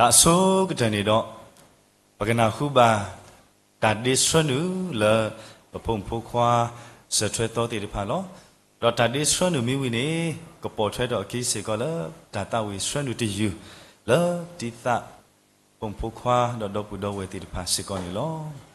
တၢ်အဆိကတၢၢ်န့ၣ်ဒီး ပကနၢ်ဟူဘၣ် တၢ်ဒ့ဆှၢနုာ်လၢ ပဖိမုၣ်ဖိခွါ စၢၤထွဲသီသ့ၣ်တဖၣ်လီၤ. ဒီးတၢ်ဒ့ဆှၢနုာ်မ့ၢ်ဝံၤန့ၣ် ကပိာ်ထွဲထီၣ်အခံစ့ၢ်ကီးလၢ တၢ်သးဝံၣ်ဆှၢနုာ်တယုၢ် လၢတံသး ဖိမုၣ်ဖိခွါဒီးဒီပုၢ်ဒီဝဲၢ်သ့ၣ်တဖၣ်စ့ၢ်ကီးန့ၣ်လီၤ.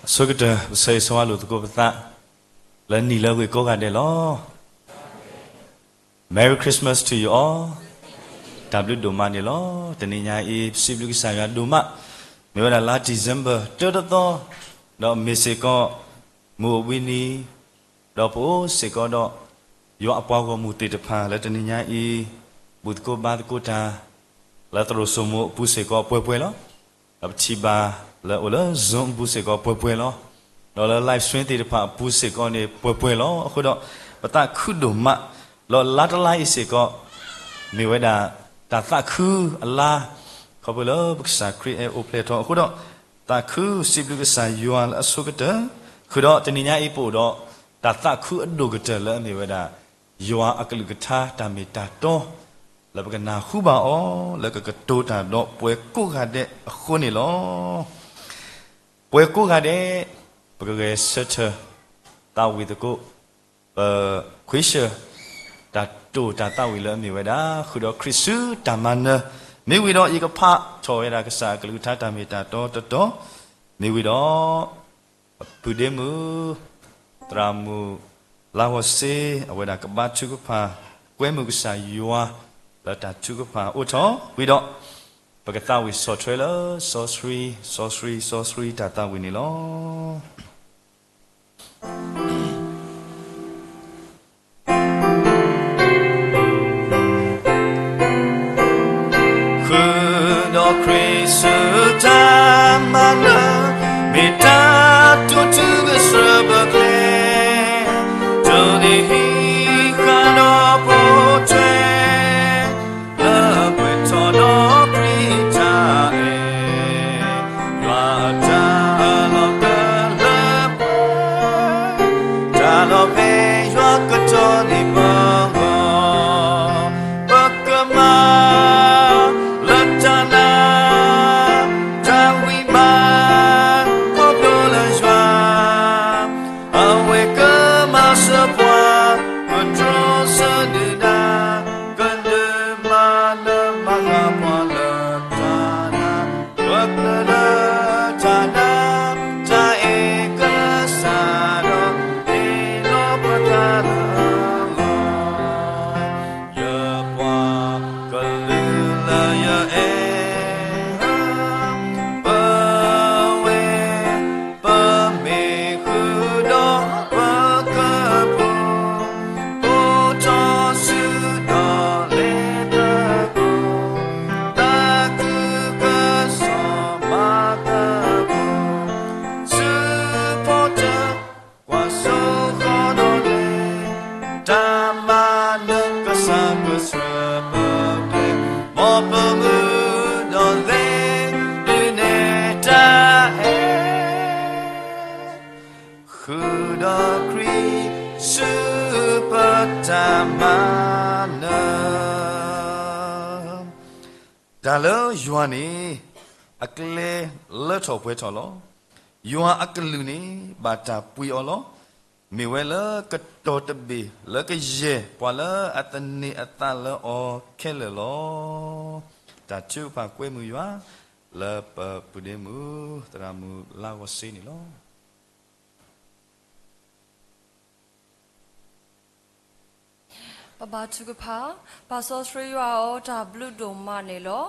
အဆိကတၢၢ် ပဆၢဂ့ၤဆၢဝါလိာ်သကိးပသး လၢနံၤလၢအဂ့ၤကိးဂၤဒဲးလီၤ. Merry Christmas to you all. တၢ်ဘျုးဒိၣ်မးန့ၣ်လီၤ. တနံၤညါအံၤ ပစံးဘျုးကစၢ်ယွၤဒိၣ်မး, မ့ၢ်ဝဲဒၣ်လါ December တၢတသီ, ဒီးမ့ၢ်စ့ၢ်ကီး မုၢ်အိၣ်ဘှံးနံၤ, ဒီးပအိၣ်စ့ၢ်ကီးဒီး ယွၤအပှၤဂီၢ်မုၢ်သ့ၣ်တဖၣ်လၢတနံၤညါအံၤ ဘူၣ်သကိးဘါသကိးတၢ် လၢသရိာ်စိမိၤအပူၤစ့ၢ်ကီးပှဲၤပှဲၤလီၤ. ဒီးပထံၣ်ဘၣ်လၢအိၣ်လၢ Zoom အပူၤစ့ၢ်ကီးပှဲၤပှဲၤလီၤ. ဒီးလၢ live stream သ့ၣ်တဖၣ်အပူၤစ့ၢ်ကီးန့ၣ် ပှဲၤပှဲၤလီၤ. အဃိဒီး ပသးခုဒိၣ်မး, ဒီးလါတလါအံၤစ့ၢ်ကီး မ့ၢ်ဝဲဒၣ် တၢ်သးခုအလါ, ခီဖျိလၢပကစၢ်ခရံာ်အဲၣ်အိၣ်ဖျဲၣ်ထီၣ်အဃိဒီး သးခုစံးဘျုးကစၢ်ယွၤလၢအဆိကတၢၢ်, ဃုာ်ဒီးတနံၤညါအံၤပအိၣ်ဒီး တၢ်သးခုအဒိၣ်ကတၢၢ်လၢအမ့ၢ်ဝဲဒၣ် ယွၤအကလုၢ်ကထါတၢ်မ့ၢ်တၢ်တီ လၢပကနၢ်ဟူဘၣ်အီၤ လၢကကတိၤတၢ်ဒီးပှၤကိးဂၤဒဲးအဃိန့ၣ်လီၤ. ပှၤကိးဂၤဒဲး ပကဂဲၤဆၢထၢၣ် သးဝံၣ်သကိး ပခွံဆၢၣ် တၢ်တိာ်တၢ်သးဝံၣ်လၢအမ့ၢ်ဝဲဒၣ် ဃုာ်ဒီးခရံာ်ဆူတၢ်မၤနၢၤ, မ့ၢ်ဝံၤဒီးယကဖးထီၣ်ဝဲဒၣ်ကစၢ်အကလုၢ်ကထါတၢ်မ့ၢ်တၢ်တီတတီၤ, မ့ၢ်ဝံၤဒီး ပုၢ်ဒ့မုၣ် သရၣ်မုၣ် လါဂီၤစ့ အဝဲဒၣ်ကဘါထုကဖၣ် ကွဲမုာ်ကစၢ်ယွၤ လၢတၢ်ထုကဖၣ်အိၣ်ထီၣ်ဝံၤဒီး ပကသးဝံၣ်ဆီၣ်ထွဲလၢ စီဆှံ စီဆှံ စီဆှံ တၢ်သးဝံၣ်န့ၣ်လီၤ. ဃုာ်ဒီးခရံာ်ဆူတၢ်မၤနၢၤ, မ့ၢ်တၢ်တိာ်တုၤကစၢၢ်ပကျဲ, တုၤနံၤဟံးဃာ်ဒီးပိာ်ထွဲ လၢပှဲၤထီၣ်ဒီးခရံာ်တၢ်အဲၣ်, ယွၤအတၢ်လီၤကလၢပှဲၤ, တၢ်လီၤဖဲယွၤကတီၤန့ၢ်ပဂီၢ်, ပကမၤ လၢတၢ်နာ် တၢ်ဝံၣ်မး ခီဖျိလၢယွၤ အဝဲကမၤစၢၤပှၤ ကတြီဆၢဒုၣ်ဒါ ကဒုးမၤနၢၤမၤဃၣ်ပှၤလၢတၢ်နာ်, ပကြၢးလၢတၢ်နာ် တၢ်အဲၣ်ကစၢ်ဒီး ဟ့ၣ်လီၤပသးလၢအဂီၢ် ယပှၤကလုာ်လၢယအဲၣ်ဧၢ, ပဝဲ ပမ့ၢ်ဃုာ်ဒီးပကပူၤ, အိၣ်ထီၣ်ဆူဒီးလဲၤသကိး, သးခုကစီၣ်မၤသကိး, ဆူဖီတၢၣ် ကွၢ်စိဃီဒီးလဲၤ, တၢ်မၤနၢၤကစၢ်ကဆှၢပကျဲ, မ်ပမုၢ်ဒီးလဲၤ ဒုးနဲၣ်တၢ်အဲၣ်, ဃုာ်ဒီးခရံာ် ဆူပတၢ်မၤနၢၤ တၢ်လၢယွၤန့ၣ် အကျဲလၢထီၣ်ပှဲၤထီၣ်လီၤ. ယွၤအကလုၢ်န့ၣ် ဘၣ်တၢ်ပှံၤအီၤလီၤ. မ့ၢ်ဝဲလၢကတီၤတဘ့ၣ်လၢကယဲၢ်ပှၤလၢအသန့ၤအသးလၢအီၤခဲလၢာ်လီၤ. တၢ်ထုကဖၣ်ကွဲမုာ်ယွၤ လၢပပုၢ်ဒ့မုၣ် သရၣ်မုၣ်လါဂီၤစ့န့ၣ်လီၤ. ပဘါထုကဖၣ်, ပၢ်စီဆှံယွၤဧၢ, တၢ်ဘျုးဒိၣ်မးန့ၣ်လီၤ.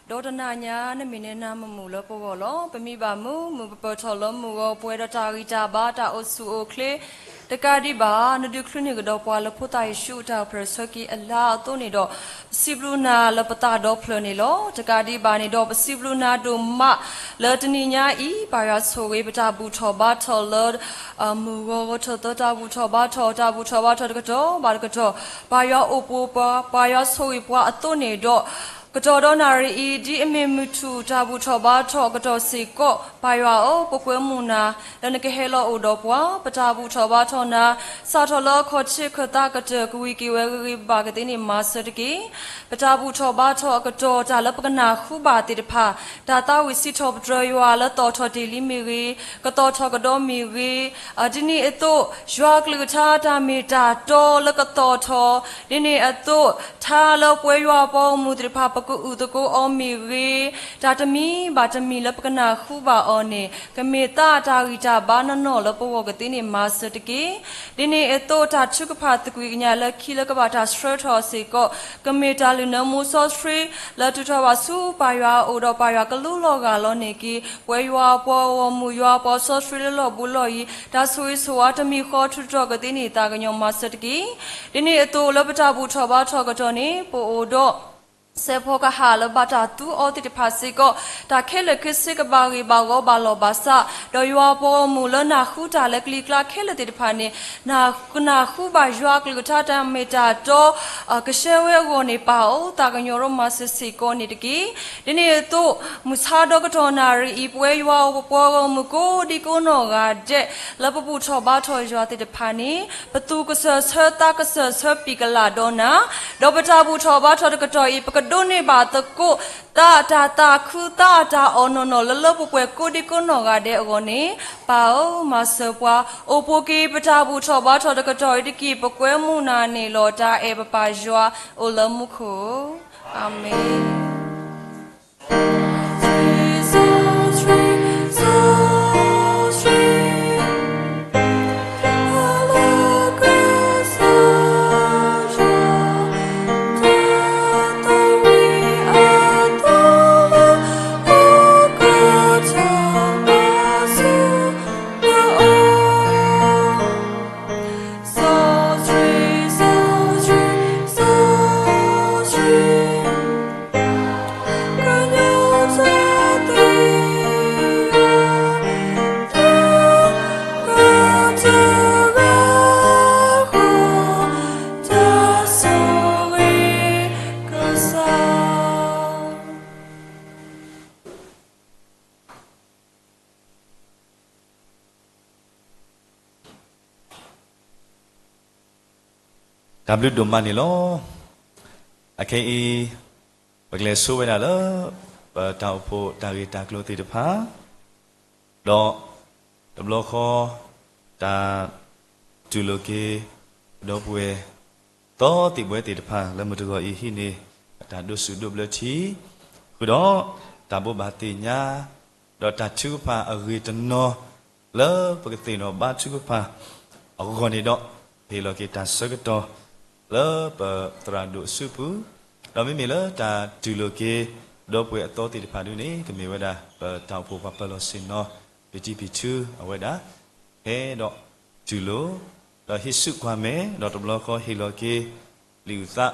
ဒီးတနၤညါ နမ့ၢ်နဲနၤမုာ်မုာ်လၢပဂီၢ်လီၤ. ပမံဘၣ်မုာ်မုာ် ပပၢၢ်ထီၣ်လၢမုၢ်ဂီၤပှဲၤဒီးတၢ်ဂံၢ်တၢ်ဘါ တၢ်အိၣ်ဆူၣ်အိၣ်ချ့ တကးဒံးဘၣ် နဒုးချုးန့ၢ်ကဒီးပှၤလၢဖိသၣ်ယ့ၣ်ၡူးအတၢ်အိၣ်ဖျဲၣ်ဆၢက့ၤအလါအသိးန့ၣ်ဒီး ပစံးဘျုးနၤလၢပသးဒီဖျၢၣ်န့ၣ်လီၤ. တကးဒံးဘၣ်န့ၣ်ဒီး ပစံးဘျုးနၤဒိၣ်မး လၢတနံၤညါအံၤ ပၢ်ယွၤဆိၣ်ဂ့ၤ ပတၢ်ဘူၣ်ထီၣ်ဘါထီၣ်လၢ မုၢ်ဂီၤဂီၤထီၣ်သီ တၢ်ဘူၣ်ထီၣ်ဘါထီၣ် တၢ်ဘူၣ်ထီၣ်ဘါထီၣ်တကတီၢ်ဘၣ်တကတီၢ် ပၢ်ယွၤအိၣ်ပိၤပှၤ ပၢ်ယွၤဆိၣ်ဂ့ၤပှၤအသိးန့ၣ်ဒီး ကတီၢ်ဒီးနၣ်ရံၣ်အံၤ ဒ်အမ့ၢ်မုၢ်ထူၣ်တၢ်ဘူၣ်ထီၣ်ဘါထီၣ်အကတီၢ်စ့ၢ်ကီး ပၢ်ယွၤဧၢ, ပကွဲမုာ်နၤ လၢနကဟဲလီၤအိၣ်ဒီးပှၤ ပတၢ်ဘူၣ်ထီၣ်ဘါထီၣ်နၤ စးထီၣ်လၢအခီၣ်ထံးခၢၣ်သးကတၢၢ် ကဝံၤက့ၤဝဲဂ့ၤဂ့ၤဘၣ်ဘၣ်ကသ့န့ၣ် မၤစၢၤတက့ၢ်. ပတၢ်ဘူၣ်ထီၣ်ဘါထီၣ်အကတီၢ် တၢ်လၢပကနၢ်ဟူဘၣ်သ့ၣ်တဖၣ် တၢ်သးဝံၣ်စံးထီၣ်ပတြၢၤယွၤလၢသီၣ်ထီၣ်တ့ၢ်လံမ့ၢ်ဂ့ၤ, ကသီၣ်ထီၣ်ကဒီးမ့ၢ်ဂ့ၤ, ဒ်န့ၣ်အသိး ယွၤအကလုၢ်ကထါတၢ်မ့ၢ်တၢ်တီလၢကသီၣ်ထီၣ်, ဒ်န့ၣ်အသိး ထါလၢပဝဲယွၤအပှၤဂီၢ်မုၢ်သ့ၣ်တဖၣ် ကအုၣ်သကိးအီၤမ့ၢ်ဂ့ၤ, တၢ်တမံၤဘၣ်တမံၤလၢပကနၢ်ဟူဘၣ်အီၤန့ၣ် ကမ့ၢ်သးတၢ်ဂံၢ်တၢ်ဘါနီၢ်နီၢ်လၢပဂီၢ်ကသ့န့ၣ် မၤစၢၤတက့ၢ်. ဒ်န့ၣ်အသိး တၢ်ထုကဖၣ်သကွံၢ်ကညးလၢခံလၢကဘၣ်တၢ်ဆှၢထီၣ်စ့ၢ်ကီး ကမ့ၢ်တၢ်လုၢ်နၢမူစီဆှံ လၢထုးထီၣ်ဘၣ်ဆူပၢ်ယွၤအအိၣ်ဒီးပၢ်ယွၤကလူလီၤဂာ်လီၤန့ၣ်က့ၤ ပဝဲယွၤအပှၤဂီၢ်မုၢ် ယွၤအပှၤစီဆှံလၢလီၢ်ဘူးလီၢ်ယံၤ တၢ်ဆိၣ်ဂ့ၤဆိၣ်ဝါတမံၤဃီထုးထီၣ်ကသ့န့ၣ် သးကညီၤမၤစၢၤတက့ၢ်. ဒ်န့ၣ်အသိးလၢပတၢ်ဘူၣ်ထီၣ်ဘါထီၣ်ကတီၢ်န့ၣ် ပအိၣ်ဒီး စဲးဖီကဟၣ်လၢဘၣ်တၢ်သူအီၤသ့ၣ်တဖၣ်စ့ၢ်ကီး တၢ်ခဲလၢာ်ခဲဆ့ကဘၣ်ဂ့ၤဘၣ်ဂီၤဘၣ်လီၢ်ဘၣ်စး ဒီးယွၤအပှၤဂီၢ်မုၢ်လၢနၢ်ဟူတၢ်လၢကလံၤကျါခဲလၢာ်သ့ၣ်တဖၣ်န့ၣ် ကနၢ်ဟူဘၣ်ယွၤအကလုၢ်ကထါတၢ်မ့ၢ်တၢ်တီ ကဆှၢဝဲအဂီၢ်န့ၣ် ပၢ်ဧၢ သးကညီၤဒီးမၤစၢၤစ့ၢ်ကီးန့ၣ်တက့ၢ်. ဒ်န့ၣ်အသိး မုၢ်ဆါဒီးကတီၢ်နၣ်ရံၣ်အံၤ ပဝဲယွၤအပှၤဂီၢ်မုၢ်ကိးဒံကိးနီၢ်ဂၤဒဲး လၢပဘူၣ်ထီၣ်ဘါထီၣ်ယွၤသ့ၣ်တဖၣ်န့ၣ် ပသူၣ်ကစၢၢ်ဆၢသးကစၢၢ်ဆၢပံာ်ကလၢ်ဒီးနၤ, ဒီးပတၢ်ဘူၣ်ထီၣ်ဘါထီၣ်တကတီၢ်အံၤ ပကဒိးန့ၢ်ဘၣ်သကိး သးအတၢ်သးခုသးအတၢ်အီၣ်နီၢ်နီၢ်လၢလၢပှဲၤပှဲၤကိးဒံကိးနီၢ်ဂၤဒဲးအဂီၢ်န့ၣ် ပၢ်ဧၢ မၤစၢၤပှၤ အိၣ်ပိာ်က့ၤပတၢ်ဘူၣ်ထီၣ်ဘါထီၣ်တကတီၢ်အံၤတက့ၢ် ပကွဲမုာ်နၤန့ၣ်လီၤ တၢ်အဲၣ်ပပၢ်ယွၤအိၣ်လၢမူခိၣ်ဧၢ, အၤမ့ၣ်.တၢ်ဘျုးဒိၣ်မးန့ၣ်လီၤ. အခဲအံၤ ပကလဲၤဆိဝဲဒၣ်လၢ ပတၢ်အိၣ်ဖှိၣ်တၢ်ဂ့ၢ်တၢ်ကျိၤသ့ၣ်တဖၣ် ဒီးတဘျီဃီ တၢ်တူၢ်လိာ်က့ၤ ဒီပုၢ်ဝဲၢ် သီသံၣ်ဘှဲသ့ၣ်တဖၣ် လၢမုၢ်တဂီၤအံၤဟံးန့ၢ် အတၢ်ဒိးဆူၣ်ဒိးဘျၢထံ ဃုာ်ဒီး တၢ်ဘိးဘၣ်သ့ၣ်ညါ ဒီးတၢ်ထုကဖၣ်အဂ့ၢ်တနီၤ လၢပကသ့ၣ်နီၣ်ဘါထုကဖၣ်အဂီၢ်န့ၣ်ဒီး ဟ့ၣ်လီၤက့ၤတၢ်ဆၢကတီၢ် လၢပသရၣ်ဒိၣ်အစုပူၤ, ဒီးမ့မ့ၢ်လၢတၢ်တူၢ်လိာ်က့ၤ ဒီပုၢ်ဝဲၢ်အသီသ့ၣ်တဖၣ်ဒ်န့ၣ် ကမ့ၢ်ဝဲဒၣ် ပတၢ်အိၣ်ဖှိၣ်ပှၤပၢၤလီၢ်ဆ့ၣ်နီၤ ပတံဖံးထူ အဝဲဒၣ် ဟဲဒီးတူၢ်လိာ် ဒီးဟံးစုကွၢ်မဲာ် ဒီးတဘျီဃီဟ့ၣ်လီၤက့ၤ လံာ်အုၣ်သး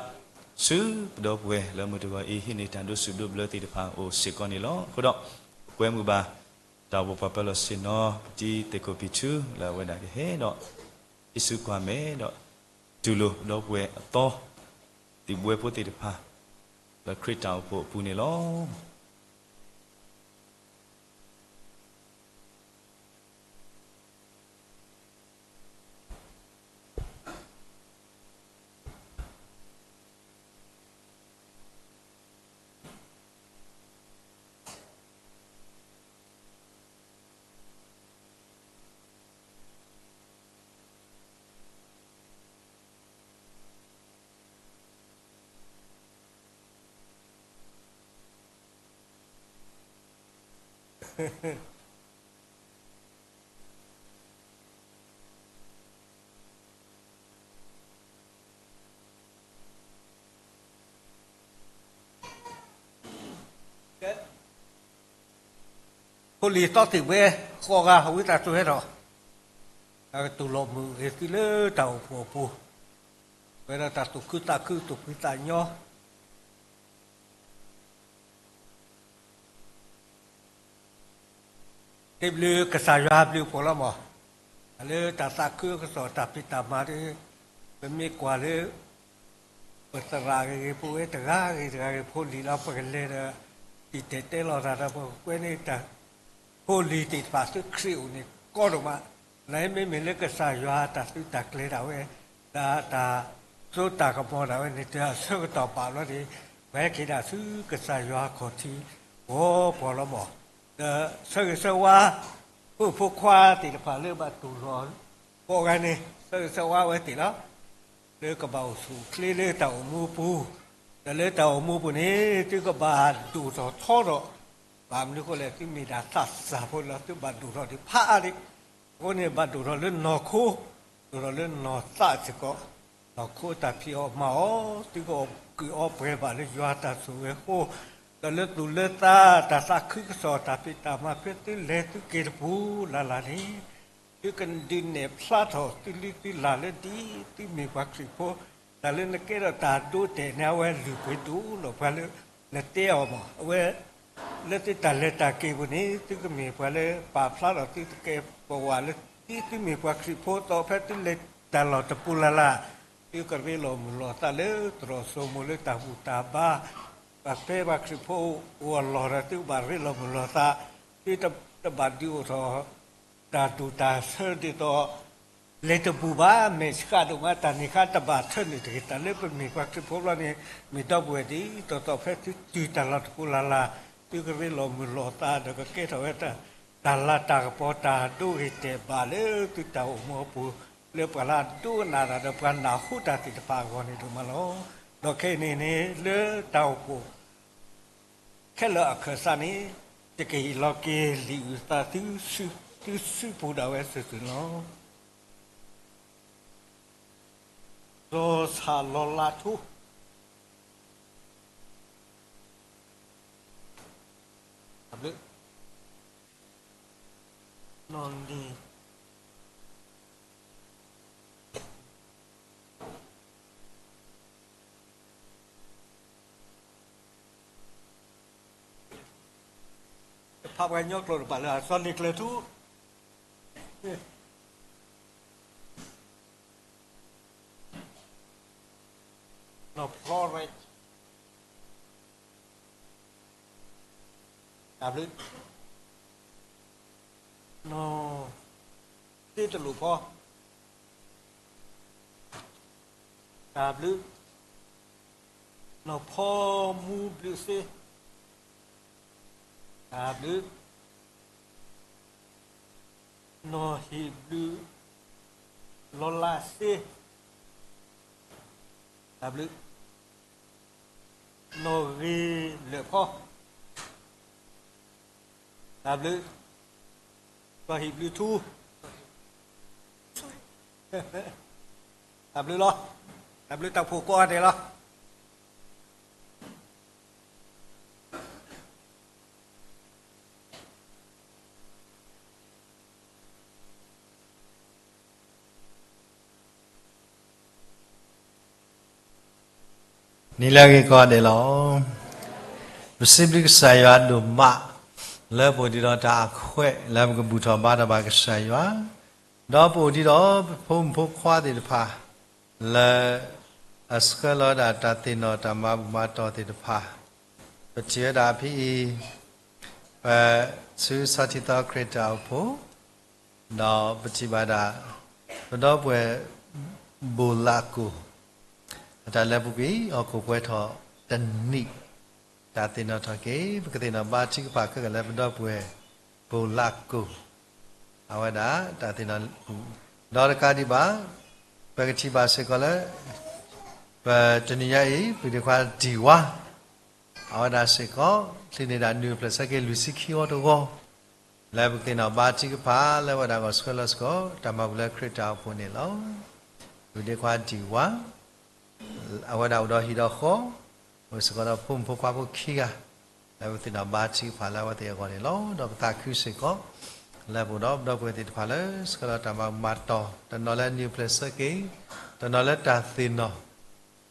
ဆူပဒီပုၢ်ဝဲၢ်လၢမုၢ်တဂီၤအံၤ ဟံးန့ၢ်တၢ်ဒိးဆူၣ်ဒိးဘျၢသ့ၣ်တဖၣ်အိၣ်စ့ၢ်ကီးန့ၣ်လီၤ. အဃိဒီး ပကွဲမုာ်ဘၣ် တၢ်အိၣ်ဖှိၣ်ပှၤပၢၤလီၢ်ဆ့ၣ်နီၤ ပတံသ့ၣ်ခိၣ်ဖံးထူ လၢအဝဲဒၣ်ကဟဲဒီး ဟံးစုကွၢ်မဲာ် ဒီးတူၢ်လိာ်ပဒီပုၢ်ဝဲၢ်အသီ သံၣ်ဘှဲဖိသ့ၣ်တဖၣ် လၢခရံာ်တၢ်အိၣ်ဖှိၣ်အပူၤန့ၣ်လီၤ. ဖိလံၤသီသံၣ်ဘှဲ ဃိးဂၤ ဝံသးစူၤဟဲထီၣ်, တၢ်ကတူၢ်လိာ်မုာ်ဂ့ၤသုလၢတၢ်အိၣ်ဖှိၣ်အပူၤ, ဝဲဒၣ်တၢ်သူၣ်ခုသးခု သူၣ်ဖှံသးညီ တ့ဘျုးကစၢ်ယွၤဘျုးဖှိၣ်လီၤမး, လၢတၢ်သးခုအကစီၣ်တၢ်ဖံးတၢ်မၤဒီး ပမ့ၢ်ကွၢ်လၢ ပသရၣ်ဂ့ၤဂ့ၤ ပဝဲတဂၤဂ့ၤတဂၤဂ့ၤ ဖိလံၤလီၤ ပကလဲၤဒီး တံာ်တဲာ်တဲလီၤတၢ်ဒီး ပကကွဲန့ၢ်တၢ် ဖိလံၤသ့ၣ်တဖၣ်သုခရံာ်အိၣ်န့ၣ် ကီဒိၣ်မး, နမ့မ့ၢ်လၢကစၢ်ယွၤတၢ်သုးတၢ်ကျဲၤဒၣ်ဝဲ ဒီးတၢ်စိတၢ်ကမီၤဒၣ်ဝဲန့ၣ် တၢ်ဆၢကတီၢ်ပာ်လီၤန့ၣ် ပဟဲက့ၤဒၣ်ဆူကစၢ်ယွၤခီၣ်ထံး ဂီၤပှီၢ်လီၤမး, ဒီးဆၢဂ့ၤဆၢဝါ ဖိဖိခွါသ့ၣ်တဖၣ်လၢဘၣ်တူၢ်လိာ် ကိးဂၤန့ၣ် ဆၢဂ့ၤဆၢဝါဝဲသ့ၣ်လီၤ. လၢကဘၣ်အိၣ်ဆူၣ်အိၣ်ချ့လၢတၢ်အိၣ်မူအပူၤ, ဒီးလၢတၢ်အိၣ်မူပူၤန့ၣ် သုကဘၣ်ဒိၣ်ထီၣ်ထီထီၣ်, ဘၣ်မနုၤအဃိလဲၣ် သုမ့ၢ်ဒၣ်သးစၢ်ဖိလီၤ သုဘၣ်ဒိၣ်ထီၣ်ဒံးဖးအါဒံး, အဃိန့ၣ် ဘၣ်ဒိၣ်ထီၣ်လၢနီၢ်ခိ, ဒိၣ်ထီၣ်လၢနီၢ်သးစ့ၢ်ကီး, နီၢ်ခိတၢ်ဖံးအီၣ်မၤအီၣ် သုကအီၣ်ကုၢ်အီပှဲၤဘၣ်လၢယွၤတၢ်ဆိၣ်ဂ့ၤအဃိ, ဒီးလၢသူၣ်လၢသး တၢ်သးခုကစီၣ် တၢ်ဖံးတၢ်မၤဖဲသုလဲၤသုက့ၤတပူၤလၢ်လၢ်န့ၣ် သုကဒုးနဲၣ်ဖျါထီၣ်သုလုသုလၢ်လၢဒ်သုမ့ၢ်ပှၤခရံာ်ဖိ, တၢ်လၢနကဲထီၣ်တၢ်ဒိတဲာ်န့ၣ် အဝဲလုၢ်ပှ့ၤဒိၣ်လီၤပှၤလၢ နတဲအီၤမး အဝဲ လၢသုတၢ်လဲၤတၢ်က့ၤပူၤန့ၣ် သုကမ့ၢ်ပှၤလၢပာ်ဖျါထီၣ်သုသကဲးပဝးလၢ ဒ်သုမ့ၢ်ပှၤခရံာ်ဖိအသိး ဖဲသုလဲၤတၢ်လီၢ်တပူၤလၢ်လၢ်, သုကရ့လိာ်မုာ်လိာ်သးလၢသရိာ်စိမိၤလၢတၢ်ဘူၣ်တၢ်ဘါ, ပှၤဖဲပှၤခရံာ်ဖိအဂီၢ်လီၤဒီး သုကဘၣ်ရ့လိာ်မုာ်လိာ်သး, သုတဘၣ်ဒုးအိၣ်ထီၣ် တၢ်ဒိၣ်တၢ်ဆၢဒ်သိး လဲၤတဘူၣ်ဘၣ် မဲာ်ဆှးဒိၣ်မး တၢ်န့ၢ်ခါတဘၣ်ထၢနုာ်တဂ့ၤ, တၢ်လၢပမ့ၢ်ပှၤခရံာ်ဖိဘျီန့ၣ် မ့ၢ်ဒီပုၢ်ဝဲၢ်ဒ်သိးသိး ဖဲသုတုၤတၢ်လီၢ်တပူၤလၢ်လၢ်, သုကရ့လိာ်မုာ်လိာ်သး ဒီးကကဲထီၣ်ဝဲ တၢ်လၤတၢ်ကပီၤ တၢ်ဒိဂ့ၤတဲာ်ဘၣ်လၢသုတၢ်အိၣ်မူအပူၤ လၢပှၤလၢအဒိကနၣ်တၢ်ဒီးပှၤနၢ်ဟူတၢ်သ့ၣ်တဖၣ်အဂီၢ်န့ၣ်ဒိၣ်မးလီၤ. ဒီးခဲအံၤန့ၣ်န့ၣ် လၢတၢ်အိၣ်ဖှိၣ် ခဲလၢာ်အခၢၣ်စးန့ၣ် ယကဟ့ၣ်လီၤက့ၤလံာ်အုၣ်သး သုစုပူၤဒၣ်ဝဲစုာ်စုာ်န့ၣ်လီၤ. စီၤဆၣ်လီၤလးထူ တၢ်ဘျုး နီၢ်နံၤ တဖၣ်ပှၤကညီကျိာ်တဖၣ်လၢ စီၤနံၤကျၢၤထူ နီၢ်ဖျီရဲ တၢ်ဘျုး နီၢ်သ့တလိာ်ဖီ တၢ်ဘျုး နီၢ်ဖီမူဘျုးသ့ တၢ်ဘျုး နီၢ်ဟ့ၣ်ဘျုး လီၤလးသ့ တၢ်ဘျုး နီၢ်ဂ့ၤလၢာ်ဖီ တၢ်ဘျုး ကီၢ်ဟံၣ်ဘျုးထူ တၢ်ဘျုးလီၤ တၢ်ဘျုးတၢ်ဖှိၣ်ကိးဂၤဒဲးလီၤ. နံၤလၢအဂ့ၤကိးဂၤဒဲးလီၤ. ပစံးဘျုးကစၢ်ယွၤဒိၣ်မး လၢပအိၣ်ဒံးဒီးတၢ်အခွဲး လၢပကဘူၣ်ထီၣ်ဘါထီၣ်ဘၣ်ကစၢ်ယွၤ, ဒီးပအိၣ်ဒံးဒီးပဖိမုၣ်ဖိခွါသ့ၣ်တဖၣ် လၢအဆှၢလီၤဝဲဒၣ်တၢ်သ့ၣ်နီၣ်တၢ်မၤဘူၣ်မၤတီၢ်သ့ၣ်တဖၣ်, ပထံၣ်ဝဲဒၣ်ဖဲအံၤ ပဆူစီၤထံသီခရံာ်တၢ်အိၣ်ဖှိၣ် ဒီးပထံၣ်ဘၣ်ဒၣ် ပဒီပုၢ်ဝဲၢ် ဘိၣ်လးကိၢ် အတၢ်လဲၤပူၤကွံာ် ဟီၣ်ခိၣ်ပှဲၤထီၣ်တနံၣ်, တၢ်သ့ၣ်နီၣ်ထီၣ်က့ၤ ပကသ့ၣ်နီၣ်ဘါထုကဖၣ်ခဲကလၢာ် ပဒီပုၢ်ဝဲၢ် ဘိၣ်လးကိၢ် အဝဲဒၣ်တၢ်သ့ၣ်နီၣ် ဒီးတကးဒံးဘၣ် ပကထံၣ်ဘၣ်စ့ၢ်ကီးလၢ ပတနံၤညါအံၤ ပုၢ်ဒ့ခွါဒံၣ်ဝါ အဝဲဒၣ်စ့ၢ်ကီး ချုးန့ၢ်ဒၣ်နွံဖျၢၣ်ဆၢက့ၤလွံၢ်ဆံခံဝီတဝီ လၢပကသ့ၣ်နီၣ်ဘါထုကဖၣ် လၢအဝဲဒၣ်ဂီၢ်ဆှၢလီၤစ့ၢ်ကီး တၢ်မၤဘူၣ်လၢခရံာ်တၢ်အိၣ်ဖှိၣ်န့ၣ်လီၤ. ပုၢ်ဒ့ခွါဒံၣ်ဝါ အဝဲဒၣ်အိၣ်ဒီးဟံၣ်ဒီးဃီ အိၣ်စ့ၢ်ကီးဒီးဖိမုၣ်ဖိခွါဖိခံဂၤ လၢပကသ့ၣ်နီၣ်ဘါထုကဖၣ်လၢအဝဲသ့ၣ်အဂီၢ်န့ၣ်လီၤ. ဒီးပသးခုစ့ၢ်ကီး လၢပအိၣ်ဒီးပဒီပုၢ်ဝဲၢ်သ့ၣ်တဖၣ်လၢ ဆှၢလီၤတၢ်မၤဘူၣ်မၤတီၢ် တနီၤလၢနွံဖျၢၣ်ဆၢက့ၤ တနီၤလၢတၢ်သ့ၣ်နီၣ်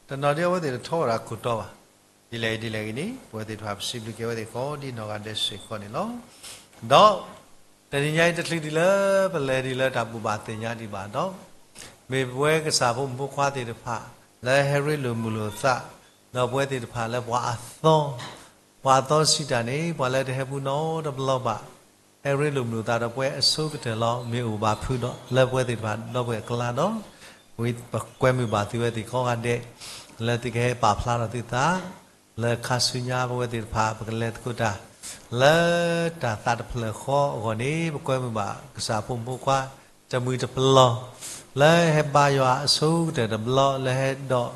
တနီၤဒ်အဝဲသ့ၣ်တထီၣ်ဝဲဒၣ်ခိၣ်တီဘၣ်. ဒ်လဲၣ်ဂ့ၤဒ်လဲၣ်ဂ့ၤန့ၣ် ပဝဲသ့ၣ်တဖၣ်ပစံးဘျုးက့ၤအဝဲသ့ၣ်ကိးဒ်နီၢ်ဂၤဒဲးစ့ၢ်ကီးန့ၣ်လီၤ. ဒီး တနံၤညါအံၤတချုးဒံးလၢ ပလဲၤဒံးလၢတၢ်ဘူၣ်ဘၣ်သ့ၣ်ညါဒံးဘၣ်ဒီး မ့ၢ်ပဝဲကစၢ်ဖိမုၣ်ဖိခွါသ့ၣ်တဖၣ် လၢဟဲရ့လိာ်မုာ်လိာ်သး ဒီးပဝဲသ့ၣ်တဖၣ်လၢပှၤအသီ ပှၤအသီစံးတၢ်န့ၣ် ပှၤလၢတဟဲပူၤနီတဘျီဘၣ် ဟဲရ့လိာ်မုာ်လိာ်သးဒီးပဝဲအဆိကတၢၢ်လီၤ. မ့ၢ်အိၣ်ဘၣ်ဖုးဒီး လၢပဝဲသ့ၣ်တဖၣ်ဒီပုၢ်ဝဲၢ်အကျါဒီး ဝံၤပကွဲမုာ်ဘၣ်သုဝဲသ့ၣ်ကိးဂၤဒဲး လၢသုကဟဲပာ်ဖျါထီၣ်သုသး လၢခါဆူညါပဝဲသ့ၣ်တဖၣ် ပကလဲၤသကိးတၢ် လၢတၢ်သးတဖျၢၣ်ဃီအဂီၢ်န့ၣ် ပကွဲမုာ်ဘၣ်ကစၢ်ဖိမုၣ်ဖိခွါ တမှံၤတပျီၤ လၢဟဲဘါယွၤအဆိကတၢၢ်တဘျီ လၢဟဲဒီး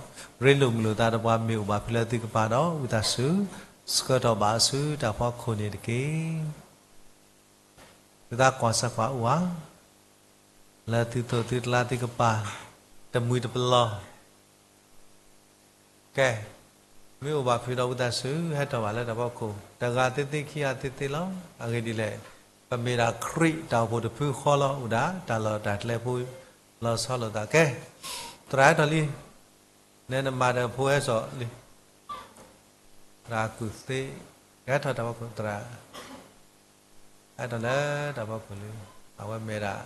ရ့လိာ်မုာ်လိာ်သးဒီးပှၤမ့ၢ်အိၣ်ဘၣ်ဖုးလၢသုကပၤဒီး ဝံသးစူၤ ဆှၢထီၣ်ဘၣ်အီၤဆူတၢ်ဖီခိၣ်န့ၣ်တက့ၢ်. သုသးကွၢ်စၢ်ကွၢ်အိၣ်ဧါ, လၢသုသိၣ်သုတလါသုကပၤ တမှံၤတပလီၢ် ကဲ, မ့ၢ်အိၣ်ဘၣ်ဖုးဒီးဝံသးစူၤ ဟဲထီၣ်ဘၣ်လၢတၢ်ဖီခိၣ် တဂၤသ့သ့ခံဂၤသ့သ့လီၤ. အဂ့ၢ်ဒ်လဲၣ်, ပမ့ၢ်ဒၣ်ခရံာ်တၢ်အိၣ်ဖှိၣ်တဖုဃီလီၤ. အိၣ်ဒၣ်တၢ်လီၢ်တၢ်ကျဲဖိ လီၤဆီလိာ်သး. ကဲ, သရၣ်ဟဲထီၣ်လံ, နဲနမၤဒီးဖိဟဲစိာ်လံ. သရၣ်ကူၣ်သ့, ဟဲထီၣ်တၢ်ဖီခိၣ်သရၣ် ဟဲထီၣ်လၢတၢ်ဖီခိၣ်လံ. အဝဲမ့ၢ်ဒၣ်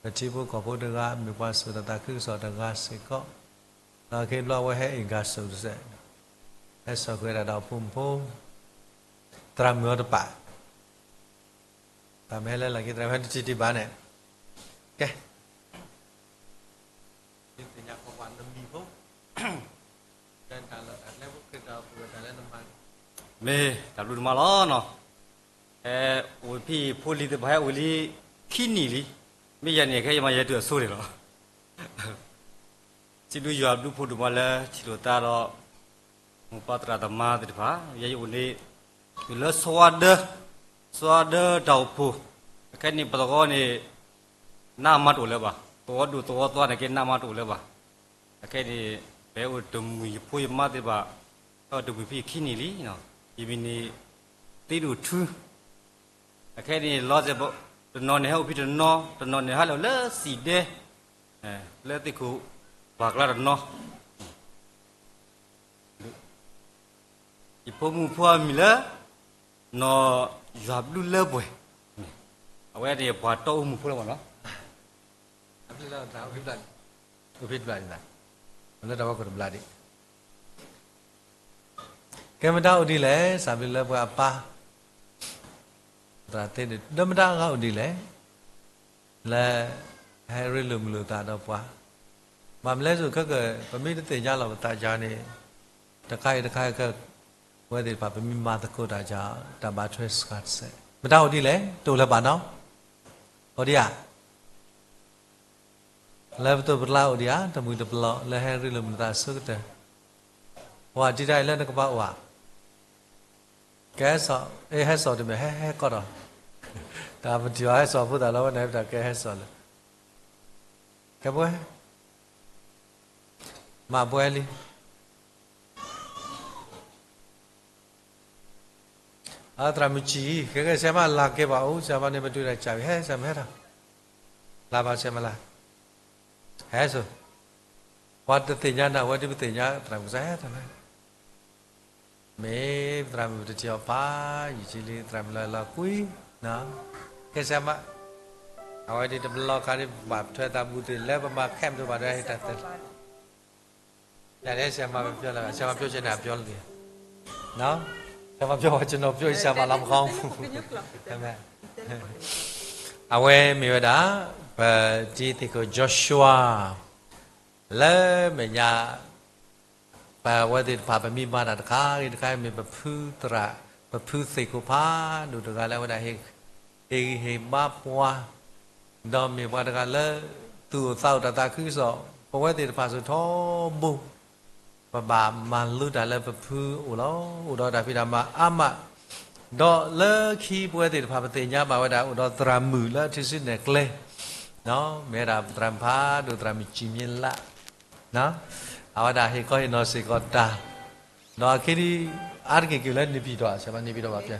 ပထံဖိကီၢ်ဖိတဂၤ မ့ၢ်ပှၤစိာ်တၢ်သးခုကစီၣ်တဂၤစ့ၢ်ကီး, ဒီးခဲအံၤဘျီအဝဲဟဲအ့ၣ်ကၤစိာ်တစဲး, ဟဲစိာ်ဃုာ်ဝဲဒၣ်ဒီးဖိမုၣ်ဖိ, သရၣ်မုၣ်အီၤတပာ်, တၢ်မ့ၢ်ဟဲလၢလီၢ်ခံ သရၣ်မုၣ်ဟဲတထံၣ်တံၢ်ဘၣ်န့ၣ်, ကဲ သ့ၣ်ညါပှၤပှၤနမံၤဖိ တၢ်လီၢ်တၢ်ကျဲဖိ ခရံာ်တၢ်အိၣ်ဖှိၣ်တၢ်လၢနမၤန့ၣ်, မ့ၢ်တၢ်ဘျုးတမးလီၤနီၤ. ဟဲအိၣ်ဖဲအံၤဖိလံၤသ့ၣ်တဖၣ် ဟဲအိၣ်လံခံနံၣ်လံ, မ့ၢ်ယၤန့ၣ် ခဲအံၤမ့ၢ်ယဲတုၤအဆိန့ၣ်လီၤ. စံးဘျုးယွၤဘျုးဖှိၣ်ဒိၣ်မးလၢထံၣ်လိာ်သးဒီး မိၢ်ပၢ်သရၣ်သမါသ့ၣ်တဖၣ်, ယဲယအိၣ်န့ၣ် တုၤလၢစီၤဝါဒၢ, စီၤဝါဒၢတၢ်အိၣ်ဖှိၣ်, အခဲန့ၣ် ပသဝီန့ၣ် နးမးတအိၣ်လၢၤဘၣ်, သဝီဒိၣ်သဝီသွါန့ၣ်က့ နးမးတအိၣ်လၢၤဘၣ်. အခဲန့ၣ် ပဟဲအိၣ်တမှံၤ ယဖိယမါသ့ၣ်တဖၣ် ဟဲအိၣ်တမှံၤဖဲအံၤခံနံၣ်လံ, ယမံၤန့ၣ် သ့ဒိၣ်ထူ, အခဲန့ၣ် လီၤစဲး တနီၤန့ၣ်ဟဲအိၣ်ဖဲတနီၤ, တနီၤန့ၣ်ဟဲလီၤလၢစံၣ်ဒဲ, လၢသ့ၣ်ခိၣ်ပှၢ်ကျါတနီၤ ယဖိမုၣ်ဖိအမံၤလၢ နီၢ်ယွၤဘျုးလၢပှဲၤ, အဝဲန့ၣ်ပှၤတီအူမုၣ်ဖိလၢၤဘၣ်နီၤ, အိၣ်ဖဲတဘျီဒံး, လၢတၢ်ဖီခိၣ်တဘျီဒံး, ကဲမတၤအိၣ်ဒ်လဲၣ်, စံးဘျုးလၢပှၤအပၢ် သရၣ်သ့ၣ်ဒီး မတၤအဂၤအိၣ်ဒ်လဲၣ် လၢဟဲရ့လိာ်မုာ်လိာ်သးဒီးပှၤ, ဘၣ်မနုၤလဲၣ်ဆိ ခဲကၢၣ် ပမ့ၢ်တသ့ၣ်ညါလီၤပသးယၤန့ၣ်, တခါအံၤတခါအံၤခဲ ပဝဲသ့ၣ်တဖၣ် ပမ့ၢ်မၤသကိးတၢ်ယၤ တၢ်ဘၣ်ထွဲစှၤတစဲး, မတၤအိၣ်ဒ်လဲၣ် တအိၣ်လၢၤဘၣ်နီၤ, အိၣ်ဒံးဧါ လၢပသိးပကျါအိၣ်ဒံးဧါ, တမှံၤတပလီၢ် လၢဟဲရ့လိာ်မုာ်သးအဆိကတၢၢ်, ပှၤတံာ်တာ်အံၤလၢနကပၤအိၣ်ဧါ, ကဲဟဲစိာ်, အ့ ဟဲစိာ်တမ့ၢ် ဟဲဟဲကီးဒီး, တၢ်ပထံၣ်အီၤဟဲစိာ်ဖိသၣ်လီၤ ဝဲန့ၣ်တၢ်ကဲဟဲစိာ်လၢ, ကဲပှဲၤ, မၤပှဲၤလံ အသရၣ်မုၣ်စံး, ကဲကဲ ဆရာမလာခဲ့ပါဦး, ဆရာမန့ၣ် မတွေ့တာကြာပြီ, ဟဲ ဆရာမဟဲထီၣ်, လာပါ ဆရာမလာ, ဟဲစိာ်, ပှၤတသ့ၣ်ညါနၤဝဲဒ်ပသ့ၣ်ညါ သရၣ်မုၣ်ကစၢ်ဟဲထီၣ်လၢ, မ့ၢ်သရၣ်မုၣ်ပတထံၣ်အီၤဖးယံာ်လံ သရၣ်မုၣ်လၢလီၤကွံ, ကဲ ဆရာမ, အဝဲဒ်တဘျီခါဒ်ဘၣ်ထွဲသးဘူးသ့ၣ်လၢပမၤခဲမုၢ်ဘၣ်ဒီးဟဲတၢ်သၢ ဆရာမပြောချင်တာပြောလီၤ, ဆရာမပြောချင်တာပြောလီၤ, ဆရာမပြောချင်တာပြော, ဆရာမလာမခေါ်ဘူး, အဝဲမ့ၢ်ဝဲဒၣ် ပတံၤသကိး Joshua လၢမဲာ်ညါ ပဝဲသ့ၣ်တဖၣ် ပမ့ၢ်မၤတၢ်တခါဂ့ၤတခါဂ့ၤ မ့ၢ်ပဖုသရၣ် ပဖုသ့ၣ်ခိၣ်ဖးဒိၣ်တဂၤလၢအဝဲဒၣ် ဟ့ၣ်ဂံၢ်ဟ့ၣ်ဘါပှၤ, ဒီးမ့ၢ်ပှၤတဂၤလၢ သူၣ်အိၣ်သးအိၣ်တၢ်သးခုကစီၣ်, ပဝဲသ့ၣ်တဖၣ်စ့ၢ်ထီဘိ ပဘၣ်မၤလိတၢ်လၢပဖုအအိၣ်လီၤ. အိၣ်ဒီးတၢ်ဖံးတၢ်မၤအါမး, ဒီးလၢခံပဝဲသ့ၣ်တဖၣ် ပသ့ၣ်ညါဘၣ်ဝဲဒၣ် အိၣ်ဒီးသရၣ်မုၣ်လၢအထံဆူနဲၣ်ကျဲ, မ့ၢ်ဝဲဒၣ်သရၣ်မုၣ်ဖးဒိၣ် သရၣ်မုၣ်စံၣ်မံလး အဝဲဒၣ်ဟ့ၣ်ခီဟ့ၣ်နီၤစ့ၢ်ကီးတၢ်, ဒီးအခံဒ် အါတက့ၢ်က့ၤလၢန့ၣ်ပံၤဒီး ဆရာမန့ၣ်ပံၤဒီးဘၣ်ပျဲ,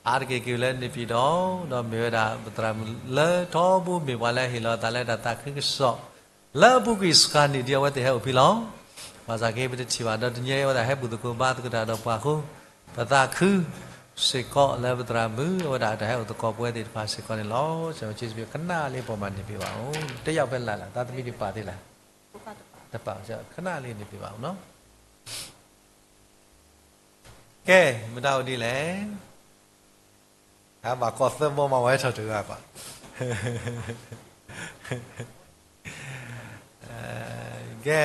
အါတက့ၢ်က့ၤလၢန့ၣ်ပံၤဒီး ဒီးမ့ၢ်ဝဲဒၣ်ပသရၣ်မုၣ်လၢထီဘိမ့ၢ်ပှၤလၢဟ့ၣ်လီၤသးလၢတၢ်သးခုကစီၣ် လၢအပူၤကွံာ်စှၤနံၣ်ဒ်အဝဲသ့ၣ်ဟဲအိၣ်ဖဲလီၤ. ဘၣ်ဆၣ်က့ ပတထံၣ်ဘၣ်ဒီးတနံၤအံၤ အဝဲဒၣ်ဟဲဘူၣ်သကိးဘါသကိးတၢ်ဒီးပှၤအဃိ ပသးခုစ့ၢ်ကီးလၢပသရၣ်မုၣ် အဝဲဒၣ်တၢ်ဟဲအိၣ်သကိးပဝဲသ့ၣ်တဖၣ်စ့ၢ်ကီးန့ၣ်လီၤ. ဆရာမကျေးဇူးပဲ ခဏလေးပေါ်မှာနေပေးပါဦး, တယောက်ပဲလာလား, သားသမီးတွေပါတယ်လား, တပါဘူး, ခဏလေးနေပေးပါဦးနော်. ကဲ မတၤအိၣ်ဒ်လဲၣ်, ဘၣ်ကိးသၢဘီမး ဝဲထီၣ်တဂၤကွၢ်, ကဲ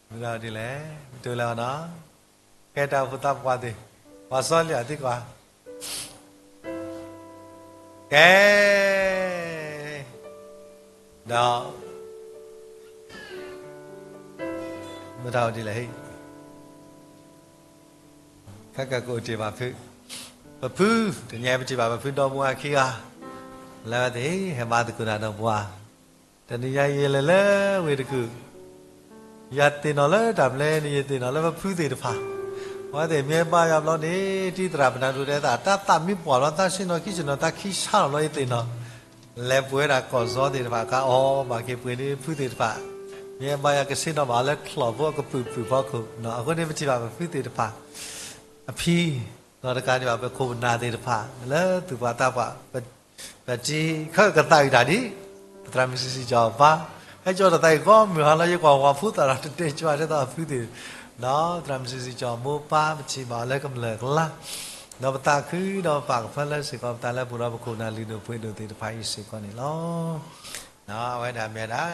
မတၤအိၣ်ဒ်လဲၣ်, မတုၤလဲၣ်နီၤ, ကဲတၢ်အိၣ်ဖှိၣ်သးပှၢ်သ့ၣ်, ပှၤစီလံအသံကွၢ် ကဲ, ဒီး မတၤအိၣ်ဒ်လဲၣ်ဟ့ၣ် ခဲကကအိၣ်တ့ၢ်ဘၣ်ဖု, ပဖု, တနံၤအံၤပထံၣ်ဘၣ်ပဖုဒီမါဝၤခံဂၤ, လၢဝဲသ့ၣ် ဟဲဘါသကိးတၢ်ဒီးပှၤ, တနံၤညါယလဲၤလၢဝ့ၢ်တကူၣ်, ယသ့ၣ်နီၣ်လၢတၢ်ပျဲန့ၣ် ယသ့ၣ်နီၣ်လၢပဖုသ့ၣ်တဖၣ်, အဝဲသ့ၣ်မ့ၢ်ဘါယွၤဘျီန့ၣ် တံၤသရၣ်ပနၢ်ဒိၣ်တဲသး တၢ်သးမံပှၢ်လီၤ သးဆ့ၣ်နီၤခံဆ့ၣ်နီၤ သးခံဆါလီၤဘျီ ယသ့ၣ်နီၣ် လဲၤပှ့ၤဝဲဒၣ်ကီၢ်စီသ့ၣ်တဖၣ် ကအိၣ်ဘၣ်က့ၤပှ့ၤန့ၢ်ဖုသ့ၣ်တဖၣ်, မ့ၢ်ဘါယွၤကဆ့ၣ်နီၤဘၣ်လၢချီၣ်ဖိအကပုာ်ပုာ်ဖီခိၣ်, အဃိန့ၣ်ပထံၣ်ဘၣ်ပဖုသ့ၣ်တဖၣ်, အဖံ, ဒီးတကးဒံးဘၣ်ပခိၣ်ပနၢ်သ့ၣ်တဖၣ် လၢသူၣ်ပှၤသးပှၢ်, ပထံၣ်ခဲကသးအုးတၢ်ဒ် ပသရၣ်မုၣ်စံးစံးကၠီၤအပၢ်, ဟဲကၠီတသးအံၤ ကိးမုၢ်ဟါလီၤ ယကွၢ်ဝၤဖိသၣ်ဒီးတတဲကၠီၤဒ်သိးအဖုသ့ၣ်, ဒီးသရၣ်မုၣ်စံးစံးကၠီၤအမိၢ်ပၢ် ပထံၣ်ဘၣ်အီၤလၢကမျၢၢ်အကျါ, ဒီးပသးခုဒီးပပာ်ကဖၢလၢစ့ၢ်ကီး ပသးလၢပအိၣ်ဒီးပခိၣ်ပနၢ်လုၢ်ဒိၣ်ပှ့ၤဒိၣ်သ့ၣ်တဖၣ်အံၤစ့ၢ်ကီးန့ၣ်လီၤ. အဝဲဒၣ်မ့ၢ်ဝဲဒၣ်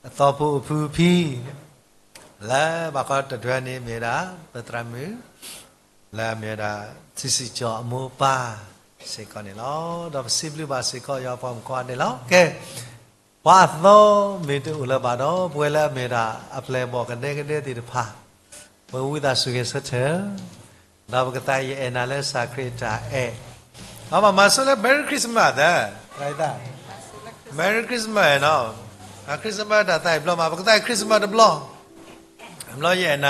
အသီဖိအဖုအဖံ လၢဘၣ်ဃးတဒွဲန့ၣ်မ့ၢ်ဝဲဒၣ် ပသရၣ်မုၣ် လၢအမ့ၢ်ဝဲဒၣ် စံးစံးကၠီၤအမိၢ်ပၢ်စ့ၢ်ကီးန့ၣ်လီၤ. ဒီးပစံးဘျုးဘၣ်စ့ၢ်ကီးယွၤပှၤမုၣ်ခွါန့ၣ်လီၤ. ကဲ, ပှၤအသီမ့ၢ်တအိၣ်လၢၤဘၣ်ဒီး ပဝဲလၢအမ့ၢ်ဒၣ်အပျဲၢ်အဘီၣ်ကဒဲကဒဲသ့ၣ်တဖၣ်, ပဝံသးစူၤဂဲၤဆၢထၢၣ်, ဒီးပကသးယအဲၣ်နၤလၢစးခရံာ်အတၢ်အဲၣ်, ဒီးမၤမၤဆိလၢ Merry Christmas သၢ, Merry Christmas နီၤ, Christmas တၢ်သးအံၤဘျီမး ပကသးအံၤ Christmas တဘျီ အဘျီယအဲၣ်နၤ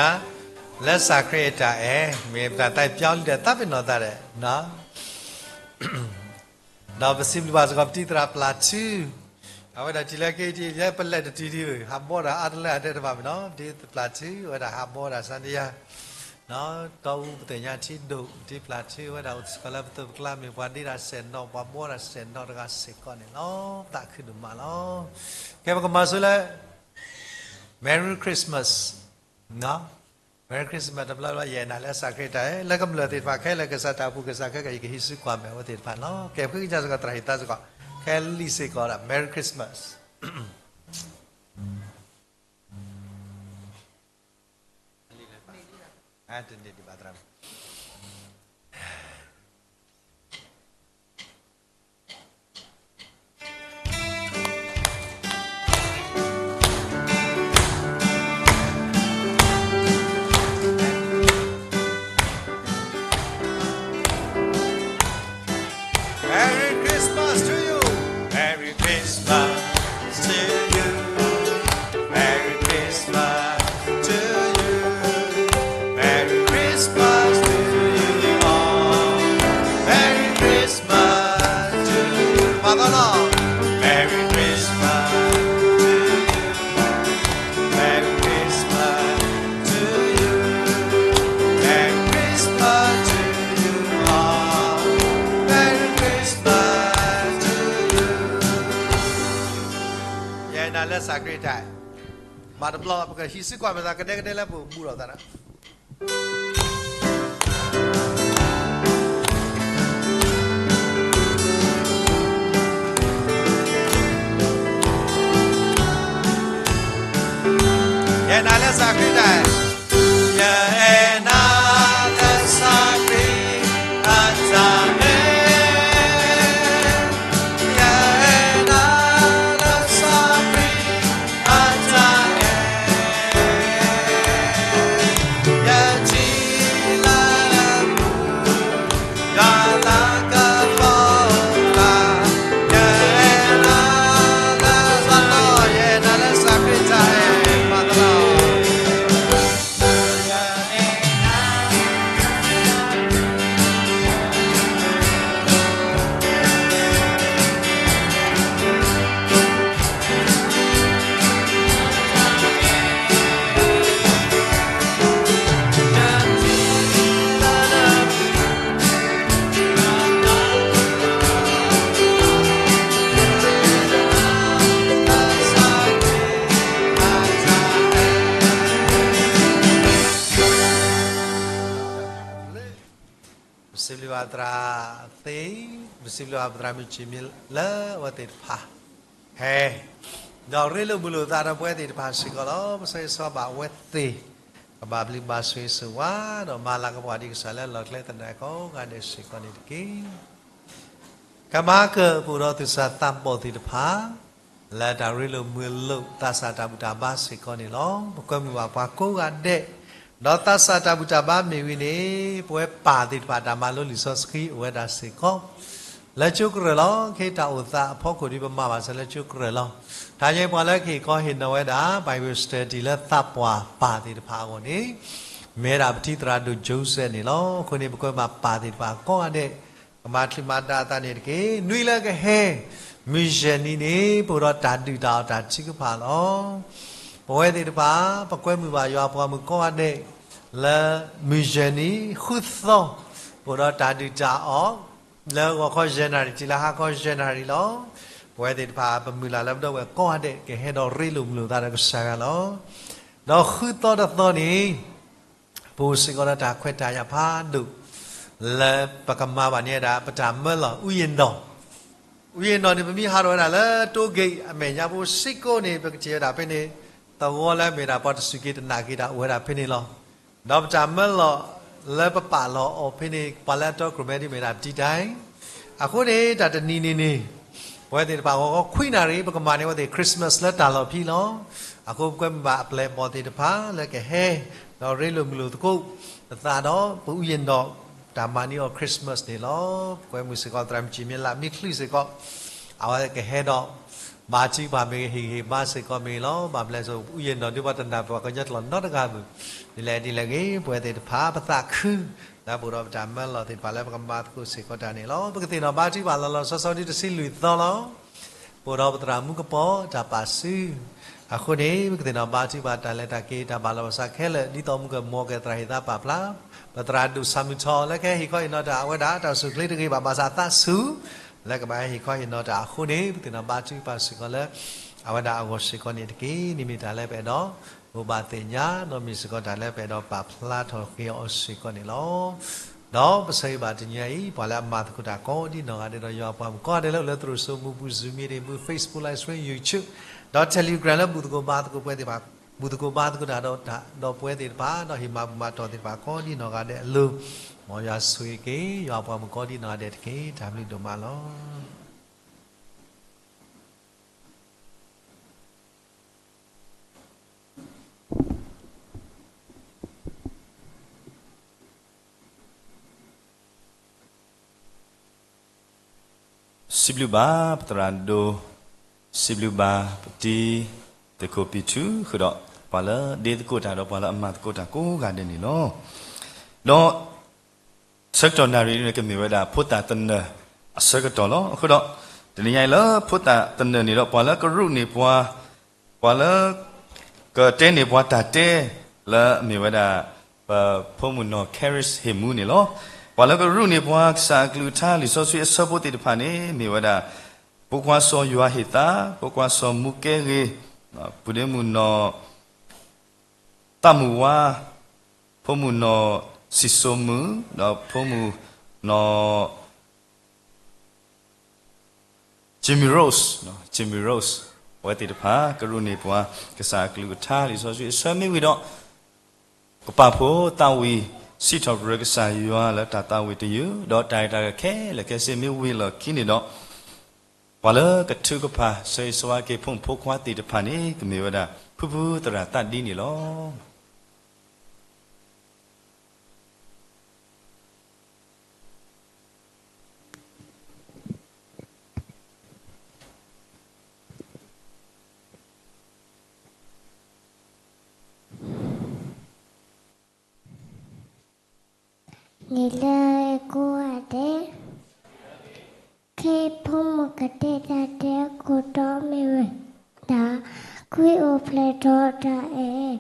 လၢစးခရံာ်အတၢ်အဲၣ် မ့ၢ်ပတၢ်သးအံၤပျီလံဒီးသးပ့ၤနီၣ်သးဒီး ဒီးပစံးဘျုးဘၣ်စ့ၢ်ကီးပတံၤသရၣ်ပျၢ်ထူ, အဝဲဒၣ်ထံၣ်လၢက့ၤထံၣ်လၢပလဲၤတတုၤဒံးဧၢ, ဟးဘီဒၣ်အါတလၢအတဲတဘၣ်မ့ၢ်နီၤ, ပတံၤသရၣ်ပျၢ်ထူ အဝဲဒၣ်ဟးဘီဒၣ်စါန့ၣ်ယါ, တီအူပသ့ၣ်ညါထံဒိၣ် ပတံၤသရၣ်ပျၢ်ထူ အဝဲဒၣ်အိၣ်စ့ၢ်ကီးလၢပသိးပကျါ မ့ၢ်ပှၤဒ့တၢ်စဲၣ်နီၤ ပှၤဘီတၢ်စဲၣ်နီၤတဂၤစ့ၢ်ကီးန့ၣ်လီၤ. သးခုဒိၣ်မးလီၤ. ကဲပကမၤဆိလၢ Merry Christmas နီၤ, Merry Christmas တဘျီဘျီ ယအဲၣ်နၤလၢစးခရံာ်တၢ်အဲၣ် လၢကမျၢၢ်သ့ၣ်တဖၣ်ခဲလၢာ် ကစၢ်တၢ်အိၣ်ဖှိၣ်ကစၢ်ခဲကၢ် ယကဟံးစုကွၢ်မဲာ်အဝဲသ့ၣ်တဖၣ်လီၤ. ကဲ ဃ့ကညးစ့ၢ်ကီး သရၣ်ဟ့ၣ်သါစ့ၢ်ကီး ခဲလံစ့ၢ်ကီးဒီး Merry Christmas. တနံၣ်ဒံးဘၣ်သရၣ် Merry Christmas to you. Merry Christmas to you. Merry Christmas to you. Merry Christmas to you all. Merry Christmas to you. Merry Christmas to you. Merry Christmas to you. Merry Christmas to you all. Merry Christmas to you. ယအဲၣ်နၤလၢစးခရံာ်တၢ်အဲၣ်, မၤတဘျီ ပကဟံးစုကွၢ်မဲာ်သးကဒဲကဒဲလၢပအိၣ်ဘူးလိာ်သးဒီး ယအဲၣ်နၤလၢစးခရံာ်တၢ်အဲၣ်, ယအဲၣ်နၤလၢစးခရံာ်အတၢ်အဲၣ်, ယအဲၣ်နၤလၢစးခရံာ်အတၢ်အဲၣ်, ယထံၣ်လၢ ပစံးဘျုးဘၣ်သရၣ်သ့, ပစံးဘျုးဘၣ်ပသရၣ်မုၣ်ဆံးမံလၢအဝဲသ့ၣ်တဖၣ် ဟဲ ဒီးရ့လိာ်မုာ်လိာ်သးဒီးပဝဲသ့ၣ်တဖၣ်စ့ၢ်ကီးလီၤ. ပဆၢဂ့ၤဆၢဝါဘၣ်အဝဲသ့ၣ်, ကဘၣ်ဘျုးဘၣ်ဆိၣ်ဂ့ၤဆိၣ်ဝါ ဒီးမၤလၤကပီၤဒံးကစၢ်လၢလီၢ်ကျဲသနၢၣ်ကိးဂၤဒဲးစ့ၢ်ကီးန့ၣ်တက့ၢ်. ကမၤကၢၣ်ပအိၣ်ဒီးသူၣ်စၢ်သးဘီၣ်သ့ၣ်တဖၣ် လၢတၢ်ရ့လိာ်မုာ်လိာ်သးစၢ်တၢ်ဘူၣ်တၢ်ဘါစ့ၢ်ကီးန့ၣ်လီၤ. ပကွဲမုာ်ဘၣ်ပှၤကိးဂၤဒဲး, ဒီးသးစၢ်တၢ်ဘူၣ်တၢ်ဘါမ့ၢ်ဝံၤန့ၣ် ပဝဲပၢ်သ့ၣ်တဖၣ်တၢ်မၤလိလံာ်စီဆှံအိၣ်ဝဲဒၣ်စ့ၢ်ကီး လၢကၠိကရၢၢ်လီၤ. ခဲတၢ်အိၣ်သးအဖီခိၣ်ဒီး ပမၤဘၣ်စၢၤလၢကၠိကရၢၢ်လီၤ. တဟါညါပှၤလၢကဟ့ၣ်ခီဟ့ၣ်နီၤဝဲဒၣ် Bible study လၢသးပှၢ်ပၢ်သ့ၣ်တဖၣ်အဂီၢ်န့ၣ် မ့ၢ်ဝဲဒၣ်ပထံသရၣ်ဒိၣ် Joseph န့ၣ်လီၤ. အဃိန့ၣ် ပကွဲမုာ်ဘၣ်ပၢ်သ့ၣ်တဖၣ်ကိးဂၤဒဲး ကမၤချုးမၤဒါအသးန့ၣ်တက့ၢ်. နွံလၢကဟဲ မုၢ်ယဲၢ်နံၤန့ၣ် ပအိၣ်ဒီးတၢ်ဒုၣ်တၢ်အီၣ်တၢ်ထုကဖၣ်လီၤ. ပဝဲသ့ၣ်တဖၣ် ပကွဲမုာ်ဘၣ်ယွၤအပှၤမုၣ်ကိးဂၤဒဲး လၢမုၢ်ယဲၢ်နံၤ ဃုသီ ပအိၣ်ဒီးတၢ်ဒုၣ်တၢ်အီၣ် လၢဂီၤခီယဲၢ်နၣ်ရံၣ် တုၤလၢဟါခီယဲၢ်နၣ်ရံၣ်လီၤ. ပဝဲသ့ၣ်တဖၣ် ပမုၢ်လၢ်လၢပဒီပုၢ်ဝဲၢ်ကိးဂၤဒဲး ကဟဲဒီးရ့လိာ်မုာ်လိာ်သးဒီးကစၢ်ယွၤလီၤ. ဒီးဃုသီတသီန့ၣ် ပအိၣ်စ့ၢ်ကီးဒီးတၢ်ခွဲးတၢ်ယာ်ဖးဒိၣ် လၢပကမၤဘၣ်န့ၢ်ဝဲဒၣ် ပတၢ်မၢလီၤ ဥယျာဉ်တော်, ဥယျာဉ်တော်န့ၣ် ပမ့ၢ်ဟးထီၣ်ဝဲဒၣ်လၢ တိဂ့ၢ်အမဲာ်ညါပူၤစ့ၢ်ကီးန့ၣ် ပကထံၣ်ဝဲဒၣ်ဖဲန့ၣ် သဝီလၢမ့ၢ်ဒၣ်ပှၤတစူၢ်က့ၤတနာ်က့ၤတၢ်အိၣ်ဝဲဒၣ်ဖဲန့ၣ်လီၤ. ဒီးပတၢ်မၢလီၤလၢပပာ်လီၤအီၤဖဲန့ၣ် ပှၤလၢအတီခိၣ်ရိၣ်မဲဒ်မ့ၢ်ဒၣ်ပတံတၢ်အံၤ, အဃိန့ၣ် တၢ်တနံၤန့ၣ်န့ၣ် ပဝဲသ့ၣ်တဖၣ်ဂီၤဂီၤခွံနၣ်ရံၣ် ပကမၤန့ၢ်ဝဲသ့ၣ် Christmas လၢတၢ်လီၢ်ဖဲလီၤ. အဃိပကွဲမုာ်ဘၣ်အပျဲၢ်အဘီၣ်သ့ၣ်တဖၣ်လၢကဟဲ ဒီးရ့လိာ်မုာ်လိာ်သကိး ပသးဒီးပဥယျာဉ်တော် တၢ်မၤန့ၢ်အီၤ Christmas န့ၣ်လီၤ. ပကွဲမုာ်စ့ၢ်ကီး သရၣ်မုၣ်ကၠံၣ်မ့လး မ့ၢ်ချုးစ့ၢ်ကီး အဝဲကဟဲဒီး ဘါထုကဖၣ်မ့ၢ်ဂ့ၤ ဟ့ၣ်ဂံၢ်ဟ့ၣ်ဘါစ့ၢ်ကီးမ့ၢ်ဂ့ၤလီၤ. ဘၣ်ဘျဲးစ့ၢ်ကီး ပဥယျာဉ်တော် ဒ်ပှၤတနာ်ပှၤကညီကျိာ်နီတဂၤမုၢ်, ဒ်လဲၣ်ဒ်လဲၣ်ဂ့ၤ ပဝဲသ့ၣ်တဖၣ် ပသးခု လၢပအိၣ်ဒီးပတၢ်မၢလီၤသ့ၣ်တဖၣ်လၢ ပကမၤသကိးစ့ၢ်ကီးတၢ်န့ၣ်လီၤ. ပကသ့ၣ်နီၣ်ဘါထုကဖၣ်လီၤလီၤဆီဆီဒ်တဆံလွံၢ်သီလီၤ. ပအိၣ်ဒီးပသရၣ်မူကပီၤတၢ်ပာ်စု အဃိန့ၣ် ပကသ့ၣ်နီၣ်ဘါထုကဖၣ်တၢ်လဲၤတၢ်က့ၤ တၢ်ဘၣ်လီၤဘၣ်စးခဲလၢာ် ဒ်သိးမုၢ်ကမီၤကဲသရၣ်ဟ့ၣ်သးပာ်ဖျါ ပသရၣ်ဒိၣ်စၣ်မုၢ်ထီၣ် လၢကဟဲဟ့ၣ်ခီဟ့ၣ်နီၤတၢ်အဝဲဒၣ် တၢ်အိၣ်ဆူၣ်အိၣ်ချ့တဂ့ၤဘၣ် ဘၣ်ဆၣ်အသးဆူၣ် လၢကဘၣ်ဟဲဟ့ၣ်ခီဟ့ၣ်နီၤတၢ်အဃိန့ၣ် ပကသ့ၣ်နီၣ်ဘါထုကဖၣ်စ့ၢ်ကီးလၢ အဝဲဒၣ်အဂီၢ်စ့ၢ်ကီးန့ၣ်တက့ၢ်. န့ၣ်မ့ၢ်တၢ်လၢပအဲၣ်ဒိး ဘိးဘၣ်သ့ၣ်ညါ ဒီးမ့ၢ်စ့ၢ်ကီးတၢ်လၢပအဲၣ်ဒိးပာ်ဖျါထီၣ်က့ၤအီၤစ့ၢ်ကီးန့ၣ်လီၤ. ဒီးပဆၢဂ့ၤဘၣ်တနံၤအံၤ ပှၤလၢအမၤသကိးတၢ်ကိးဒ်နီၢ်ဂၤဒဲး ဒီးယွၤအပှၤမုၣ်ကိးဂၤဒဲးလၢအိၣ်လၢသရိာ်စိမိၢ်ပူၤ Zoom meeting ပူၤ Facebook live stream, YouTube ဒီး Telegram လၢဘူၣ်သကိးဘါသကိးပဝဲသ့ၣ်တဖၣ် ဘူၣ်သကိးဘါသကိးတၢ်ဒီး ဒီးပဝဲသ့ၣ်တဖၣ် ဒီးဟ့ၣ်မၤဘူၣ်မၤတီၢ်သ့ၣ်တဖၣ်ကိးဒ်နီၢ်ဂၤဒဲးအလိၤ, မ်ယွၤဆိၣ်ဂ့ၤက့ၤ ယွၤအပှၤမုၣ်ကိးဒ်နီၢ်ဂၤဒဲးတက့ၢ်. တၢ်ဘျုးဒိၣ်မးလီၤ. စံးဘျုးဘၣ်ပသရၣ်ဒိၣ်, စံးဘျုးဘၣ်ပတံၤသကိးပံၤထူ ဃုာ်ဒီး ပှၤလၢဒ့သကိးတၢ်ဒီးပှၤလၢအမၤသကိးတၢ်ကိးဂၤဒဲးန့ၣ်လီၤ. ဒီး ဆၢကတီၢ်နၣ်ရံၣ်န့ၣ် ကမ့ၢ်ဝဲဒၣ်ဖိသၣ်သနၢၣ်အဆၢကတီၢ်လီၤ. အဃိဒီး တနံၤညါအံၤလၢဖိသၣ်သနၢၣ်န့ၣ်ဒီး ပှၤလၢကရူၢ်န့ၢ်ပှၤ, ပှၤလၢ ကတဲန့ၢ်ပှၤတၢ်တဲ လၢအမ့ၢ်ဝဲဒၣ် ပဖိမုၣ်နီၢ် Charis ဟ့ၣ်မူန့ၣ်လီၤ. ပှၤလၢကရူၢ်န့ၢ်ပှၤကစၢ်အကလုၢ်ကထါ လံာ်စီဆှံအဆၢဖိသ့ၣ်တဖၣ်န့ၣ် မ့ၢ်ဝဲဒၣ် ဖိခွါစီၤယွၤဟ့ၣ်သး, ဖိခွါစီၤမူကဲဂ့ၤ, ပုၢ်ဒ့မုၣ်နီၢ် သးမုၢ်ဝါ, ဖိမုၣ်နီၢ်စံၣ်စိၤမုၣ်, ဒီးဖိမုၣ်နီၢ် Jimmy Rose, Jimmy Rose, အဝဲသ့ၣ်တဖၣ် ကရူၢ်န့ၢ်ပှၤ ကစၢ်အကလုၢ်ကထါ လံာ်စီဆှံအဆၢမ့ၢ်ဝံၤဒီး ကပာ်ဖှိၣ်သးဝံၣ် စံးထီၣ်ပတြၢၤကစၢ်ယွၤလၢတၢ်သးဝံၣ်တယုၢ် ဒီးတၢ်ရဲၣ်တၢ်ကျဲၤခဲလၢာ်ခဲဆ့မ့ၢ်ဝံၤလီၢ်ခံန့ၣ်ဒီး ပှၤလၢကထုကဖၣ် ဆၢဂ့ၤဆၢဝါက့ၤဖိမုၣ်ဖိခွါသ့ၣ်တဖၣ်န့ၣ် ကမ့ၢ်ဝဲဒၣ် ဖုဖုသရၣ်သးဒံန့ၣ်လီၤ. နံၤလၢကိးဂၤဒဲး, ခဲအံၤဖိမုၣ်ကတဲတၢ်တဲအခိၣ်တီမ့ၢ်ဝဲဒၣ် ခွံအိၣ်ဖျဲၣ်ထီၣ်တၢ်အဲၣ်,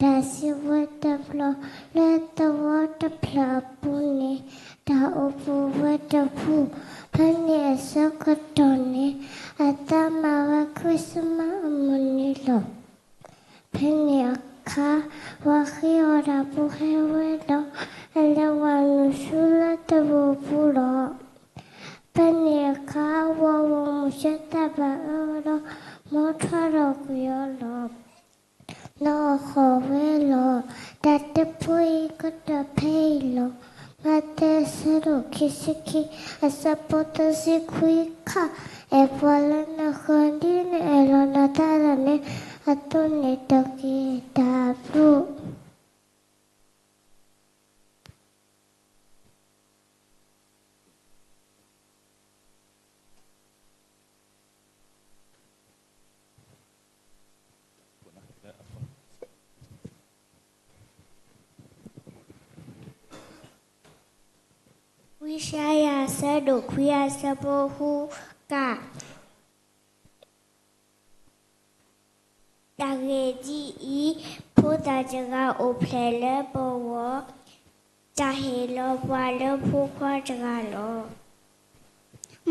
တၢ်စုဝဲတဖျီလၢသဝီတဖျၢၣ်အပူၤန့ၣ် တၢ်အိၣ်ပူၤဝဲတပူၤ, ဖဲန့ၣ်အဆၢကတီၢ်န့ၣ် အသးမၤဝဲ Christmas အမုၢ်နံၤလီၤ. ဖဲန့ၣ်အခါ ဝၤဃ့အီၣ်တၢ်ပူၤဟဲဝဲဒီး အလဲၤဝဲနုာ်ဆူလၢသရိာ်ပူၤလီၤ. ဖဲန့ၣ်အခါ ဝၤဂီၢ်မုၢ်ဆၢသးဘၣ်အၢဒီး မ်ထွဲဒီးကွံာ်အီၤလီၤ. နီၢ်အီၣ်ဃီၣ်ဝဲလီၤ. တၢ်တဖုအံၤကတၢၢ်ဖဲအံၤလီၤ. မးသဲအဆၢဒိၣ်ခံဆံခံ အဆၢဖိသၢဆံခွံခါ, အဲၣ်ပှၤလၢနဃၢၤဒ်နအဲၣ်လီၤနသးဒၣ်နဲအသိးန့ၣ် တက့ၢ်တၢ်ဘျုး. ဝံယၡါယၤ အဆၢဒိၣ်ခွံ အဆၢဖိဃုကး, တၢ်ဂ့ၢ်ဒ်အံၤ, ဖိသၣ်တဂၤအိၣ်ဖျဲၣ်လၢပဂီၢ်, တၢ်ဟ့ၣ်လီၤပှၤလၢဖိခွါတဂၤလီၤ.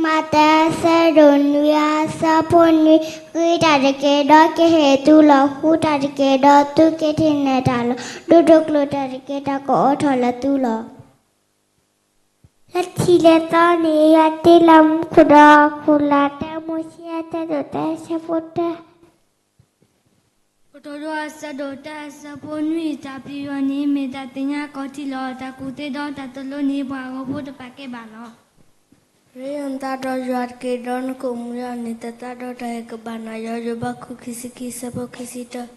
မးသဲ အဆၢဒိၣ်နွံ အဆၢဖိနွံ, ဃ့တၢ်တက့ၢ်ဒီးကဟ့ၣ်သုလီၤ, ဃုတၢ်တက့ၢ်ဒီးသုကထံၣ်န့ၢ်တၢ်လီၤ, ဒိးတကျိၤတၢ်တက့ၢ် တၢ်ကအိးထီၣ်လၢသုလီၤ. လၢထံးလဲၤသီန့ၣ် ယွၤတ့လီၤမူခိၣ်ဒီးခိၣ်လာ် တၢမိၤၡ့ အဆၢဒိၣ်တၢ အဆၢဖိတၢ. ကတိၤဒိ အဆၢဒိၣ်တၢ အဆၢဖိနွံ, တၢ်ပျံၤယွၤန့ၣ် မ့ၢ်တၢ်သ့ၣ်ညါအခီၣ်ထံးလီၤ. တၢ်ကူၣ်သ့ဒီးတၢ်သိၣ်လိန့ၣ် ပှၤအဂီၢ်ဖိတပာ်ကဲဘၣ်လီၤ. ရ့လိာ်နသးဒီးယွၤတက့ၢ်, ဒီးနကအိၣ်မူလၢအန့ၢ်သတးဒီးတၢ်ဂ့ၤကဘၣ်နၤ, ယိၤဘး ခိၣ်ခံဆံခံ အဆၢဖိခံဆံတၢ.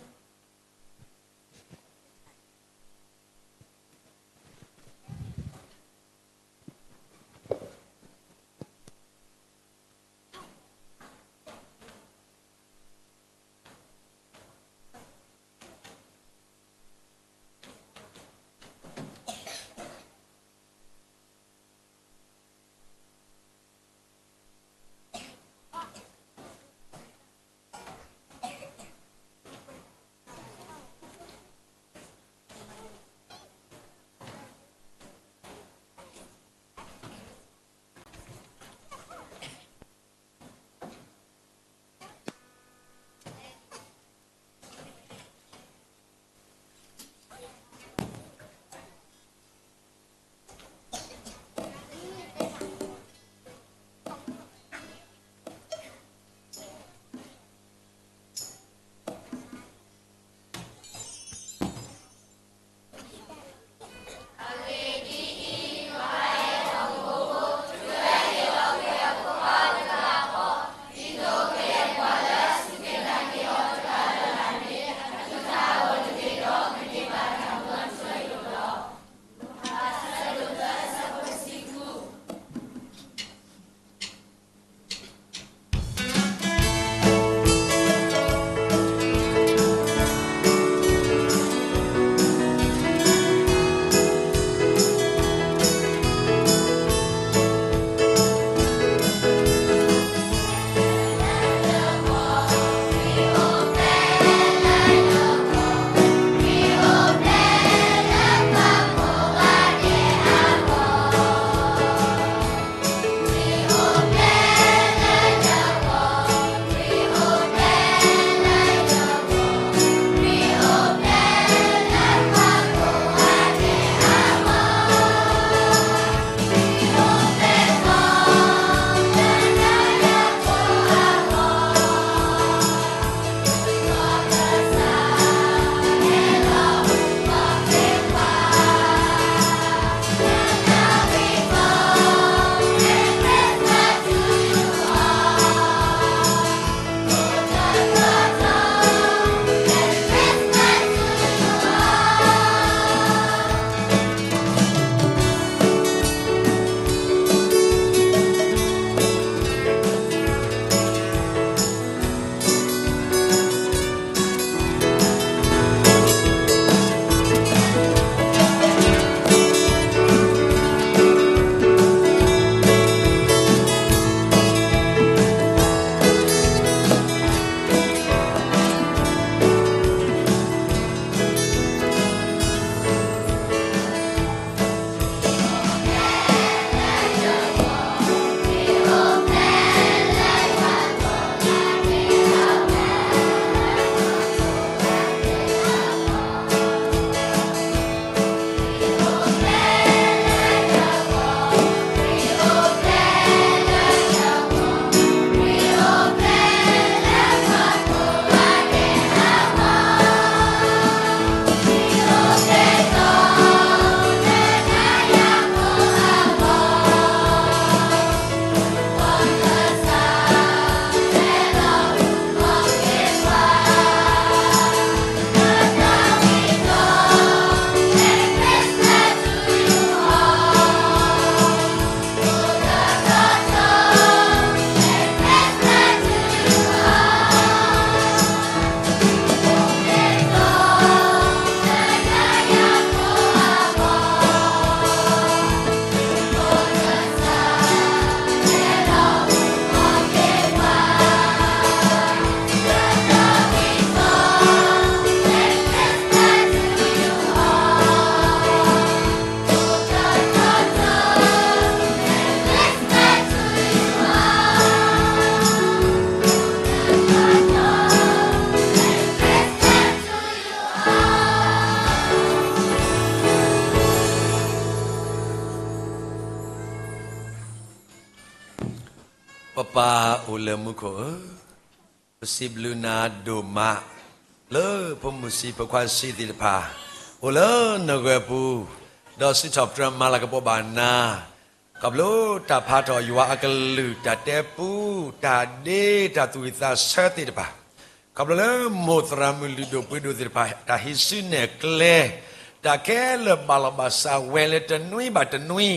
ပၢ်အိၣ်လၢမူခိၣ်ဧၢ, ပစံးဘျုးနၤဒိၣ်မး လၢဖိမုၣ်ဆံးဖိခွါဆံးသ့ၣ်တဖၣ် အိၣ်လၢနဂီၢ်ပူၤ, ဒီးစံးထီၣ်ပတြၢၤမၤလၤကပီၤဘၣ်နၤ, ခီဖျိတၢ်ဖးထီၣ်ယွၤအကလုၢ် တၢ်တဲပူ တၢ်ဒ့တၢ်သူၣ်ဝံၣ်သးဆၢသ့ၣ်တဖၣ်, ခီဖျိလၢမိၢ်သရၣ်မုၣ်လုၢ်ဒိၣ်ပှ့ၤဒိၣ်သ့ၣ်တဖၣ် တၢ်ဟံးစုနဲၣ်ကျဲ တၢ်ခဲလၢာ်ဘၣ်လီၤဘၣ်စးဝဲလၢတနွံဘၣ်တနွံ,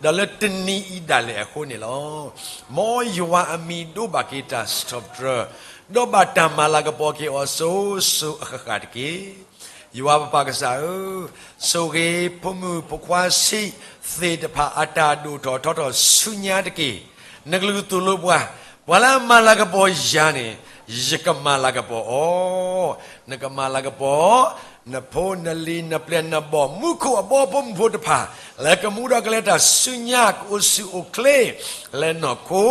ဒီးလၢတနံၤအံၤဒၣ်လဲာ်အဃိန့ၣ်လီၤ. မ်ယွၤအမံၤဒိးဘၣ်က့ၤတၢ်စံးထီၣ်ပတြၢၤ, ဒီးဘၣ်တၢ်မၤလၤကပီၤက့ၤအီၤစိၤစိၤအဃၣ်ဃၣ်တက့ၢ်. ယွၤပပၢ်ကစၢ်ဧၢ, ဆိၣ်ဂ့ၤဖိမုၣ်ဖိခွါဆံးသ့ၣ်တဖၣ်အတၢ်ဒိၣ်ထီၣ်ထီထီၣ်ဆူညါတက့ၢ်. နကလုၢ်သိၣ်လိပှၤ, ပှၤလၢအမၤလၤကပီၤယၤန့ၣ် ယကမၤလၤကပီၤအီၤ, နကမၤလၤကပီၤ နဖိနလံၤနပျဲၢ်နဘီၣ် မူခိၣ်အဘီဖိမုၢ်ဖိတဖၣ် လၢကမူဒီးကလဲၤတၢ်ဆူညါ ကအိၣ်ဆူၣ်အိၣ်ချ့ လၢနီၢ်ခိ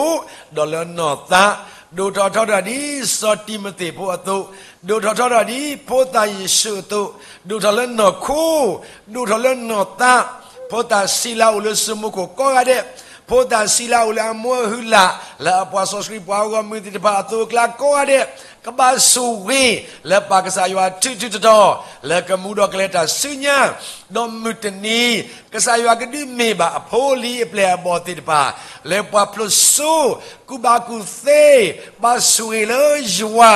ဒီးလၢနီၢ်သး, ဒိၣ်ထီၣ်ထီထီၣ်ဒ်စီၤတံၤမသ့းဖိအသိး, ဒိၣ်ထီၣ်ထီထီၣ်ဒ်ဖိသၣ်ယ့ၣ်ၡူးအသိး, ဒိၣ်ထီၣ်လၢနီၢ်ခိ, ဒိၣ်ထီၣ်လၢနီၢ်သး, ဖိသၣ်ဆံးလၢအိၣ်လၢစိမိခိၣ်ကိးဂၤဒဲး, ဖိသၣ်ဆံးလၢအိၣ်လၢအမိၢ်အဟုလၢ် လၢအပှၤစီဆှံပှၤဂီၢ်မုၢ်သ့ၣ်တဖၣ်အသိးအကျါကိးဂၤဒဲး, ကဘၣ်ဆိၣ်ဂ့ၤ လၢပၢ်ကစၢ်ယွၤထူးထူးတီၤတီၤ လၢကမူဒီးကလဲၤတၢ်ဆူညါ, ဒီးမုၢ်တနံၤ ကစၢ်ယွၤကဒုးမ့ၢ်ဘၣ်အဖိအလံၤအပျဲၢ်အဘီၣ်သ့ၣ်တဖၣ် လၢပှၤဖျိးစိ ကူၣ်ဘၣ်ကူၣ်သ့, ဘၣ်ဆိၣ်ဂ့ၤလၢယွၤ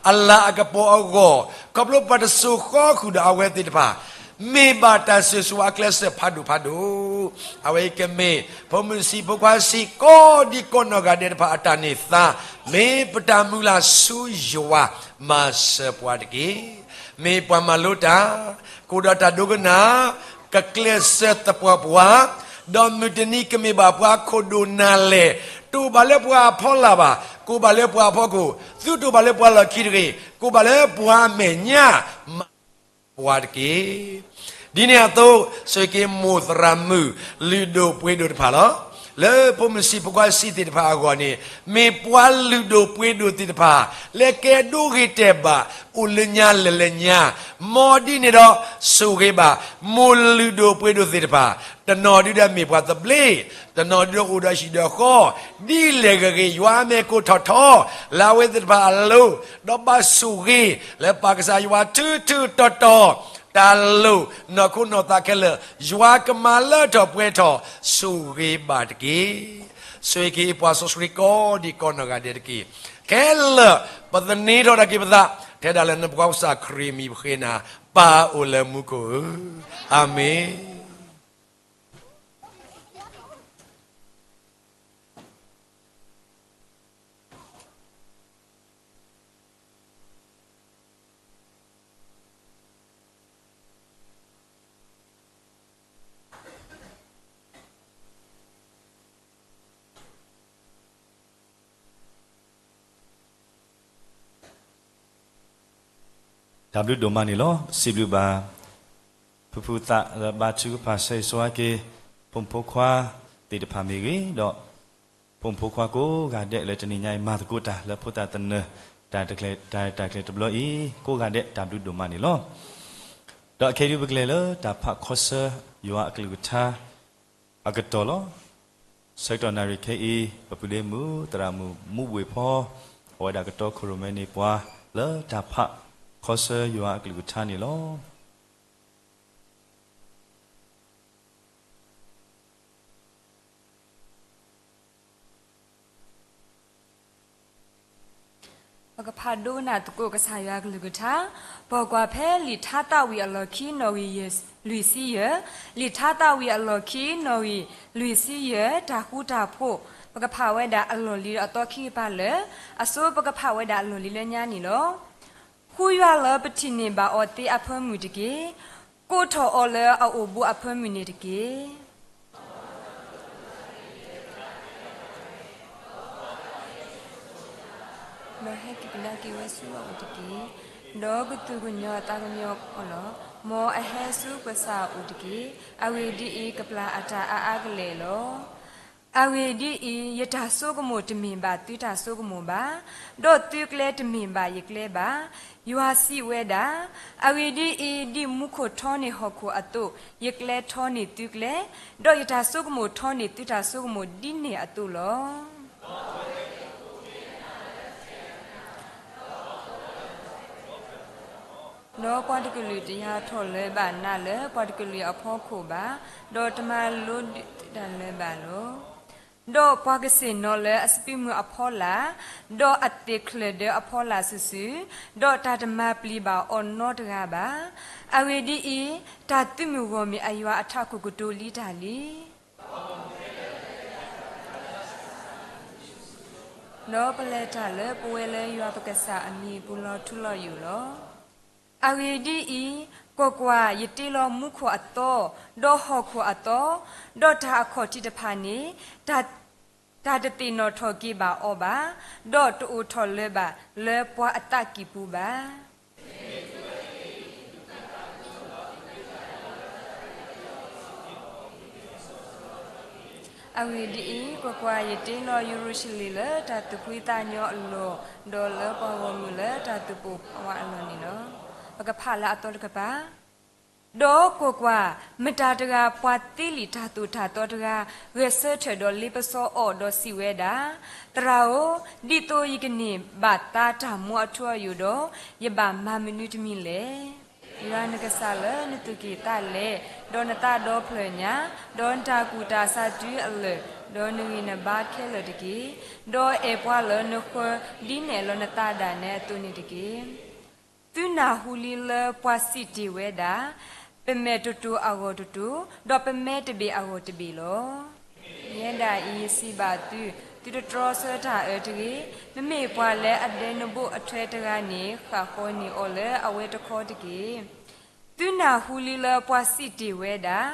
အလၤအကပီၤအဂီၢ်, ခီဖျိပှၤတစိၤဃီဃုာ်ဒီးအဝဲသ့ၣ်တဖၣ် မ့ၢ်ဘၣ်တၢ်စၢၤဆူအကျဲစၢၤဖးဒိၣ်ဖးဒိၣ်, အဝဲအံၤကမ့ၢ် ဖိမုၣ်ဆံးဖိခွါဆံး ကိးဒံကိးနီၢ်ဂၤဒဲးတဖၣ်အတၢ်န့ၢ်သါ, မ့ၢ်ပတၢ်မုၢ်လၢ်ဆူယွၤ မၤစၢၤပှၤတက့ၢ်. မ့ၢ်ပှၤမၤလိတၢ်, ကအိၣ်ဒီးတၢ်ဒိကနၣ်, ကကျဲးစၢးသပှၢ်ပှၢ်, ဒီးမုၢ်တနံၤကမ့ၢ်ဘၣ်ပှၤခိၣ်ဒိၣ်နၢ်လဲၢ်, တအိၣ်ဘၣ်လၢပှၤအဖီလာ်ဘၣ်, ကအိၣ်ဘၣ်လၢပှၤအဖီခိၣ်, သုတအိၣ်ဘၣ်လၢပှၤလီၢ်ခံတဂ့ၤ, ကအိၣ်ဘၣ်လၢပှၤအမဲာ်ညါ မၤ ပှၤတက့ၢ်. ဒ်န့ၣ်အသိး ဆိၣ်ဂ့ၤက့ၤမိၢ်သရၣ်မုၣ် လုၢ်ဒိၣ်ပှ့ၤဒိၣ်တဖၣ်လီၤ. လၢဖိမုၣ်ဆံးဖိခွါဆံးသ့ၣ်တဖၣ်အဂီၢ်န့ၣ် မ့ၢ်ပှၤလုၢ်ဒိၣ်ပှ့ၤဒိၣ်သ့ၣ်တဖၣ် လၢကဲဒိဂ့ၤတဲာ်ဘၣ် အိၣ်လၢညါလဲၤလၢညါ, မ်ဒ်န့ၣ်ဒီး ဆိၣ်ဂ့ၤဘၣ် မိၢ်လုၢ်ဒိၣ်ပှ့ၤဒိၣ်သ့ၣ်တဖၣ်, တနီၤဒုဒီးမ့ၢ်ပှၤသဘျ့, တနီၤဒုဒီးအိၣ်ဒီးဟံၣ်ဒီးဃီ, ဒ်လဲၣ်ဂ့ၤဂ့ၤ ယွၤအမဲာ်ကအိၣ်ထီၣ်ထီ လၢအဝဲသ့ၣ်တဖၣ်အလိၤ, ဒီးဘၣ်ဆိၣ်ဂ့ၤ လၢပၢ်ကစၢ်ယွၤထူးထူးတီၤတီၤ တၢ်လိၣ် နီၢ်ခိနီၢ်သးခဲလၢာ် ယွၤကမၤလၢထီၣ်ပှဲၤထီၣ် ဆိၣ်ဂ့ၤဘၣ်တက့ၢ်. ဆိၣ်ဂ့ၤက့ၤပှၤစီဆှံကိးဒံကိးနီၢ်ဂၤဒဲးတက့ၢ်. ခဲလၢာ် ပသန့ၤထီၣ်ဒၣ်က့ၤပသး ထဲဒၣ်လၢနဖိခွါကစၢ်ခရံာ်အမံၤပဃ့နၤ, ပၢ်အိၣ်လၢမူခိၣ်ဧၢ, အၤမ့ၣ်. တၢ်ဘျုးဒိၣ်မးန့ၣ်လီၤ. စံးဘျုးဘၣ် ဖုဖုသးလၢဘါထုကဖၣ်ဆၢဂ့ၤဆၢဝါက့ၤ ဖိမုၣ်ဖိခွါသ့ၣ်တဖၣ်မ့ၢ်ဂ့ၤ, ဒီးဖိမုၣ်ဖိခွါကိးဂၤဒဲးလၢတနံၤညါအံၤ မၤသကိးတၢ်လၢဖိသၣ်သနၢၣ် တၢ်တၢ်ကျဲၤတဘျီအံၤ ကိးဂၤဒဲးတၢ်ဘျုးဒိၣ်မးန့ၣ်လီၤ. ဒီးခဲအံၤဒုပကလဲၤလၢတၢ်ဖးခီဆၢ ယွၤအကလုၢ်ကထါ အကတီၢ်လီၤ. ဆၢကတီၢ်နၣ်ရံၣ်ခဲအံၤ ပပုၢ်ဒ့မုၣ် သရၣ်မုၣ်မူဘှ့ၣ်ဖီ အဝဲဒၣ်ကတီခိၣ်ရိၣ်မဲန့ၢ်ပှၤ လၢတၢ်ဖးခီဆၢယွၤအကလုၢ်ကထါန့ၣ်လီၤ. ပကဖးဒိကနၣ်သကိးကစၢ်ယွၤအကလုၢ်ကထါ, ပိာ်ကွၢ်ဖဲလံာ်ထါသးဝံၣ်အလီၢ်ခံနီၣ်ဂံၢ်လွံၢ်ဆံယဲၢ်, လံာ်ထါသးဝံၣ်အလီၢ်ခံနီၣ်ဂံၢ်လွံၢ်ဆံယဲၢ် တၢ်ဃူတၢ်ဖိး, ပကဖးဝဲဒၣ်အလီၢ်လံၤဒီးအသီခံကပၤလၢာ်, အဆိပကဖးဝဲဒၣ်အလီၢ်လံၤလၢညါန့ၣ်လီၤ. ဃုယွၤလၢပထံၣ်န့ၢ်ဘၣ်အီၤသ့အဖၢမုၢ်တက့ၢ်. ကိးထီၣ်အီၤလၢအအိၣ်ဘူးအဖၢမုၢ်န့ၣ်တက့ၢ်. ဒီးဟဲက့ၤကဒါက့ၤဝဲဆူအအိၣ်တက့ၢ်. ဒီးကသူၣ်ကညီၤအသးကညီၤအီၤလီၤ. မ်အဟဲဆူကစၢ်အအိၣ်တက့ၢ်. အဂ့ၢ်ဒ်အံၤ, ကပျၢ်အတၢ်အါအါကလဲာ်လီၤ. အဂ့ၢ်ဒ်အံၤ, ယတၢ်ဆိကမိၣ်တမ့ၢ်ဘၣ်သုတၢ်ဆိကမိၣ်ဘၣ်, ဒီးသုကျဲတမ့ၢ်ဘၣ်ယကျဲဘၣ်. ယွၤစံးဝဲဒၣ်, အဂ့ၢ်ဒ်အံၤ, ဒ်မူခိၣ်ထီန့ၢ်ဟီၣ်ခိၣ်အသိး, ယကျဲထီန့ၢ်သုကျဲ, ဒီးယတၢ်ဆိကမိၣ်ထီန့ၢ်သုတၢ်ဆိကမိၣ်ဒ်န့ၣ်အသိးလီၤ. ဒီးပှၤတကလုာ်တယၢ်ထီၣ်လၢၤဘၣ်နးလၢပှၤတကလုာ်အဖီခိၣ်ဘၣ်, ဒီးတမၤလိဒုးတၢ်လၢၤဘၣ်လီၤ. ဒီးပှၤကစ့ၢ်နီၤလၢအစပံးမုၢ်အဖီလာ်, ဒီးအသ့ၣ်ချၢၣ်ဒၢအဖီလာ်စုာ်စုာ်, ဒီးတၢ်တမၤပျံၤဘၣ်အီၤနီတဂၤဘၣ်. အဂ့ၢ်ဒ်အံၤ, တၢ်သုးမုၢ်ဂီၢ်မ့ၢ်အယွၤအထးခိၣ်ကတိၤလံတၢ်လံ. ဒီးပလဲၤတၢ်လၢပဝဲလၢယွၤပကစၢ်အမံၤပူၤလီၤထူလီၤယိာ်လီၤ. အဂ့ၢ်ဒ်အံၤ, ကွၢ်ကွၢ်, ယတ့လီၤမူခိၣ်အသီ, ဒီးဟီၣ်ခိၣ်အသီ, ဒီးတၢ်အခီၣ်ထံးတဖၣ်န့ၣ်, တၢ်တသ့ၣ်နီၣ်ထီၣ်က့ၤဘၣ်အီၤဘၣ်, ဒီးတအိၣ်ထီၣ်လၢၤဘၣ်လၢပှၤအသးကံၢ်ပူၤဘၣ်. အဂ့ၢ်ဒ်အံၤ, ကွၢ်ကွၢ်, ယတ့လီၤယရူၤၡလ့ၣ်လၢတၢ်သူၣ်ဖှံသးညီအလီၢ်, ဒီးလၢပှၤဂီၢ်မုၢ်လၢတၢ်သူၣ်ပိၢ်သးဝးအလီၢ်န့ၣ်လီၤ. ပကဖးလၢအသီတကပၤ. ဒီးကွၢ်ကွၢ်, မတၤတဂၤပှၤသ့လံာ်တၢ်သိၣ်တၢ်သီတဂၤ ဂဲၤဆၢထၢၣ်ဒီးလ့ပစီအီၤဒီးစံးဝဲဒၣ်, သရၣ်ဧၢ, ဒ်သိးယကန့ၢ်ဘၣ်သါတၢ်မူအထူအယိာ်ဒီး, ယဘၣ်မၤမနုၤတမံၤလဲၣ်. ယွၤနကစၢ်လၢနသူၣ်က့ၣ်သးလဲ, ဒီးနသးဒီဖျၢၣ်ညါ, ဒီးနတၢ်ကူၣ်တၢ်ဆးတုၤအလၢာ်, ဒီးနဂံၢ်နဘါခဲလၢာ်တက့ၢ်. ဒီးအဲၣ်ပှၤလၢနဃၢၤ ဒ်နအဲၣ်လီၤနသးဒၣ်နဲအသိးန့ၣ်တက့ၢ်. သုနၢ်ဟူလံလၢပှၤစံးတ့ၢ်ဝဲဒၣ်, ပမဲာ်တတိၤအဂီၢ်တတိၤ, ဒီးပမဲာ်တဘ့ၣ်အဂီၢ်တဘ့ၣ်လီၤ. ယဲဒၣ်အံၤယစံးဘၣ်သု, သုတတြီဆၢတၢ်အၢတဂ့ၤ. မ့မ့ၢ်ပှၤလၢအဒဲနဘိအထွဲတဂၤန့ၣ် ဃၣ်ဃီန့ၢ်အီၤလၢအဝဲတခီတက့ၢ်. သုနၢ်ဟူလံလၢပှၤစံးတ့ၢ်ဝဲဒၣ်,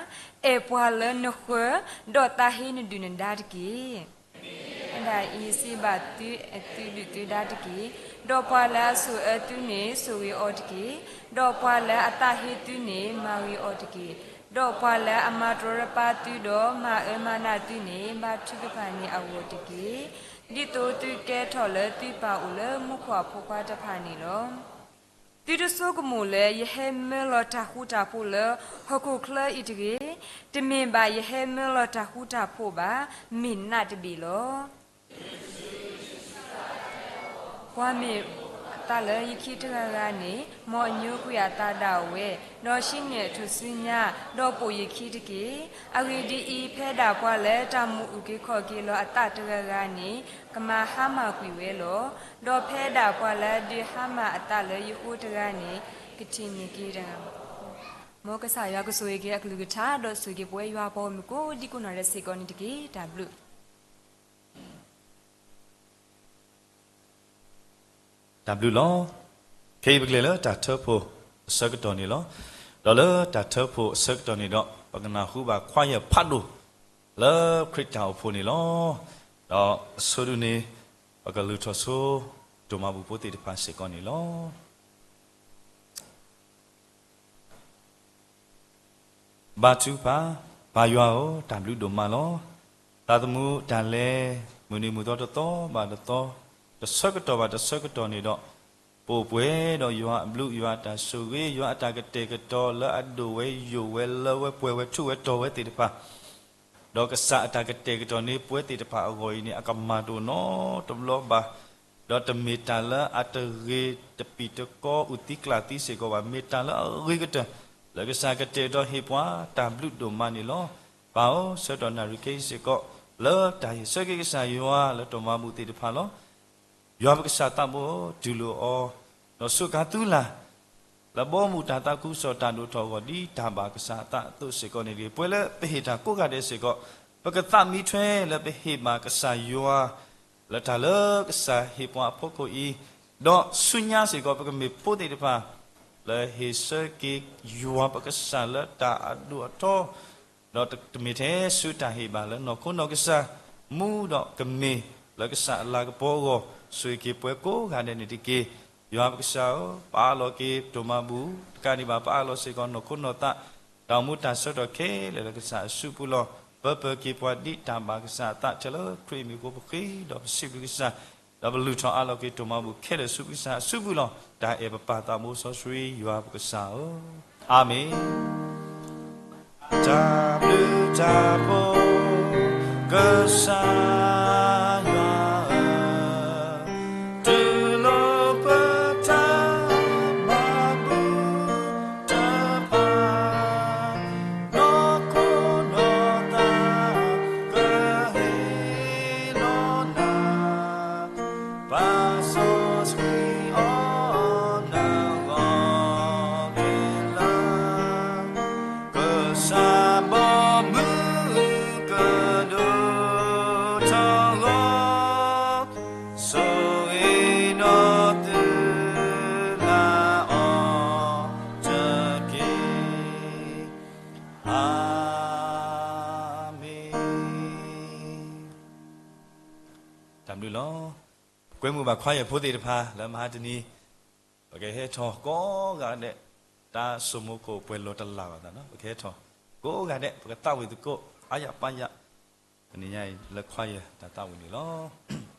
အဲၣ်ပှၤလၢနဃၢၤ, ဒီးသးဟ့နဒုၣ်နဒါတက့ၢ်. ယဲဒၣ်အံၤယစံးဘၣ်သု, အဲၣ်သုဒုၣ်သုဒါတက့ၢ်. ဒီးပှၤလၢအဆိၣ်အၢသုန့ၣ် ဆိၣ်ဂ့ၤအီၤတက့ၢ်. ဒီးပှၤလၢအသးဟ့သုန့ၣ် မၤဂ့ၤအီၤတက့ၢ်. ဒီးပှၤလၢအမၤတရီတပါသုဒီးမၤအၢမၤနးသုန့ၣ် ဘါထုကဖၣ်န့ၢ်အဂီၢ်တက့ၢ်. ဒ်သိးသုကဲထီၣ်လၢသုပၢ်အိၣ်လၢမူခိၣ်အဖိခွါတဖၣ်န့ၣ်လီၤ. သုတဆိကမိၣ်လၢယဟဲမၢလီၤတၢ်ဃူတၢ်ဖိးလၢဟီၣ်ခိၣ်ချၢအံၤတဂ့ၤ. တမ့ၢ်ဘၣ်ယဟဲမၢလီၤတၢ်ဃူတၢ်ဖိးဘၣ်, မ့ၢ်နးတဘ့ၣ်လီၤ. ပှၤမ့ၢ်အသးလၢယခံတဂၤဂၤန့ၣ်, မ်အညိကွံာ်အသးဒၣ်ဝဲ, ဒီးဟံးန့ၢ်အထူၣ်စုညါ, ဒီးပိာ်ယခံတက့ၢ်. အဂ့ၢ်ဒ်အံၤ, ဖဲဒၣ်ပှၤလၢတၢ်မူအုၣ်က့ၤခီၣ်က့ၤလီၤအသးတဂၤဂၤန့ၣ်, ကမၤဟါမၢ်ကွံာ်ဝဲလီၤ. ဒီးဖဲဒၣ်ပှၤလၢအဒုးဟါမၢ်အသးလၢယဃိတဂၤန့ၣ်, ကထံၣ်န့ၢ်က့ၤတၢ် မ်ကစၢ်ယွၤကဆိၣ်ဂ့ၤက့ၤအကလုၢ်ကထါ, ဒီးဆိၣ်ဂ့ၤက့ၤပဝဲယွၤအပှၤဂီၢ်မုၢ်ကိးဒံကိးနီၢ်ဒဲးစ့ၢ်ကီးန့ၣ်တက့ၢ်. တၢ်ဘျုး တၢ်ဘျုးလီၤ. ခဲအံၤပကလဲၤလၢတၢ်ထၢဖှိၣ်အဆၢကတီၢ်န့ၣ်လီၤ. ဒီးလၢတၢ်ထၢဖှိၣ်အဆၢကတီၢ်န့ၣ်ဒီး ပကနၢ်ဟူဘၣ်ခွါယဲၢ်ဖးဒိၣ် လၢခရံာ်တၢ်အိၣ်ဖှိၣ်န့ၣ်လီၤ. ဒီးအဆိဒုန့ၣ် ပကလုၢ်ထီၣ်ဆိ ဒိၣ်မးပူၤဖိသ့ၣ်တဖၣ်စ့ၢ်ကီးန့ၣ်လီၤ. ဘါထုကဖၣ်. ပၢ်ယွၤဧၢ, တၢ်ဘျုးဒိၣ်မးလီၤ. သးသမူတၢ်လဲၤ မုၢ်နံၤမုၢ်သီတသီဘၣ်တသီ, တဆၢကတီၢ်ဘၣ်တဆၢကတီၢ်န့ၣ်ဒီး, ပအိၣ်ပှဲၤဒီးယွၤအဘျုး ယွၤအတၢ်ဆိၣ်ဂ့ၤ ယွၤအတၢ်ကတဲာ်ကတီၤလၢအဒိၣ်ဝဲယိာ်ဝဲလၢဝဲပှဲၤဝဲထူၣ်ဝဲတီၤဝဲသ့ၣ်တဖၣ် ဒီးကစၢ်အတၢ်ကတဲာ်ကတီၤန့ၢ်ပဝဲသ့ၣ်တဖၣ်အဂီၢ်အံၤန့ၣ် အကမၤတအိၣ်နီတဘျီဘၣ်. ဒီးတမ့ၢ်တၢ်လၢအတဂ့ၤတပံၢ်တကီအုၣ်သံကျၣ်သံစ့ၢ်ကီးဘၣ်, မ့ၢ်တၢ်လၢအဂ့ၤကတၢၢ် လၢကစၢ်ကတဲာ်ကတီၤဟ့ၣ်ပှၤတၢ်ဘျုးဒိၣ်မးန့ၣ်လီၤ. ပၢ်ဧၢ, ဆၢကတီၢ်နၣ်ရံၣ်ခဲအံၤစ့ၢ်ကီး လၢတၢ်ဟ့ၣ်ဆၢက့ၤကစၢ်ယွၤလၢဒိၣ်မးပူၤသ့ၣ်တဖၣ်လီၤ. ယွၤပကစၢ်သးဘိ တူၢ်လိာ်အီၤ, ဒီးစူးကါသုလၢ် လၢဘီမုၢ်တၢ်သးခုကစီၣ်တၢ်ဒိၣ်ထီၣ်အဂီၢ် ဒ်တၢ်ဘၣ်ကစၢ်အသးအသိးစ့ၢ်ကီးန့ၣ်တဂ့ၤ, ပဝဲလၢပဟ့ၣ်တၢ်ကိးဂၤဒဲးစ့ၢ်ကီး ပကသးမံထွဲလၢပဟ့ၣ်ဘၣ်ကစၢ်ယွၤ လၢတၢ်လၢကစၢ်ဟ့ၣ်ပှၤအဖီခိၣ်အံၤ, ဒီးဆူညါစ့ၢ်ကီး ပကမ့ၢ်ဖိသ့ၣ်တဖၣ် လၢဟ့ၣ်ဆၢက့ၤယွၤပကစၢ်လၢတၢ်အဒိၣ်အထီ ဒီးတမ့ၢ်ထဲဆူတၢ်ဟ့ၣ်ဘၣ်လၢနီၢ်ခိနီၢ်ကစၢ် မူဒီးကမ့ၢ်လၢကစၢ်အလၤကပီၤအဂီၢ်, ဆိၣ်ဂ့ၤက့ၤပှၤကိးဂၤဒဲးန့ၣ်တက့ၢ်. ယွၤပကစၢ်ဧၢ, ပအးလီၤက့ၤဒိၣ်မးပူၤ တကးဒံးဘၣ် ပအးလီၤစ့ၢ်ကီးနီၢ်ခိနီၢ်သး တၢ်အိၣ်မူတၢ်ဆၢကတီၢ်ခဲလၢာ်လၢကစၢ်အစုပူၤလီၤ. ပၢပၢက့ၤပှၤဒ်တၢ်ဘၣ်ကစၢ်အသး ထဲလၢခရံာ်အမံၤအဃိ ပဃ့ဒီးပစံးဘျုးကစၢ်, ဒီးပလုၢ်ထီၣ်အးလီၤက့ၤဒိၣ်မးပူၤခဲလၢာ်ဆူကစၢ်အစုပူၤလီၤ. တၢ်အဲၣ်ပပၢ်သးဘိစီဆှံယွၤပကစၢ်ဧၢ, အၤမ့ၣ်. တၢ်ဘျုးတၢ်ဖှိၣ် ကစၢ်ယွၤဧၢ, တူၢ်လိာ်ပတၢ်ဘၣ်မူ တၢ်ဘျုးလီၤ. ပကွဲမုာ်ဘၣ်ခွါယဲၢ်ဖိသ့ၣ်တဖၣ်လၢမဟါတနံၤ, ပကဟဲထီၣ်ကိးဂၤဒဲး, တၢ်ဆိမိၣ်ခိၣ်ပှဲၤလီၤတလၢ်ဘၣ်သးနီၤ, ပကဟဲထီၣ်ကိးဂၤဒဲး, ပကသးဝံၣ်သကိး အါယၢ်ပါယၢ်, တနံၤညါအံၤလၢခွါယဲၢ်တၢ်သးဝံၣ်န့ၣ်လီၤ.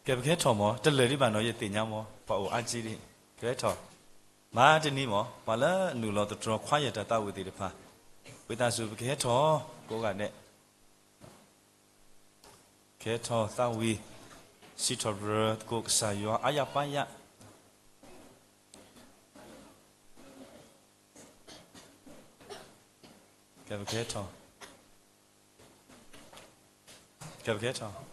ကဲ ပကဟဲထီၣ်မး, တလၢာ်ဒံးဘၣ်နီၤ, ယသ့ၣ်ညါမး, ပှၤအိၣ်အါကံဒံး, ကဟဲထီၣ်, မဟါတနံၤမး, ပှၤလၢအနုာ်လီၤသတြီၤခွါယဲၢ်တၢ်သးဝံၣ်သ့ၣ်တဖၣ်, ဝံသးစူၤ ပကဟဲထီၣ်ကိးဂၤဒဲး, ကဟဲထီၣ်သးဝံၣ်, စံးထီၣ်ပတြၢၤသကိးကစၢ်ယွၤအါယၢ်ပါယၢ်, ကဲ ပကဟဲထီၣ်, ကဲ ပကဟဲထီၣ်.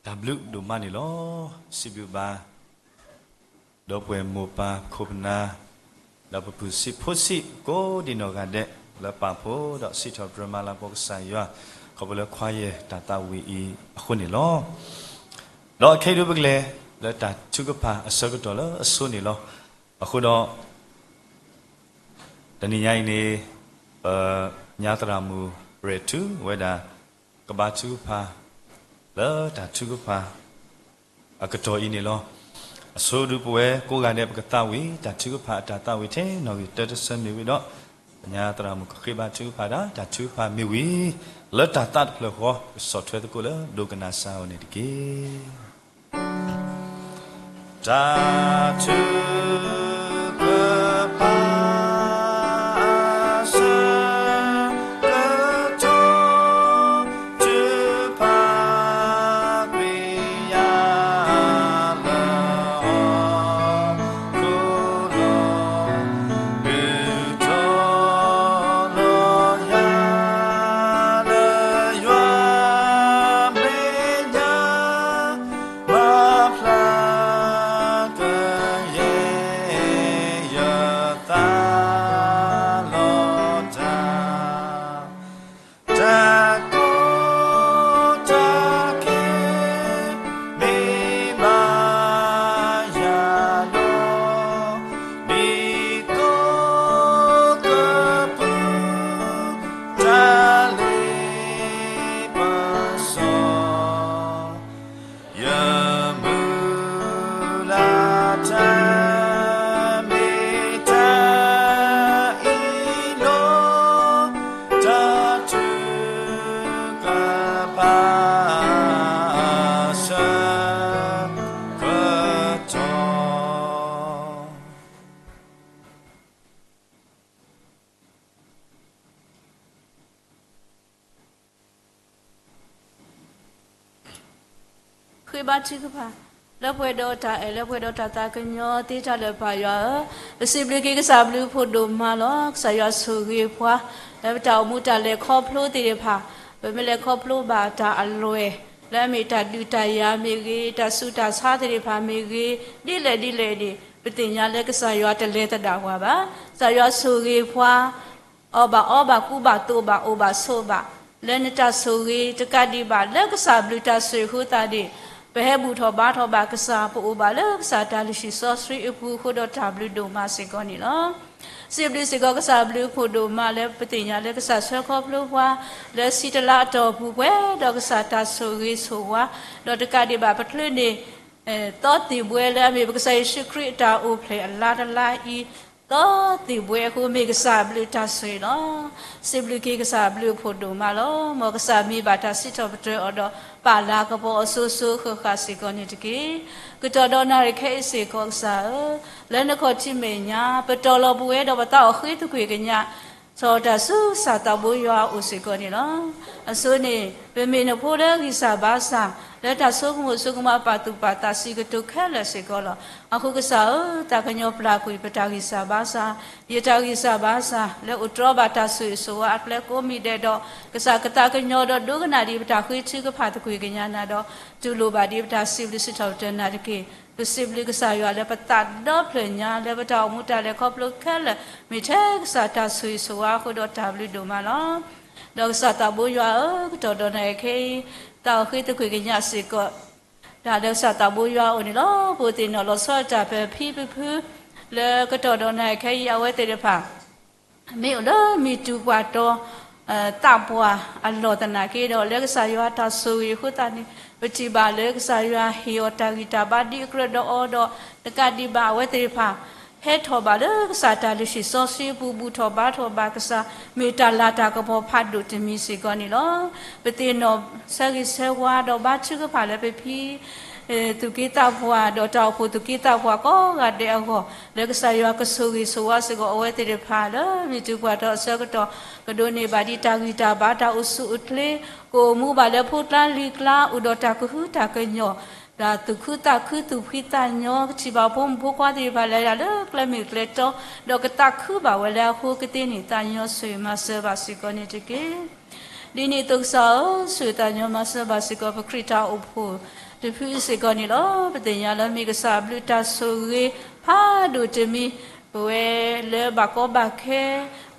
တၢ်ဘျုးဒိၣ်မးန့ၣ်လီၤ. စံးဘျုးဘၣ် ဒီပုၢ်ဝဲၢ်မိၢ်ပၢ်ခိၣ်ပနၢ် ဒီးပပုၢ်စံးဖိစံးကိးဒံးနီၢ်ဂၤဒဲး လၢပာ်ဖှိၣ်ဒီးစံးထီၣ်ပတြၢၤမၤလၤကပီၤကစၢ်ယွၤ ခီဖျိလၢခွါယဲၢ်တၢ်သးဝံၣ်အံၤအဃိန့ၣ်လီၤ. ဒီးခဲအံၤဒုးပကလဲၤလၢတၢ်ထုကဖၣ်အဆၢကတီၢ်လၢအဆိန့ၣ်လီၤ. အဃိဒီး တနံၤညါအံၤန့ၣ် ပညါသရၣ်မုၣ်ရဲၣ်ထူဝဲဒၣ် ကဘါထုကဖၣ် လၢတၢ်ထုကဖၣ် အကတီၢ်အံၤန့ၣ်လီၤ. အဆိဒုးပဝဲကိးဂၤဒဲး ပကသးဝံၣ် တၢ်ထုကဖၣ်အတၢ်သးဝံၣ်ထဲနီၣ်ဂံၢ်တၢတဆၢမ့ၢ်ဝံၤဒီး ပညါသရၣ်မုၣ်ကဃ့ဘါထုကဖၣ်တၢ် တၢ်ထုကဖၣ်မ့ၢ်ဝံၤ လၢတၢ်သးတဖျၢၣ်ဃီ ကဆီၣ်ထွဲသကိးလၢဒိကနၣ်စၢ်အအိၣ်န့ၣ်တက့ၢ်. တၢ်ထုကဖၣ်အဆၢကတီၢ် ထုကဖၣ်ကွံာ်ယၤလၢဟီၣ်ခိၣ်လီၤ. ဒုးတီၤလီၤယၤလၢယွၤမဲာ်ညါ မၤဖျါကယဲၢ် ယသးလီၤတၢ်, တၢ်ကိးတၢ်ခဲ မ့ၢ်ဘၣ်ယၤဒီး ဒ်သိးကပူၤ တၢ်လ့ပစီ ယမုၢ်လၢ်တၢ် မ့ၢ်တၢ်အံၤလီၤ. တၢ်ထုကဖၣ် ဆၢကတီၢ် ဃ့ဘါထုကဖၣ် လၢပှဲၤဒီးတၢ်အဲၣ် လၢပှဲၤဒီးတၢ်သးကညီၤသ့တၢ်လၢာ် ပၢ်ယွၤဧၢ, ပစံးဘျုးက့ၤကစၢ်ဘျုးဖှိၣ်ဒိၣ်မးလီၤ. ကစၢ်ယွၤဆိၣ်ဂ့ၤပှၤ လၢပတၢ်အိၣ်မူတၢ်လဲၤခီဖျိသ့ၣ်တဖၣ်, ပမ့ၢ်လဲၤခီဖျိဘၣ်တၢ်အလွဲၢ် လၢအမ့ၢ်တၢ်ဒုးတၢ်ယၤမ့ၢ်ဂ့ၤ, တၢ်ဆူးတၢ်ဆါသ့ၣ်တဖၣ်မ့ၢ်ဂ့ၤ, ဒ်လဲၣ်ဒ်လဲၣ်န့ၣ် ပသ့ၣ်ညါလၢကစၢ်ယွၤတလဲၤသဒၣ်ပှၤဘၣ်. ကစၢ်ယွၤဆိၣ်ဂ့ၤပှၤ အီၣ်ဘၣ်အီဘၣ် ကူဘၣ်သိးဘၣ် အိၣ်ဘၣ်ဆိးဘၣ် လၢနတၢ်ဆိၣ်ဂ့ၤတကးဒံးဘၣ် လၢကစၢ်ဘျုးတၢ်ဆိၣ်ဂ့ၤအဃိသတးန့ၣ် ပဟဲဘူၣ်ထီၣ်ဘါထီၣ်ဘၣ်ကစၢ် ပအိၣ်ဘၣ်လၢကစၢ်တၢ်လုၢ်ဟံၣ်စီဆှံအပူၤအဃိဒီးတၢ်ဘျုးဒိၣ်မးစ့ၢ်ကီးန့ၣ်လီၤ. စံးဘျုးစ့ၢ်ကီးကစၢ်ဘျုးဖှိၣ်ဒိၣ်မးလၢပသ့ၣ်ညါလၢကစၢ်ဆှၢခီဖျိပှၤ လၢဆံးတလါအတီၢ်ပူၤပှဲၤဒီးကစၢ်တၢ်ဆိၣ်ဂ့ၤဆိၣ်ဝါ ဒီးတကးဒံးဘၣ်ပချုးန့ၢ် သီသ့ၣ်ဘှဲလၢအမ့ၢ်ပကစၢ်ယ့ၣ်ၡူးခရံာ်အတၢ်အိၣ်ဖျဲၣ်အလါတလါအံၤ သီသ့ၣ်ဘှဲအဃိ မ့ၢ်ကစၢ်အဘျုးတၢ်ဆိၣ်ဂ့ၤလီၤ. စံးဘျုးက့ၤကစၢ်အဘျုးအဖှိၣ်ဒိၣ်မးလီၤ. မ်ကစၢ်မ့ၢ်ဘၣ်တၢ်စံးထီၣ်ပတြၢၤအီၤဒီး ပာ်လၤကပီၤအီၤစိၤစိၤဃၣ်ဃၣ်စ့ၢ်ကီးန့ၣ်တက့ၢ်. ကတီၢ်ဒီးနၣ်ရံၣ်ခဲအံၤစ့ၢ်ကီးကစၢ်ဧၢ, လၢနခီၣ်ထံးမဲာ်ညါ ပတီၢ်လီၤပဝဲဒီးပသးအိၣ်ဃ့သကွံာ်ကညး ထီၣ်တၢ်ဆူကစၢ်သးဘိယွၤအအိၣ်စ့ၢ်ကီးန့ၣ်လီၤ. အဆိန့ၣ် ပမ့ၢ်နဖိလၢဂံၢ်စၢ်ဘါစၢ် လၢတၢ်ဆိကမိၣ်ဆိကမးပာ်သူၣ်ပာ်သးစံးကတိၤခဲလၢာ်စ့ၢ်ကီးလီၤ. အဃိကစၢ်ဧၢ, သးကညီၤပျၢ်ကွံာ်ပတၢ်ဂံၢ်စၢ်ဘါစၢ်, ယတၢ်ဂံၢ်စၢ်ဘါစၢ် လၢအိၣ်တြီဘၣ်တၢ်ဆိၣ်ဂ့ၤဆိၣ်ဝါအကျဲကိးမံၤဒဲးဒီး ကစၢ်ကသးကညီၤဒီးဒိကနၣ်ဒံးပတၢ်ဃ့ထုကဖၣ်သကွံာ်ကညးနၤဒီး တူၢ်လိာ်ဘၣ်ဒံးပတၢ်စံးဘျုးစံးထီၣ်ပတြၢၤနၤတက့ၢ်. ပစံးဘျုးကစၢ်ယွၤလၢပသးဒီဖျၢၣ်ညါ လၢပတၢ်အိၣ်မူတၢ်လဲၤခီဖျိခဲလၢာ် မ့ၢ်ထဲကစၢ်တၢ်ဆိၣ်ဂ့ၤဆိၣ်ဝါအဃိဒီးတၢ်ဘျုးဒိၣ်မးလီၤ. ဒီးကစၢ်သးဘိယွၤဧၢ, ကတီၢ်ဒီးနၣ်ရံၣ်ခဲအံၤ သးအိၣ်ဃ့သကွံာ်ကညးစ့ၢ်ကီး တၢ်လၢကစၢ်သးဘိယွၤအအိၣ်န့ၣ်လီၤ. ပအိၣ်သ့ၣ်နီၣ်လီၤဆီဒၣ်တၢ်ပဖံပဖု လၢကတီၢ်ဒီးနၣ်ရံၣ်ခဲအံၤ အဝဲသ့ၣ်တဖၣ် မ့ၢ်အိၣ်လၢမံၤတူၢ်ပှၢ်တီ သးပှၢ်အလီၢ်သနာ်က့ဒီး လၢကစၢ်ယွၤတၢ်ဆိၣ်ဂ့ၤအဃိသတးန့ၣ် ပထံၣ်ဘၣ်လၢကစၢ်ယွၤဟ့ၣ်အီၤတၢ်ဂံၢ်တၢ်ဘါဒ်အကြၢးဒီးအီၤဒီး တကးဒံးဘၣ်အဝဲသ့ၣ်တဖၣ် ဟဲထီၣ်ဘၣ်လၢကစၢ်တၢ်လုၢ်ဟံၣ်စီဆှံအပူၤ ဘူၣ်ထီၣ်ဘါထီၣ်ဘၣ်ကစၢ် မ့ၢ်တၢ်လၤတၢ်ကပီၤဖးဒိၣ်တမံၤစ့ၢ်ကီးန့ၣ်လီၤ. ပသ့ၣ်နီၣ်ဆၢဂ့ၤဆၢဝါဒီးဘါထုကဖၣ်လၢပဖံ သူၣ်က့သးပှၢ် ဒီးတၢ်အိၣ်ဖှိၣ်သူၣ်က့သးပှၢ်ကိးဂၤဒဲးအဂီၢ် လၢကစၢ်ယွၤကဆိၣ်ဂ့ၤဆိၣ်ဝါစ့ၢ်ကီးအဝဲသ့ၣ်တဖၣ်လၢမံၤတူၢ်ပှၢ်တီအဆၢကတီၢ် ကဒိးန့ၢ်ဘၣ်ဒံးတၢ်ဂံၢ်တၢ်ဘါတၢ်အိၣ်ဆူၣ်အိၣ်ချ့ ကအိၣ်မူဘၣ်လၢဖိကျါလံၤကျါ အိၣ်ဒီးတၢ်ကဟုတၢ်ကညီၢ် တၢ်သူၣ်ခုသးခုသူၣ်ဖှံသးညီ ကထံၣ်ဘၣ်ဖိမုၣ်ဖိခွါသ့ၣ်တဖၣ်လဲၤဒၣ်လၢကျဲမုၢ်ကျဲတီ ဒီးကသးခုဘၣ်ဝဲလၢအဃိကသ့န့ၣ် သးညီဆိၣ်ဂ့ၤမၤစၢၤဘၣ်စ့ၢ်ကီးန့ၣ်တက့ၢ်. ဒ်န့ၣ်အသိးကစၢ်ဧၢ, ဆိၣ်ဂ့ၤသးညီမၤစၢၤဘၣ်စ့ၢ်ကီး ပခရံာ်တၢ်အိၣ်ဖှိၣ် တဖုစ့ၢ်ကီးန့ၣ်လီၤ. ပသ့ၣ်ညါလၢမ့ၢ်ကစၢ်အဘျုးတၢ်ဆိၣ်ဂ့ၤဖးဒိၣ်တမံၤ, ပဝဲလၢဘၣ်ကီဘၣ်ခဲ,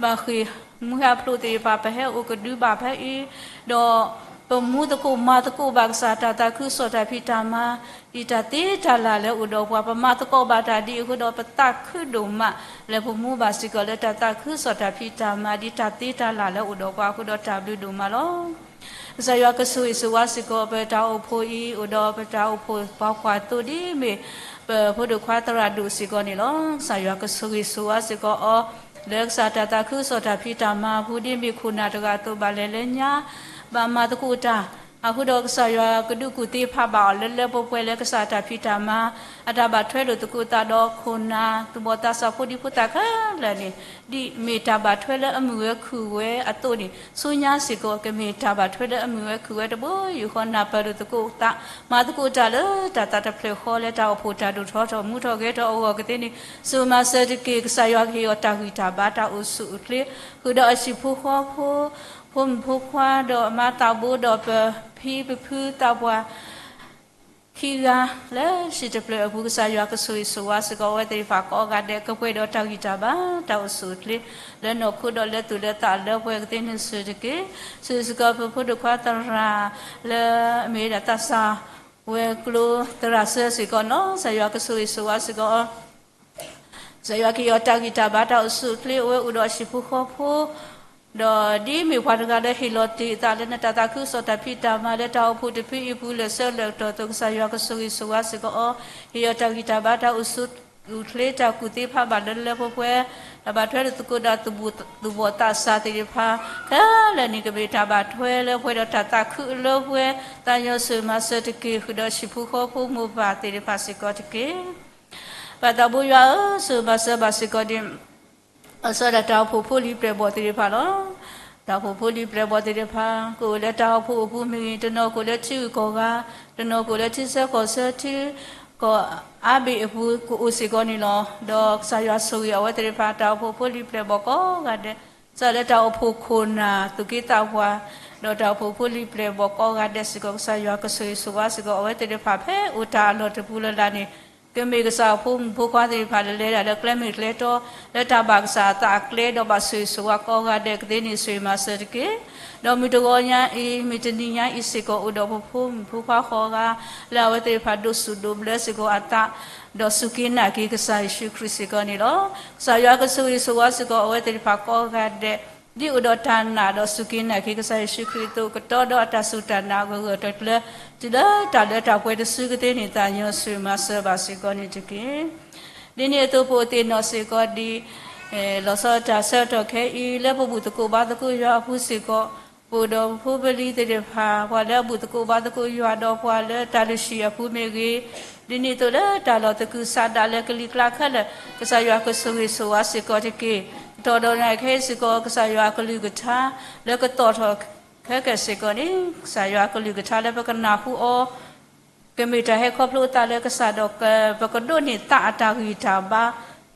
ဘၣ်ဃ့ၢ်မှံဟးဖျိးသ့ၣ်တဖၣ် ပဟဲအိၣ်ကဒုဘၣ်ဖဲအံၤ, ဒီးပမူသကိးမၤသကိးဘၣ်ကစၢ်တၢ်သးခုကစီၣ်တၢ်ဖံးတၢ်မၤ, ဒ်တၢ်သ့တၢ်လၢ်လၢအိၣ်ဒီးပှၤ ပမၤသကိးဘၣ်တၢ်ဒ်အဃိဒီး ပသးခုဒိၣ်မး, လၢပမူဘၣ်စ့ၢ်ကီးလၢတၢ်သးခုကစီၣ်တၢ်ဖံးတၢ်မၤ ဒ်တၢ်သ့တၢ်လၢ်လၢအိၣ်ဒီးပှၤအဃိဒီး တၢ်ဘျုးဒိၣ်မးလီၤ. ကစၢ်ယွၤကဆိၣ်ဂ့ၤဆိၣ်ဝါစ့ၢ်ကီး ပတၢ်အိၣ်ဖှိၣ်အံၤ အိၣ်ဒီးပတၢ်အိၣ်ဖှိၣ်ပှၤကွၢ်သိဒ်မ့ၢ် ပဖိဒိၣ်ခွါသရၣ်ဒိၣ်စ့ၢ်ကီးန့ၣ်လီၤ. ကစၢ်ယွၤကဆိၣ်ဂ့ၤဆိၣ်ဝါစ့ၢ်ကီးအီၤ, လၢကစၢ်တၢ်သးခုကစီၣ်တၢ်ဖံးတၢ်မၤအပူၤ ဒ်မ့ၢ်ခိၣ်နၢ်တဂၤအသိး ဘၣ်လဲၤလၢညါ ဘၣ်မၤသကိးတၢ်, အဃိဒီးကစၢ်ယွၤကဒုးကူၣ်သ့ဖးဘၣ်အီၤလၢလၢပှဲၤပှဲၤ လၢကစၢ်တၢ်ဖံးတၢ်မၤ အတၢ်ဘၣ်ထွဲလိာ်သကိးသးဒီးခိၣ်နၢ် သူၣ်ဘီၣ်သးစၢ် ဖိဒံဖိသၣ်ခဲလၢာ်န့ၣ်, ဒ်မ့ၢ်တၢ်ဘၣ်ထွဲလၢအမုာ်ဝဲခုၣ်ဝဲအသိးန့ၣ် ဆူညါစ့ၢ်ကီး ကမ့ၢ်တၢ်ဘၣ်ထွဲလၢအမုာ်ဝဲခုၣ်ဝဲတဘိယူၢ်ဃီ နၢ်ပၢၢ်လိာ်သကိးသး, မၤသကိးတၢ်လၢတၢ်သးတဖျၢၣ်ဃီ လၢတၢ်အိၣ်ဖှိၣ်တၢ်ဒိၣ်ထီၣ်ထီၣ် မူထီၣ်ဂဲၤထီၣ်အဂီၢ်ကသ့န့ၣ် ဆိၣ်ဂ့ၤမၤစၢၤတက့ၢ်. ကစၢ်ယွၤကဟ့ၣ်အီၤတၢ်ဂံၢ်တၢ်ဘါ တၢ်အိၣ်ဆူၣ်အိၣ်ချ့, ဃုာ်ဒီးအဟံၣ်ဖိဃီဖိ, ဖိမုၣ်ဖိခွါ ဒီးအမါသးဘိ ဒီးပဖံပဖုသးပှၢ် ခံဂၤလၢဟံၣ်တဖျၢၣ်အပူၤ ကစၢ်ယွၤကဆိၣ်ဂ့ၤဆိၣ်ဝါစ့ၢ်ကီး အဝဲသ့ၣ်တဖၣ်ကိးဂၤဒဲး ကပှဲၤဒီးတၢ်ဂံၢ်တၢ်ဘါ တၢ်အိၣ်ဆူၣ်အိၣ်ချ့ လၢနီၢ်ခိဒီးလၢသူၣ်လၢသးလၢပှဲၤကသ့န့ၣ်စ့ၢ်ကီးတက့ၢ်. ဆိၣ်ဂ့ၤစ့ၢ်ကီးပဖိဒိၣ်ခွါသရၣ် လၢအမ့ၢ်ဒၣ်သးစၢ်ဝဲၤကျိၤသရၣ်စၢၤစ့ၢ်ကီးန့ၣ် ကစၢ်ယွၤကဆိၣ်ဂ့ၤဆိၣ်ဝါစ့ၢ်ကီး ကစၢ်ယွၤကဟ့ၣ်အီၤတၢ်ဂံၢ်တၢ်ဘါ တၢ်အိၣ်ဆူၣ်အိၣ်ချ့ အိၣ်ဝဲအိၣ်ဒီးအဟံၣ်ဖိဃီဖိ, ဒီးဒ်မ့ၢ်ပှၤတဂၤလၢဟ့ၣ်လီၤတ့ၢ်အသးလၢနတၢ်သးခုကစီၣ်တၢ်ဖံးတၢ်မၤ လၢတၢ်အိၣ်ဖှိၣ်တဖုအံၤအပူၤ လၢာ်ဆၢလၢာ်ကတီၢ်အသိး ကစၢ်ယွၤကဆိၣ်ဂ့ၤဆိၣ်ဝါစ့ၢ်ကီးအီၤ, ဟ့ၣ်အီၤတၢ်ဂံၢ်တၢ်ဘါ တၢ်အိၣ်ဆူၣ်အိၣ်ချ့ တၢ်ကူၣ်သ့ဖးဘၣ်လၢလၢပှဲၤပှဲၤ, တၢ်ဘၣ်ထွဲလိာ်သကိးဒီးသူၣ်ဘီၣ်သးစၢ်သ့ၣ်တဖၣ်ခဲလၢာ်န့ၣ် ကမ့ၢ်တၢ်ဘၣ်ထွဲလၢပှဲၤဒီးတၢ်သးခုအလၢပှဲၤ, သးညီဆိၣ်ဂ့ၤမၤစၢၤတက့ၢ်. ဃုာ်ဒီးဟံၣ်ဖိဃီဖိမိၢ်ပၢ်သ့ၣ်တဖၣ်စ့ၢ်ကီးတက့ၢ်. ပၢ်သးဘိယွၤဧၢ, ဆိၣ်ဂ့ၤမၤစၢၤဘၣ်စ့ၢ်ကီးဒ် အဆၢဒၣ်တၢ်အိၣ်ဖှိၣ်ဖိလံၤပျဲၢ်ဘီၣ်သ့ၣ်တဖၣ်လီၤ. တၢ်အိၣ်ဖှိၣ်ဖိလံၤပျဲၢ်ဘီၣ်သ့ၣ်တဖၣ် ကအိၣ်လၢတၢ်အိၣ်ဖှိၣ်အပူၤမ့ၢ်ဂ့ၤ, တနီၤကအိၣ်လၢထံဂုၤကီၢ်ဂၤ, တနီၤကအိၣ်လၢထံဆၢကီၢ်ဆၢ ထံကီၢ်အါဘ့ၣ်အပူၤ ကအိၣ်စ့ၢ်ကီးန့ၣ်လီၤ. ဒီးကစၢ်ယွၤဆိၣ်ဂ့ၤအဝဲသ့ၣ်တဖၣ် တၢ်အိၣ်ဖှိၣ်ဖိလံၤပျဲၢ်ဘီၣ်ကိးဂၤဒဲး, စးလၢတၢ်အိၣ်ဖှိၣ်ခိၣ်နၢ်သူၣ်က့သးပှၢ်, ဒီးတၢ်အိၣ်ဖှိၣ်ဖိလံၤပျဲၢ်ဘီၣ်ကိးဂၤဒဲးစ့ၢ်ကီး ကစၢ်ယွၤကဆိၣ်ဂ့ၤဆိၣ်ဝါစ့ၢ်ကီး အဝဲသ့ၣ်တဖၣ်ဖဲအိၣ်တၢ်အလီၢ်တပူၤလၢ်လၢ်န့ၣ် ကမ့ၢ်ကစၢ်အဖိမုၣ်ဖိခွါသ့ၣ်တဖၣ်လၢလဲၤဒၣ်လၢကျဲမုၢ်ကျဲတီ လၢတၢ်ဘၣ်ကစၢ်အသးအကျဲ ဒီးဘၣ်ဆိၣ်ဂ့ၤဆိၣ်ဝါကိးဂၤဒဲးကသ့န့ၣ် ဆိၣ်ဂ့ၤမၤစၢၤတက့ၢ်. ဒီးမုၢ်တဂီၤညါအံၤ မုၢ်တနံၤညါအံၤစ့ၢ်ကီး အိၣ်ဒီးပဖိမုၣ်ဖိခွါဃိးဂၤ လၢအဝဲသ့ၣ်တဖၣ်ဒိးစူၣ်ဒိးဘျၢစ့ၢ်ကီးအသး ဒီးစူၢ်က့ၤနာ်က့ၤကစၢ်ယ့ၣ်ၡူးခရံာ်စ့ၢ်ကီးန့ၣ်လီၤ. ကစၢ်ယွၤကဆိၣ်ဂ့ၤဆိၣ်ဝါစ့ၢ်ကီး အဝဲသ့ၣ်တဖၣ်ကိးဂၤဒဲး ဒ်အိၣ်ဒီးတၢ်နာ်ဒီးစူၢ်က့ၤနာ်က့ၤကစၢ်ယ့ၣ်ၡူးခရံာ်အသိး ကတီၤဒီးအတၢ်စူၢ်တၢ်နာ်အဂၢၢ်အကျၢၤ တုၤလၢတၢ်လၢတၢ်ပှဲၤတစုကသ့န့ၣ် သးညီဆိၣ်ဂ့ၤမၤစၢၤဘၣ်စ့ၢ်ကီးန့ၣ်တက့ၢ်. ဒ်န့ၣ်အသိး ပအိၣ်သ့ၣ်နီၣ်စ့ၢ်ကီးဒ် လီၤဆီဒၣ်တၢ်ဆၢကတီၢ်ခဲအံၤ လၢပဘူၣ်သကိးဘါသကိးယွၤအပူၤစ့ၢ်ကီး ပအိၣ်ဒီးပဖိပလံၤသ့ၣ်တဖၣ် ပှၤလၢအဘူၣ်သကိးဘါသကိးယွၤဒီးပှၤလၢတၢ်လုၢ်ဟံၣ်အပူၤမ့ၢ်ဂ့ၤ, ဒ်န့ၣ်အသိးလၢတၢ်လီၢ်သကုၤဆးဒးလၢကလံၤကျါခဲလၢာ် ကစၢ်ယွၤကဆိၣ်ဂ့ၤဆိၣ်ဝါစ့ၢ်ကီးတက့ၢ်. ကတီၢ်ဒီးနံၤခဲအံၤစ့ၢ်ကီး ကစၢ်ယွၤအကလုၢ်ကထါ လၢကသီၣ်ထီၣ်ခဲကဲာ်စ့ၢ်ကီးန့ၣ် ကစၢ်ယွၤအကလုၢ်ကထါလၢပကနၢ်ဟူအီၤ ကမ့ၢ်တၢ်ဟဲခီဖျိအသးလၢကစၢ်ဒီး ပကဒိးန့ၢ်သးအတၢ်ဂံၢ်တၢ်ဘါ,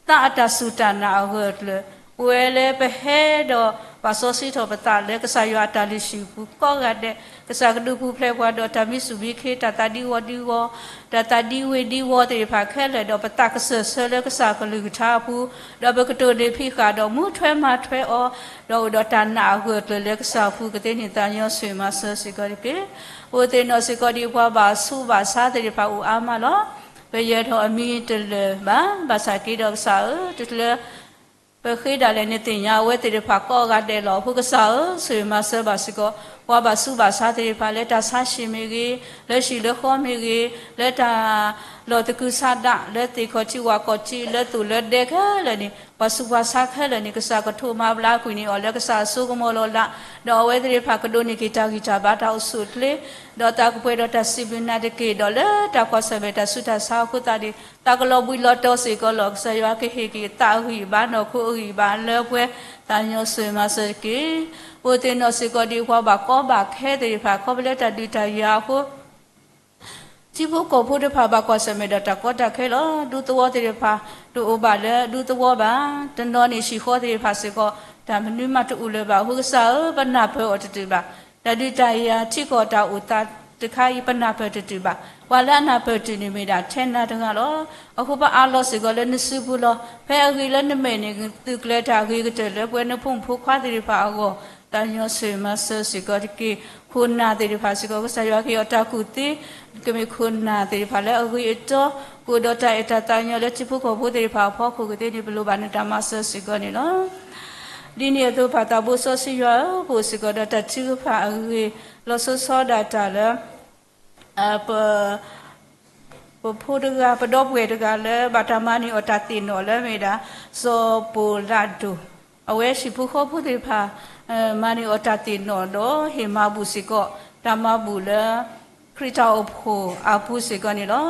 သးအတၢ်စူၢ်တၢ်နာ်အဂၢၢ်အကျၢၤ, ပဝဲလၢပဟဲဒီးပာ်စီဆှံထီၣ်ပသးလၢကစၢ်ယွၤအတၢ်လုၢ်ဟံၣ်ပူၤကိးဂၤဒဲး, ကစၢ်ကဒုးပူၤဖျဲးပှၤဒီးတၢ်မံဆူၣ်မံခ့ တၢ်သးဒံဝီဒံဝီ, တၢ်သးဒံဝ့ၤဒံဝီသ့ၣ်တဖၣ်ခဲလၢာ် ဒီးပသးကစၢၢ်ဆၢလၢကစၢ်ကလုၢ်ကထါအပူၤ, ဒီးပကတိၢ်န့ၢ်ဖံးဃာ်ဒီးမူထွဲမၤထွဲအီၤ, ဒီးအိၣ်ဒီးတၢ်နာ်အဂၢၢ်အကျၢၤလၢကစၢ်အပူၤကသ့န့ၣ် သးညီဆိၣ်ဂ့ၤမၤစၢၤစ့ၢ်ကီးတက့ၢ်. ပအိၣ်သ့ၣ်နီၣ်စ့ၢ်ကီးဒ်ပှၤဘၣ်ဆူးဘၣ်ဆါသ့ၣ်တဖၣ်အိၣ်အါမးလီၤ. ပယၢၤထီၣ်အမံၤတလၢာ်ဘၣ်. ဘၣ်ဆၣ်က့ဒီးကစၢ်ဧၢ, တချုးလၢ ပဃ့ဒၣ်လဲာ်န့ၣ်သ့ၣ်ညါအဝဲသ့ၣ်တဖၣ်ကိးဂၤဒဲးလီၤ. အဃိကစၢ်ဧၢ, ဆိၣ်ဂ့ၤမၤစၢၤဘၣ်စ့ၢ်ကီး ပှၤဘၣ်ဆူးဘၣ်ဆါသ့ၣ်တဖၣ် လၢတၢ်ဆါဟံၣ်မ့ၢ်ဂ့ၤ, လၢဟံၣ်လၢဃီမ့ၢ်ဂ့ၤ, လၢတၢ်လီၢ်သကုၤဆးဒး, လၢသ့ၣ်ခီၣ်ထံးဝၣ်ခီၣ်ထံး, လၢသိၣ်လၢဒဲခဲလၢာ်န့ၣ်, ပှၤဆူးပှၤဆါခဲလၢာ်န့ၣ် ကစၢ်ကထိးမၤဘျါကွံာ်န့ၢ်အီၤလၢကစၢ်အစိကမီၤလီၤလး, ဒီးအဝဲသ့ၣ်တဖၣ်ကဒိးန့ၢ်က့ၤတၢ်ဂံၢ်တၢ်ဘါ တၢ်အိၣ်ဆူၣ်အိၣ်ချ့ ဒီးသးကပှဲၤဒီးတၢ်စံးဘျုးနၤတက့ၢ်. ဒီးလၢတၢ်ကွၢ်ဆၢၣ်မဲာ်တၢ်ဆူးတၢ်ဆါအဃိသတးန့ၣ် သးကလီၤဘှံးလီၤတီၤစ့ၢ်ကီးလီၤ. ကစၢ်ယွၤကဟ့ၣ်က့ၤသးအဂံၢ်အဘါ နီၢ်ခိအဂံၢ်အဘါလၢပှဲၤ, သးညီဆိၣ်ဂ့ၤမၤစၢၤတက့ၢ်. ပအိၣ်သ့ၣ်နီၣ်စ့ၢ်ကီးဒ်ပှၤဘၣ်ကီဘၣ်ခဲသ့ၣ်တဖၣ် ခီဖျိလၢတၢ်ဒုးတၢ်ယၤအဃိ ထံဖိကီၢ်ဖိတဖၣ်ဘၣ်ကွၢ်ဆၢၣ်မဲာ်ဒီးတၢ်ကီတၢ်ခဲလီၤ. ဒူသဝီသ့ၣ်တဖၣ်တအိၣ်ဘၣ်လၢဒူသဝီဘၣ်. တနီၤန့ၣ်ဟံၣ်ဃီသ့ၣ်တဖၣ်စ့ၢ်ကီး တၢ်မနုၤမးတအိၣ်လၢၤဘၣ်. အဃိကစၢ်ဧၢ, ပနၢ်ပၢၢ်အီၤတတုၤဘၣ်. တၢ်ဒုးတၢ်ယၤထံကီၢ်တၢ်အိၣ်သးတခါအံၤ ပနၢ်ပၢၢ်တတုၤဘၣ်. ပှၤလၢအနၢ်ပၢၢ်တုၤန့ၣ်မ့ၢ်ဒၣ်ထဲနၤတဂၤလီၤ. အဃိပအးလီၤစ့ၢ်ကီးလၢနစုပူၤလီၤ. ဖဲအဂ့ၤလၢနမဲာ်န့ၣ် သုးကျဲၤတၢ်အဂ့ၤကတၢၢ်လၢပဝဲနဖိမုၣ်ဖိခွါသ့ၣ်တဖၣ်အဂီၢ်, သးညီဆူၣ်မၤစၢၤစ့ၢ်ကီးတက့ၢ်. ခိၣ်နၢ်သ့ၣ်တဖၣ်စ့ၢ်ကီး ကစၢ်ယွၤကဟ့ၣ်အီၤတၢ်ကူၣ်သ့, ကမ့ၢ်ခိၣ်နၢ်သ့ၣ်တဖၣ်လၢအဂ့ၤအတီ, ကအိၣ်ဒီးတၢ်အဲၣ်တၢ်သးကညီၤလၢထံဖိကီၢ်ဖိသ့ၣ်တဖၣ်အဖီခိၣ်ကသ့န့ၣ် ပလိၣ်ဘၣ်နတၢ်မၤစၢၤစ့ၢ်ကီးန့ၣ်လီၤ. ဒ်န့ၣ်အသိး ပၢ်သးဘိစီဆှံယွၤဧၢ, ပအိၣ်စ့ၢ်ကီးဒီးတၢ်ထုကဖၣ်အဂ့ၢ် လီၤဆီဆီဒၣ်တၢ်လၢ ပဖိတဂၤ ပဒီပုၢ်ဝဲၢ်တဂၤလၢ ဘၣ်တၢ်မၤန့ၢ်အီၤတၢ်သ့ၣ်နီၣ်လၢမ့ၢ်ဒၣ် စီၤပိၤလးဒိၣ်, အဝဲဟံၣ်ဖိဃီဖိသ့ၣ်တဖၣ် မၤန့ၢ်အီၤတၢ်သ့ၣ်နီၣ်ဒီး ဟ့ၣ်မၤဘူၣ်စ့ၢ်ကီး တၢ်မၤဘူၣ်လၢ ခရံာ်တၢ်အိၣ်ဖှိၣ်အပူၤစ့ၢ်ကီးန့ၣ်လီၤ.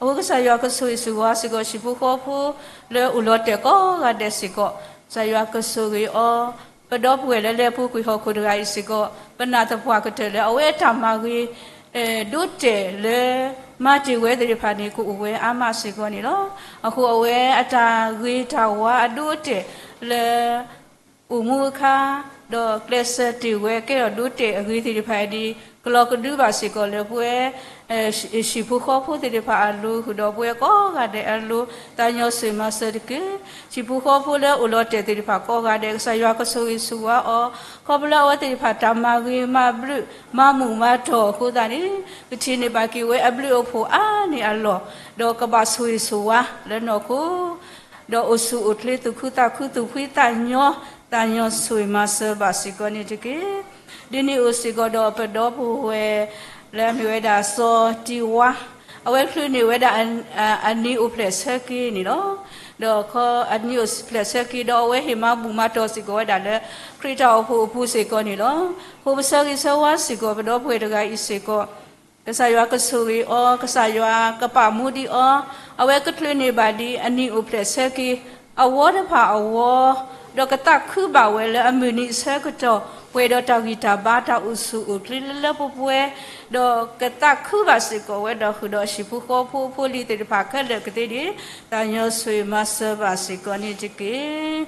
အဃိကစၢ်ယွၤကဆိၣ်ဂ့ၤဆိၣ်ဝါစ့ၢ်ကီး ဟံၣ်ဖိဃီဖိလၢအိၣ်လီၤတဲာ်ကိးဂၤဒဲးစ့ၢ်ကီး, ကစၢ်ယွၤကဆိၣ်ဂ့ၤအီၤ, ပဒီပုၢ်ဝဲၢ်လၢလဲၤပူၤကွံာ်ဟီၣ်ခိၣ်တဂၤအံၤစ့ၢ်ကီး, ပနာ်သပှၢ်ကတၢၢ်လၢအဝဲအတၢ်မၤဂ့ၤ ဒိးတဲာ်လၢ မၤတ့ၢ်ဝဲသ့ၣ်တဖၣ်န့ၣ် ကအိၣ်ဝဲအါမးစ့ၢ်ကီးန့ၣ်လီၤ. အဃိအဝဲအတၢ်ဂ့ၤတၢ်ဝါအဒိအတဲာ်လၢ အိၣ်မူအခါ ဒီးကျဲးစၢးတ့ၢ်ဝဲကဲထီၣ်ဒိးတဲာ်အဂ့ၤသ့ၣ်တဖၣ်အံၤန့ၣ် ကလီၤကဒုဘၣ်စ့ၢ်ကီးလၢပဝဲ ဟံၣ်ဖိဃီဖိသ့ၣ်တဖၣ်အလိၤ ဃုာ်ဒီးပဝဲကိးဂၤဒဲးအလိၤ သးညီဆူၣ်မၤစၢၤတက့ၢ်. ဟံၣ်ဖိဃီဖိလၢအိၣ်လီၤတဲာ်သ့ၣ်တဖၣ်ကိးဂၤဒဲး ကစၢ်ယွၤကဆိၣ်ဂ့ၤဆိၣ်ဝါအီၤ, ခီဖျိလၢအဝဲသ့ၣ်တဖၣ်တၢ်မၤဂ့ၤမၤဘျုးမၤမုာ်မၤတီၢ်အဃိသတးန့ၣ် ကထံၣ်န့ၢ်ဘၣ်က့ၤဝဲအဘျုးအဖှိၣ်အါန့ၢ်အလီၢ်, ဒီးကဘၣ်ဆိၣ်ဂ့ၤဆိၣ်ဝါလၢနီၢ်ခိ ဒီးအိၣ်ဆူၣ်အိၣ်ချ့သူၣ်ခုသးခုသူၣ်ဖှံသးညီ သးညီဆူၣ်မၤစၢၤဘၣ်စ့ၢ်ကီးန့ၣ်တက့ၢ်. ဒ်န့ၣ်အိၣ်စ့ၢ်ကီးဒီးပဒီပုၢ်ဝဲၢ်လၢအမ့ၢ်ဝဲဒၣ်စီၤတံၤဝါ, အဝဲချုးန့ၢ်ဝဲဒၣ် အနံၤအိၣ်ဖျဲၣ်ဆၢက့ၤန့ၣ်လီၤ. ဒီးခီအနံၤအိၣ်ဖျဲၣ်ဆၢက့ၤဒီးအဝဲဟ့ၣ်မၤဘူၣ်မၤတီၢ်စ့ၢ်ကီးဝဲဒၣ်လၢ ခရံာ်တၢ်အိၣ်ဖှိၣ်အပူၤစ့ၢ်ကီးန့ၣ်လီၤ. အဃိပဆၢဂ့ၤဆၢဝါစ့ၢ်ကီးပဒီပုၢ်ဝဲၢ်တဂၤအံၤစ့ၢ်ကီး ကစၢ်ယွၤကဆိၣ်ဂ့ၤအီၤ, ကစၢ်ယွၤကပာ်မူဒံးအီၤ, အဝဲကချုးန့ၢ်ဘၣ်ဒံးအနံၤအိၣ်ဖျဲၣ်ဆၢက့ၤ အဝီတဖၣ်အဝီ, ဒီးကသးခုဘၣ်ဝဲလၢအမုၢ်နံၤအဆၢကတီၢ် ပှဲၤဒီးတၢ်ဂံၢ်တၢ်ဘါတၢ်အိၣ်ဆူၣ်အိၣ်ချ့လၢလၢပှဲၤပှဲၤ, ဒီးကသးခုဘၣ်စ့ၢ်ကီးဝဲဒီးဃုာ်ဒီးဟံၣ်ဖိဃီဖိဖိလံၤသ့ၣ်တဖၣ်ခဲလၢာ်ကသ့န့ၣ် သးညီဆူၣ်မၤစၢၤဘၣ်စ့ၢ်ကီးန့ၣ်တက့ၢ်.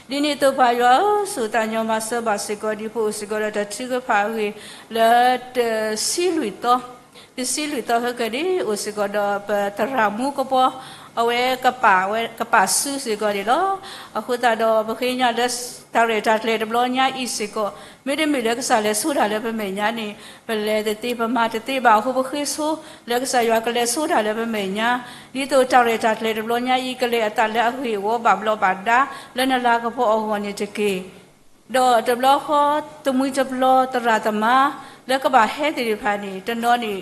ဒ်န့ၣ်အသိးပၢ်ယွၤဧၢ, ဆိၣ်သးညီမၤစၢၤဘၣ်စ့ၢ်ကီးဒ်ပအိၣ်စ့ၢ်ကီးဒီးတၢ်ထုကဖၣ်အဂ့ၢ်လၢတဆံလွံၢ်သီ, တဆံလွံၢ်သီဟဲက့ၤန့ၣ် အိၣ်စ့ၢ်ကီးဒီးပသရၣ်မူကပီၤ, အဝဲကပာ်ဝဲ ကပာ်စုစ့ၢ်ကီးန့ၣ်လီၤ. အဃိသတးဒီးပဃ့ကညးလၢတၢ်ရဲၣ်တၢ်ကျဲၤတဘျီညါအံၤစ့ၢ်ကီး, မ့တမ့ၢ်လၢကစၢ်လဲၤဆိတၢ်လၢပမဲာ်ညါန့ၣ် ပလဲၤတသ့ပမၤတသ့ဘၣ်အဃိ ပဃ့ဆိလၢကစၢ်ယွၤကလဲၤဆိတၢ်လၢပမဲာ်ညါ, ဒ်သိးတၢ်ရဲၣ်တၢ်ကျဲၤတဘျီညါအံၤ ကလဲၤအသးလၢအဂ့ၢ်အဝီဘၣ်ဘျီးဘၣ်ဒါလၢနလၤကပီၤအဂီၢ်န့ၣ်တက့ၢ်. ဒီးတဘျီဃီ တမှံၤတဘျီသရၣ်သမါလၢကဘၣ်ဟဲသ့ၣ်တဖၣ်န့ၣ် တနီၤန့ၣ်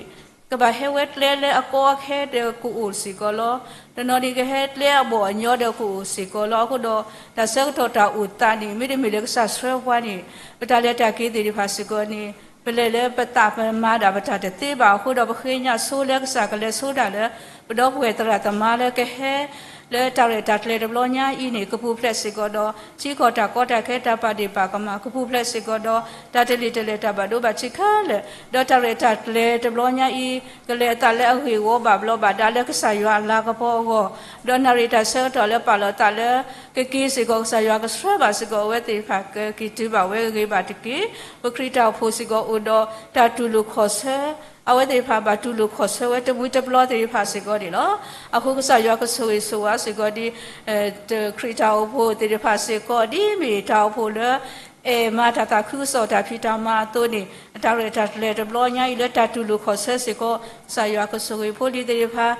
ကဘၣ်ဟဲဝဲကျဲလၢအကီအခဲဒီးကအိၣ်စ့ၢ်ကီးလီၤ. တနီၤန့ၣ်ကဟဲကျဲအဘီၣ်အညီဒီးကအိၣ်စ့ၢ်ကီးလီၤ. အဃိဒီး တၢ်ဆၢကတီၢ်တၢ်အိၣ်သးန့ၣ် မ့တမ့ၢ်လၢကစၢ်ဆှၢပှၤန့ၣ် ပတၢ်လဲၤတၢ်က့ၤသ့ၣ်တဖၣ်စ့ၢ်ကီးန့ၣ် ပလဲၤလၢပသးပမၤဒၣ်ပတၢ်တသ့ဘၣ်အဃိဒီး ပဃ့ကညးဆိလၢကစၢ်ကလဲၤဆိတၢ်လၢ ပဒီပုၢ်ဝဲၢ်သရၣ်သမါလၢကဟဲ လၢတၢ်ရဲၣ်တၢ်ကျဲၤတဘျီညါအံၤန့ၣ် ကပူၤဖျဲးစ့ၢ်ကီးဒီး ထံကီၢ်တၢ်ကီတၢ်ခဲတၢ်ပာ်ဒ့ၣ်ပာ်ကမၣ် ကပူၤဖျဲးစ့ၢ်ကီးဒီး တၢ်တလံၣ်တလဲၢ်တၢ်ဘၣ်ဒိဘၣ်ထံးခဲလၢာ် ဒီးတၢ်ရဲၣ်တၢ်ကျဲၤတဘျီညါအံၤ ကလဲၤအသးလၢအဂ့ၢ်အဝီဘၣ်ဘျီးဘၣ်ဒါလၢကစၢ်ယွၤအလၤကပီၤအဂီၢ်, ဒီးနၣ်ရံၣ်တၢ်ဆၢကတီၢ်လၢပာ်လီၤသးလၢ ကက့ၤစ့ၢ်ကီး ကစၢ်ယွၤကဆှၢဘၣ်စ့ၢ်ကီးအဝဲသ့ၣ်တဖၣ် ကက့ၤတုၤဘၣ်ဝဲဂ့ၤဂ့ၤဘၣ်တက့ၢ်. ပခရံာ်တၢ်အိၣ်ဖှိၣ်စ့ၢ်ကီးအိၣ်ဒီးတၢ်တူၢ်လိာ်ခီၣ်ဆၢ အဝဲသ့ၣ်တဖၣ်ဘၣ်တူၢ်လိာ်ခီၣ်ဆၢဝဲတမှံၤတဘျီသ့ၣ်တဖၣ်စ့ၢ်ကီးန့ၣ်လီၤ. အဃိကစၢ်ယွၤကဆိၣ်ဂ့ၤဆိၣ်ဝါစ့ၢ်ကီးဒ် ခရံာ်တၢ်အိၣ်ဖှိၣ်သ့ၣ်တဖၣ်စ့ၢ်ကီး ဒ်မ့ၢ်တၢ်အိၣ်ဖှိၣ်လၢ အဲၣ်မၤတၢ်သးခုကစီၣ်တၢ်ဖံးတၢ်မၤအသိးန့ၣ် အတၢ်ရဲၣ်တၢ်ကျဲၤတဘျီညါအံၤလၢတၢ်တူၢ်လိာ်ခီၣ်ဆၢစ့ၢ်ကီး ကစၢ်ယွၤကဆိၣ်ဂ့ၤဖိလံၤသ့ၣ်တဖၣ်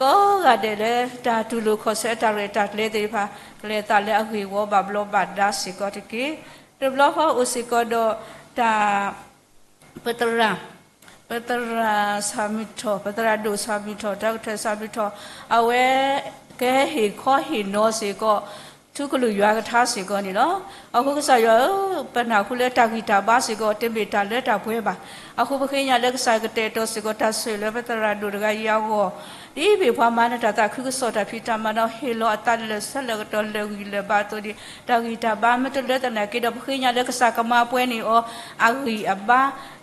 ကိးဂၤဒဲးလၢတၢ်တူၢ်လိာ်ခီၣ်ဆၢအတၢ်ရဲၣ်တၢ်ကျဲၤသ့ၣ်တဖၣ် ကလဲၤသးလၢအဂ့ၢ်ဝီဘၣ်ဘျီးဘၣ်ဒါစ့ၢ်ကီးတက့ၢ်. တဘျီဃီအိၣ်စ့ၢ်ကီးဒီးတၢ် ပသရၣ်, ပသရၣ်ဆၣ်မုၢ်ထီၣ်, ပသရၣ်ဒိၣ်ဆၣ်မုၢ်ထီၣ်, တၢ်ကထၢၣ်ဆၣ်မုၢ်ထီၣ်, အဝဲ ကဟဲဟ့ၣ်ခီဟ့ၣ်နီၤစ့ၢ်ကီး ထူကလုာ်ယွၤကထါစ့ၢ်ကီးန့ၣ်လီၤ. အဃိကစၢ်ယွၤဧၢ, ပနၢ်ဟူလၢတၢ်ဂံၢ်တၢ်ဘါစ့ၢ်ကီး တမ့ၢ်တၢ်လၢတၢ်ပှဲၤဘၣ်. အဃိပဃ့ကညးလၢကစၢ်ကတဲာ်ကတီၤစ့ၢ်ကီး တၢ်ဆိၣ်ဂ့ၤလၢပသရၣ်ဒိၣ်တဂၤအံၤအဂီၢ်, ဒ်မ့ၢ်ပှၤမၤနၢၤတၢ်သးခုကစီၣ်တၢ်ဖံးတၢ်မၤဒီး ဟ့ၣ်လီၤအသးလၢာ်ဆၢလၢာ်ကတီၢ်လၢာ်ဂံၢ်လၢာ်ဘါအသိးန့ၣ် တၢ်ဂံၢ်တၢ်ဘါမ့ၢ်တလၢသနာ်က့ဒီး ပဃ့ကညးလၢကစၢ်ကမၤပှဲၤန့ၢ်အီၤ အဂံၢ်အဘါ,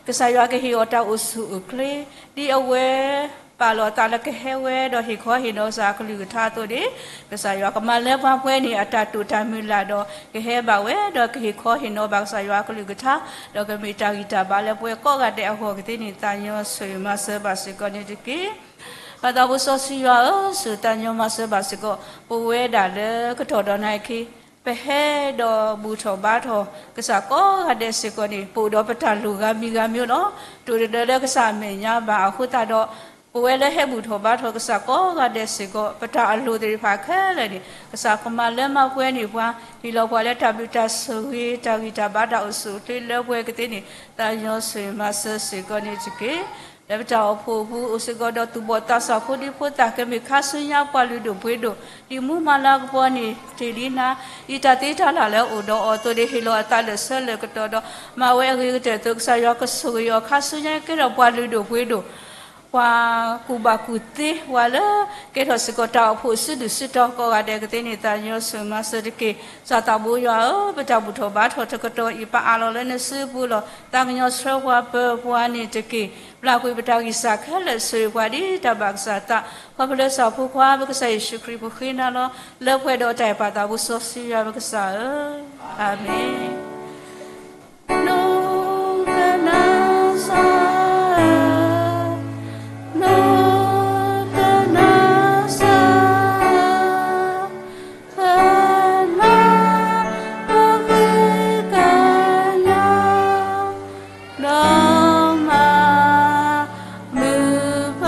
ကစၢ်ယွၤကဟ့ၣ်အီၤတၢ်အိၣ်ဆူၣ်အိၣ်ချ့ ဒ်အဝဲ ပာ်လီၤအသးလၢကဟဲဝဲဒီးဟ့ၣ်ခီဟ့ၣ်နီၤကစၢ်အကလုၢ်ကထါအသိးန့ၣ် ကစၢ်ယွၤကမၤလၢပှၤပှဲၤန့ၢ်အတၢ်တိာ်တၢ်မုၢ်လၢ်ဒီး ကဟဲဘၣ်ဝဲဒီးကဟ့ၣ်ခီဟ့ၣ်နီၤဘၣ်ကစၢ်ယွၤအကလုၢ်ကထါ, ဒီးကမ့ၢ်တၢ်ဂံၢ်တၢ်ဘါလၢပဝဲကိးဂၤဒဲးအဂီၢ်ကသ့န့ၣ် သးညီဆိၣ်ဂ့ၤမၤစၢၤဘၣ်စ့ၢ်ကီးန့ၣ်တက့ၢ်. ပၢ်သးဘိစီဆှံယွၤဧၢ, ဆိၣ်သးညီမၤစၢၤဘၣ်စ့ၢ်ကီး ပဝဲဒၣ်လၢကတီၢ်ဒီးနၤအံၤအခံ, ပဟဲဒီးဘူၣ်ထီၣ်ဘါထီၣ်ကစၢ်ကိးဂၤဒဲးစ့ၢ်ကီးန့ၣ် ပအိၣ်ဒီးပတၢ်လိၣ်ဂၤမံၤဂၤမံၤလီၤ. တအိၣ်ဒီးလၢကစၢ်အမဲာ်ညါဘၣ်အဃိသတးဒီး ပဝဲလၢဟဲဘူၣ်ထီၣ်ဘါထီၣ်ကစၢ်ကိးဂၤဒဲးစ့ၢ်ကီး ပတၢ်အလိၣ်သ့ၣ်တဖၣ်ခဲလၢာ်န့ၣ် ကစၢ်ကမၤလၢမၤပှဲၤန့ၢ်ပှၤ, ဟ့ၣ်လီၤပှၤလၢတၢ်ဘျုးတၢ်ဆိၣ်ဂ့ၤ တၢ်ဂံၢ်တၢ်ဘါတၢ်အိၣ်ဆူၣ်အိၣ်ချ့လၢပှဲၤကသ့န့ၣ် သးညီဆိၣ်ဂ့ၤမၤစၢၤစ့ၢ်ကီးန့ၣ်တက့ၢ်. လၢပတၢ်အိၣ်ဖှိၣ်အပူၤ အိၣ်စ့ၢ်ကီးဒီးသူၣ်ဘီၣ်သးစၢ်ဖိဒံဖိသၣ် ကမ့ၢ်ခါဆူညါပှၤလုၢ်ဒိၣ်ပှ့ၤဒိၣ် ဒ်မူမၤလၤကပီၤန့ၣ် တ့ၢ်ဒ်နၤ, ဒ်တၢ်သ့တၢ်လၢ်လၢအအိၣ်ဒီးအီၤအသိးန့ၣ် ဟ့ၣ်လီၤအသးလၢာ်ဆၢလၢာ်ကတီၢ်ဒီး မၤဝဲအဂ့ၤကတၢၢ်အသိး ကစၢ်ယွၤကဆိၣ်ဂ့ၤအီၤ ခါဆူညါကဲထီၣ်ပှၤလုၢ်ဒိၣ်ပှ့ၤဒိၣ် ပှၤကူၣ်ဘၣ်ကူၣ်သ့ ပှၤလၢကဲထီၣ်စ့ၢ်ကီးတၢ်အိၣ်ဖှိၣ်အစုဒုၣ်စုတီၤကိးဂၤဒဲးကသ့န့ၣ် သးညီဆိၣ်ဂ့ၤမၤစၢၤတက့ၢ်. ကစၢ်သးဘိယွၤဧၢ, ပတၢ်ဘူၣ်ထီၣ်ဘါထီၣ်တကတီၢ်အံၤ ပအးလီၤလၢနစုပူၤလီၤ. သးကညီၤဆှၢပှၤပၢၤပှၤန့ၣ်တက့ၢ်. ပျၢ်ကွံာ်ပတၢ်ဂံၢ်စၢ်ခဲလၢာ် ဆိၣ်ဂ့ၤပှၤဒ်တၢ်ဘၣ်ကစၢ်အသး, ခီဖျိလၢစီၤဖိခွါ ပကစၢ်ယ့ၣ်ၡူးခရံာ် ပဃ့နၤလီၤ. လၢပှဲၤဒီးတၢ်အဲၣ်ပၢ်သးဘိစီဆှံယွၤပကစၢ်ဧၢ, အၤမ့ၣ်. နကနၣ်စၢ်, နကနၣ်စၢ်, ကနၣ်ပဃ့ကညး, ဒီးမၤမုာ်ပ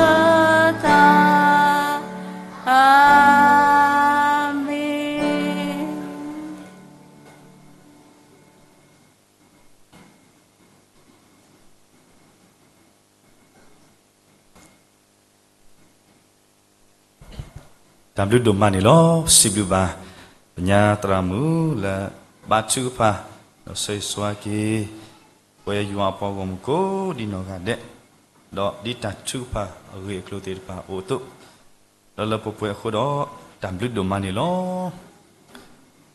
သး, အၤမ့ၣ်. တၢ်ဘျုးဒိၣ်မးန့ၣ်လီၤ. စံးဘျုးဘၣ် ပညါသရၣ်မုၣ်လၢဘါထုကဖၣ် ဒီးဆၢဂ့ၤဆၢဝါက့ၤ ပဝဲယွၤအပှၤဂီၢ်မုၢ်ကိးဒံနီၢ်ဂၤဒဲး, ဒီးဒ်တၢ်ထုကဖၣ်အဂ့ၢ်အကျိၤသ့ၣ်တဖၣ်အိၣ်အသိး, လၢလၢပှဲၤပှဲၤအဃိဒီး တၢ်ဘျုးဒိၣ်မးန့ၣ်လီၤ.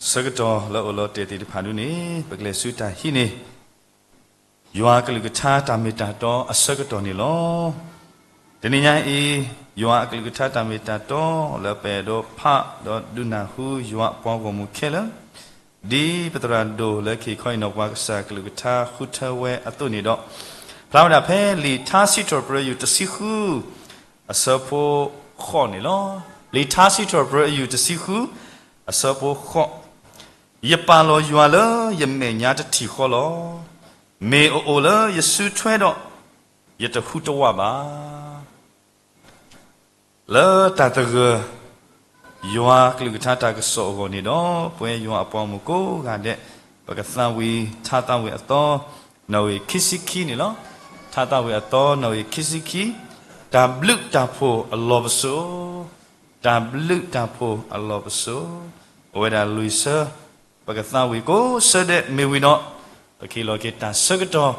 ဆၢကတီၢ်လၢအိၣ်လီၤတဲာ်သ့ၣ်တဖၣ်ဒ်န့ၣ် ပကလဲၤဆူတၢ်ဟံးန့ၢ် ယွၤအကလုၢ်ကထါတၢ်မ့ၢ်တၢ်တီအဆၢကတီၢ်န့ၣ်လီၤ. တနံၤညါအံၤ ယွၤအကလုၢ်ကထါတၢ်မ့ၢ်တၢ်တီ လၢပအဲၣ်ဒိးဖးဒီးဒုးနၢ်ဟူယွၤအပှၤဂီၢ်မုၢ်ခဲလၢာ်, ဒ်ပသရၣ်ဒိၣ်လၢကဟ့ၣ်ခီဟ့ၣ်နီၤပှၤကစၢ်ကလုၢ်ကထါဃုထၢဝဲအသိးန့ၣ်ဒီး, ဖျါဝဲဒၣ်ဖဲလံာ်ထါစံးထီၣ်ပတြၢၤယိာ်တဆံဃု အဆၢဖိဃိးန့ၣ်လီၤ. လံာ်ထါစံးထီၣ်ပတြၢၤယိာ်တဆံဃု အဆၢဖိဃိး, ယပာ်လီၤယွၤလၢယမဲာ်ညါတထံၣ်ဃီလီၤ. မ့ၢ်အအိၣ်လၢယစုထွဲဒီး ယတဟူးတဝးဘၣ်. လၢတၢ်သဂၢၢ် ယွၤကလုၢ်ကထါတၢ်ကစီၣ်အဂီၢ်န့ၣ်ဒီး ပဝဲယွၤအပှၤဂီၢ်မုၢ်ကိးဂၤဒဲး ပကသးဝံၣ် ထါသးဝံၣ်အသီ နီၣ်ဂံၢ်ခံဆံခံန့ၣ်လီၤ. ထါသးဝံၣ်အသီ နီၣ်ဂံၢ်ခံဆံခံ, တၢ်ဘျုးတၢ်ဖှိၣ်အလီၢ်ပစိာ်, တၢ်ဘျုးတၢ်ဖှိၣ်အလီၢ်ပစိာ်, ပဝဲဒၣ်လွံၢ်ဆၢ ပကသးဝံၣ်ကိးဆၢဒဲးမ့ၢ်ဝံၤဒီး ပကဟ့ၣ်လီၤက့ၤတၢ်ဆၢကတီၢ်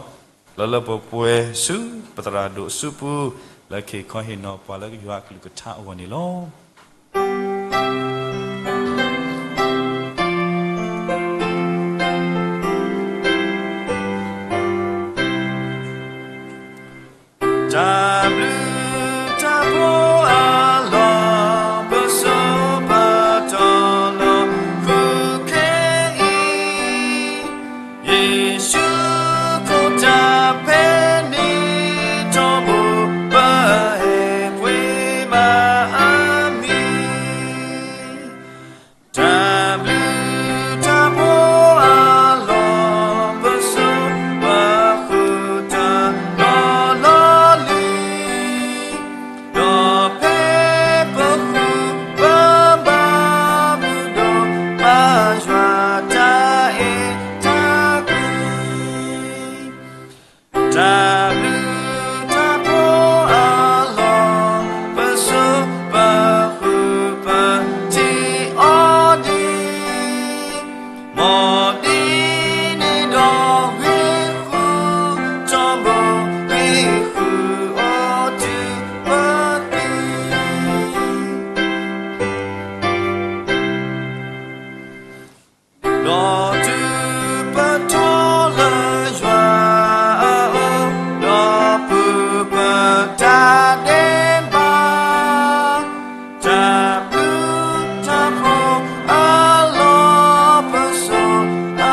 လၢလၢပှဲၤပှဲၤဆူ ပသရၣ်ဒိၣ်အစုပူၤ လၢကဟ့ၣ်ခီဟ့ၣ်နီၤပှၤလၢယွၤအကလုၢ်ကထါအဂီၢ်န့ၣ်လီၤ. တၢ်ဘျုးတၢ်ဖှိၣ်အလီၢ်ပစိာ် ပတီၢ်လီၤဃုခဲအံၤ, ယ့ၣ်ၡူးခိၣ်တၢ်ဖဲန့ၣ်ထီဘိ ပဟဲပှ့ၤဘၣ်အမံၤ တၢ်ဘျုးတၢ်ဖှိၣ်အလီၢ်ပစိာ် ပဃုာ်တၢ်လီၤလီၤလံၤ, ဒီးဖဲပဃုပဘၣ်မုာ်ဒီး ဘၣ်ယွၤတၢ်အဲၣ်တၢ်ကွံ တၢ်ဘျုးတၢ်ဖှိၣ်အလီၢ်ပစိာ် ပဃုပထံၣ်အီၤန့ၣ်, မ်ဒ်န့ၣ်ဒီးဂ့ၤဃုာ်ထီဘိ ဂ့ၤဃုာ်အီၤတုၤပသံ ဒီးတုၤပထီၣ်လၢယွၤအအိၣ် ဒီးပပတၢ်ဒဲးဘး, တၢ်ဘျုးတၢ်ဖှိၣ်အလီၢ်ပစိာ် အ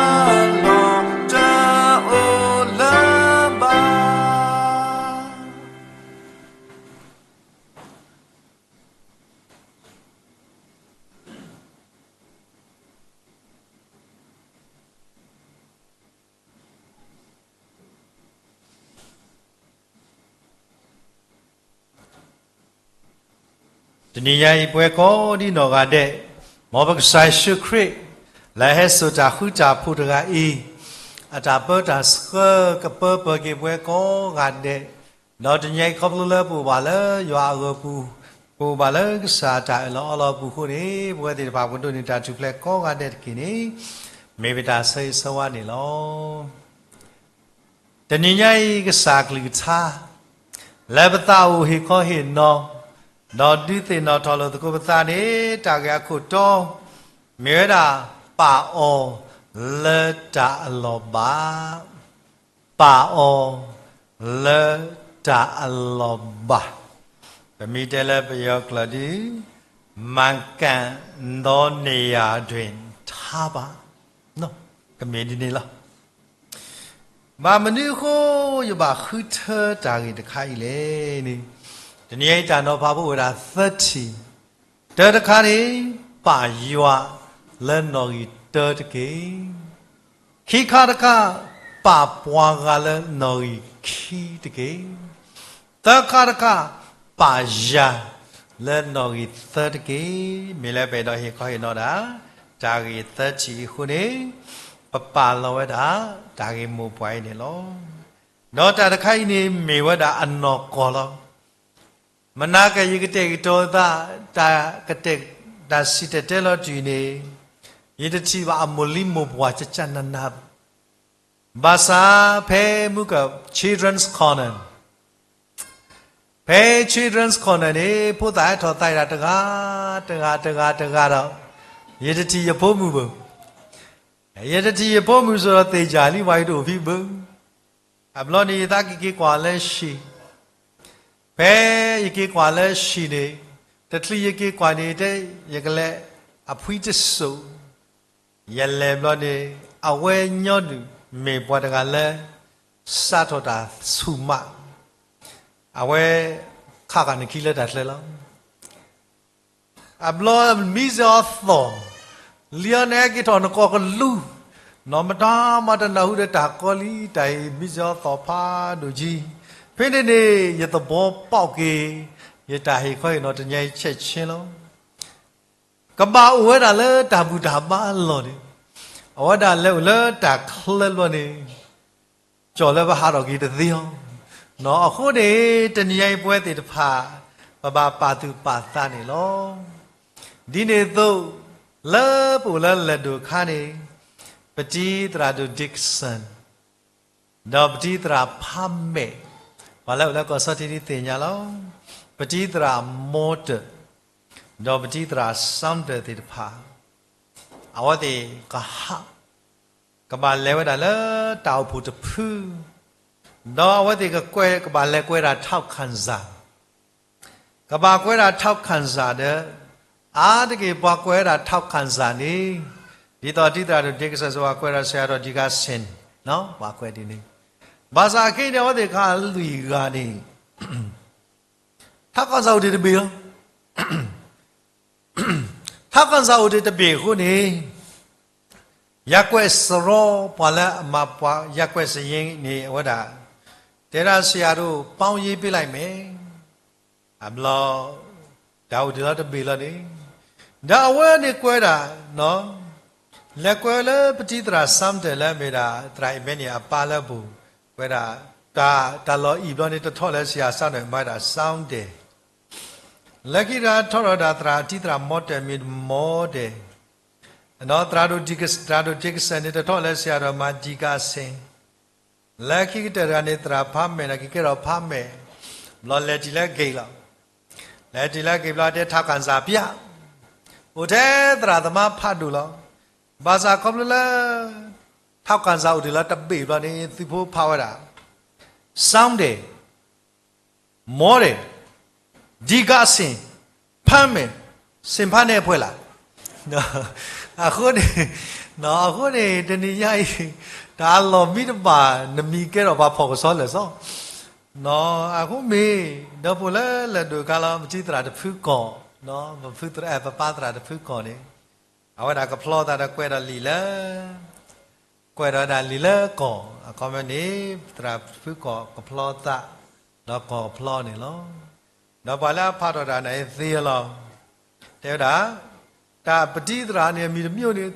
တနံၤညါအံၤပဝဲကိးဒ်နီၢ်ဂၤဒဲး, မ်ပကစၢ်ယ့ၣ်ၡူးခရံာ် လၢအဟဲစိာ်တၢ်ဃူတၢ်ဖိးတဂၤအံၤ, အတၢ်ပၢတၢ်ဆှၢကပၢပၢၤက့ၤပဝဲကိးဂၤဒဲး, ဒီးတနံၤညါအံၤခီဖျိလၢပအိၣ်ဘၣ်လၢယွၤအဂီၤပူၤ, ပအိၣ်ဘၣ်လၢကစၢ်အတၢ်အၢၣ်လီၤအီလီၤအပူၤအဃိန့ၣ်, ပဝဲသ့ၣ်တဖၣ်ပကဒိးန့ၢ်တၢ်ထူၣ်ဖျဲးကိးဂၤဒဲးတက့ၢ်န့ၣ်, မ့ၢ်ပတၢ်ဆၢဂ့ၤဆၢဝါန့ၣ်လီၤ. တနံၤညါအံၤကစၢ်အကလုၢ်ကထါ လၢပသးအိၣ်ဟ့ၣ်ခီဟ့ၣ်နီၤ, ဒီးဒုးသ့ၣ်နီၣ်ထီၣ်လိာ်သကိးပသးန့ၣ် တၢ်ဂ့ၢ်အခိၣ်တီ မ့ၢ်ဝဲဒၣ် ပာ်အီၤလၢတၢ်အလီၢ်ဘၣ်, ပာ်အီၤလၢတၢ်အလီၢ်ဘၣ်, ပမ့ၢ်တဲလၢပယီၤကျိာ်ဒီး မၤကၣ်ဒီးနေရာတွင် ထားပါ, ကမ့ၢ်ဒ်န့ၣ်လီၤ. ဘၣ်မနုၤအဃိ ယဘၣ်ဃုထၢတၢ်ဂ့ၢ်တခါအံၤလဲၣ်န့ၣ်, တနံၤအံၤတၢ်နီၤဖးဖိအိၣ်ဝဲဒၣ် သၢထံၣ်, တၢတခါန့ၣ် ပာ်ယွၤလၢနီၣ်ဂံၢ်တၢတက့ၢ်. ခံခါတခါ ပာ်ပှၤဂၤလၢနီၣ်ဂံၢ်ခံတက့ၢ်. သၢခါတခါ ပာ်ယၤလၢနီၣ်ဂံၢ်သၢတက့ၢ်. မ့ၢ်လၢပအဲၣ်ဒိးဟ့ၣ်ခီဟ့ၣ်နီၤဒၣ် တၢ်ဂ့ၢ်သၢထံၣ်အံၤအဃိန့ၣ်, ပပာ်လီၤဝဲဒၣ် တၢ်ဂ့ၢ်မိၢ်ပှၢ်အံၤန့ၣ်လီၤ. ဒီးတၢ်တခါအံၤန့ၣ် မ့ၢ်ဝဲဒၣ်အနီၢ်ကီၢ်လီၤ. မနၤကယကတဲာ်ကတီၤသး တၢ်ကတဲာ် တၢ်စံၣ်တဲၤတဲလီၤတံၢ်န့ၣ်, ယတထံၣ်ဘၣ်အမိၢ်လံမိၢ်ပှၢ်ကကနနၤဘၣ်. ဘၣ်ဆၣ်ဖဲမုၢ်က Children's Corner, ဖဲ Children's Corner န့ၣ် ဖိသၣ်ဟဲထီၣ်သးဒၣ်တဂၤ, တဂၤ, တဂၤ, တဂၤဒီး, ယတထံၣ်ယဖိမုၣ်ဘၣ်. ယတထံၣ်ယဖိမုၣ်စ့ၢ်ကီးသ့ၣ်ယၤလံ ပှၤယတအိၣ်ဖဲဘၣ်. အဘျီန့ၣ် ယသးကက့ၤကွၢ်လၢဟံၣ်, ဖဲယက့ၤကွၢ်လၢဟံၣ်န့ၣ်, တချုးယက့ၤကွၢ်န့ၣ် တဲယကလဲၤအဖှံတစိၢ်, ယလဲၤဘျီန့ၣ် အဝဲညီနုၢ်မ့ၢ်ပှၤတဂၤလၢ စးထီၣ်တၢ်ဆူၣ်မး, အဝဲခးဃာ်နခံလၢတၢ်ချၢလီၤ. အဘျီမံစ့ၢ်အီၤသီၣ်, လံအီၤန့ၣ်ဟဲက့ၤထီၣ်နကိးကလူး, နီၢ်မတၤမၤတနၢ်ဟူဒီးတၢ်ကီလံ, တၢ်အံၤမံစ့ၢ်အီၤသီၣ်ဖးဒိၣ်ကံ. ဖဲန့ၣ်န့ၣ် ယသဘီပီၣ်က့ၤ ယတၢ်ဟ့ၣ်ခီဟ့ၣ်နီၤတနံၤအံၤဆဲးဆဲးလီၤ. ကဘၣ်အိၣ်ဝဲဒၣ်လၢတၢ်ဘူၣ်တၢ်ဘါအလီၢ်န့ၣ်, အဝဲဒၣ်လဲၤအိၣ်လၢတၢ်ချၢဘျီန့ၣ်, ကၠီၣ်လၢပဟးထီၣ်က့ၤတသ့အီၤ. အဃိန့ၣ် တနံၤညါအံၤပဝဲသ့ၣ်တဖၣ် ပဘၣ်ပာ်သူၣ်ပာ်သးန့ၣ်လီၤ. ဒ်န့ၣ်အသိး လၢပအိၣ်လၢလဲၤဒိၣ်အခါန့ၣ်, ပတံၤသရၣ်ဒိၣ် Dixon ဒီးပတံၤသရၣ်ဖးမဲာ်, ပှၤလၢအိၣ်လၢကီၢ်စီထံဒ်သ့ၣ်ညါလီၤ. ပတံၤသရၣ် Morton ဒီးပတံၤသရၣ် Saunders သ့ၣ်တဖၣ်, အဝဲသ့ၣ်ကဟး ကဘၣ်လဲၤဝဲဒၣ်လၢတၢ်အိၣ်ဖှိၣ်တဖု, ဒီးအဝဲသ့ၣ်ကကွဲး ကဘၣ်လဲၤကွဲးဒၣ် ထောက်ခံစာ, ကဘၣ်ကွဲးဒၣ် ထောက်ခံစာ ဒီး အါတက့ၢ်ပှၤကွဲးဝဲဒၣ် ထောက်ခံစာ န့ၣ်, ဒ်သိးတံၤသရၣ်ဒိၣ် Dixon စ့ၢ်ကီးကွဲးဒီးဆရာတော် Dixon, ပှၤကွဲးဒ်န့ၣ်, ဘၣ်ဆၣ်အခဲအံၤန့ၣ် အဝဲသ့ၣ်ခါလွံၢ်ဂၤန့ၣ် ထောက်ခံစာ အိၣ်ဒံးတဘ့ၣ်လီၤ. ထောက်ခံစာ အိၣ်ဒံးတဘ့ၣ်အဃိန့ၣ်, ရပ်ကွက်စရီ ပှၤလၢအမၤပှၤ ရပ်ကွက်စာရင်း န့ၣ် အဝဲဒၣ် တဲဒၣ်ဆရာတို့ ပေါင်းရေးပေးလိုက်မယ်, အဘျီ တၢ်အိၣ်ဒံးလီၤတဘ့ၣ်လီၤန့ၣ်, ဒီးအဝဲန့ၣ်ကွဲးဒၣ် လဲၤကွဲးလၢပတံၤသရၣ် Saunders လၢမ့ၢ်ဒၣ် သရၣ် Emmanuel အပၢ်လၢအပူၤ, ကွဲးဒၣ် တၢ် တၢ်လီၢ်အံၤဘျီန့ၣ် တထီၣ်လၢဆရာ Saunders မၤဒၣ် Saunders, လၢခံတဂၤထီၣ်ထီၣ်ဒၣ်သရၣ် တံၤသရၣ် Morton မ့ၢ် Morton, ဒီးသရၣ်ဒိၣ် Dixon, သရၣ်ဒိၣ် Dixon န့ၣ် တထီၣ်လၢဆရာတော် မၤ Dixon, လၢခံကတၢၢ်တဂၤန့ၣ် သရၣ်ဖးမဲာ် န့ၣ် ကကဲထီၣ်ဖးမဲာ်, ဘျီလဲၤတုၤလၢ gate လီၤ. လဲၤတုၤလၢ gate ဘျီတဲ ထောက်ခံစာပြ, အိၣ်ထဲသရၣ်သမါဖးဒိၣ်လီၤ. ဘၣ်ဆၣ်ခီဖျိလၢ ထောက်ခံစာ အိၣ်ဒံးလီၤတဘ့ၣ်ဘျီန့ၣ် သုးဖိဖးဝဲဒၣ် Saunders, Morton, Dixon, ဖးမဲာ်, စ့ၣ်ဖးနဲၣ်အဖှဲးလၢ် အဃိန့ၣ်, အဃိန့ၣ် တနံၤညါအံၤ တၢ်အလီၢ်မံတဘၣ် နမံၤကဲထီၣ်ပှၤဖီၣ်ကဆီလၢာ်စီ, အဃိမ့ၢ် ဒီးပအိၣ်လၢလဲၤဒိၣ်အခါလီၤ ပတံၤသရၣ်တဖုကီၢ်, ပဖုသရၣ် ပပၢ်သရၣ်တဖုကီၢ်န့ၣ်, အဝဲဒၣ်ကဖျီသးဒီးကွဲးဒီးလံာ်လၢ ကွဲးဒီးဒၣ်လံာ်လၢကီၢ်, အခီပညီန့ၣ် သရၣ်တဖုကီၢ်ကဖျီသး ဒီးကီၢ်ကဖျီန့ၣ်လီၤ. ဒီးပှၤလၢအဖးထီၣ်တၢ်န့ၣ်သ့လီၤ. တဲဝဲဒၣ်, တၢ်ပတံသရၣ်န့ၣ် အမံၤတမံၤန့ၣ်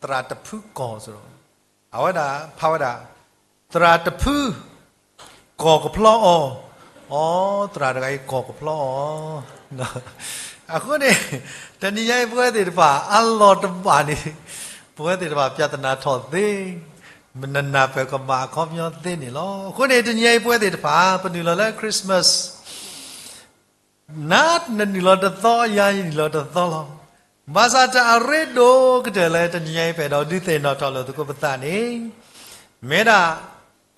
သရၣ်တဖုကီၢ်စရီ, အဝဲဒၣ်ဖးဝဲဒၣ်, သရၣ်တဖု ကီၢ်ကဖျီအီၤ, အိ သရၣ်တဂၤအံၤကီၢ်ကဖျီအီၤ. အဃိန့ၣ် တနံၤညါအံၤပဝဲသ့ၣ်တဖၣ် အလီၢ်တဘၣ်န့ၣ် ပဝဲသ့ၣ်တဖၣ် ပြဿနာထီၣ်သ့, နနၢ်ပၢၢ်ကမၣ်အခီပညီသ့န့ၣ်လီၤ. အဃိန့ၣ် တနံၤညါအံၤပဝဲသ့ၣ်တဖၣ် ပနုာ်လီၤလၢ Christmas နၤနနုာ်လီၤတသီ ယၤယနုာ်လီၤတသီလီၤ. ဘၣ်ဆၣ်တၢ်အရ့ဒိၣ်ကတၢၢ်လၢတနံၤညါအံၤ ပအဲၣ်ဒိးဒုးသ့ၣ်နီၣ်ထီၣ်လိာ်သကိးပသးန့ၣ် မ့ၢ်ဒၣ်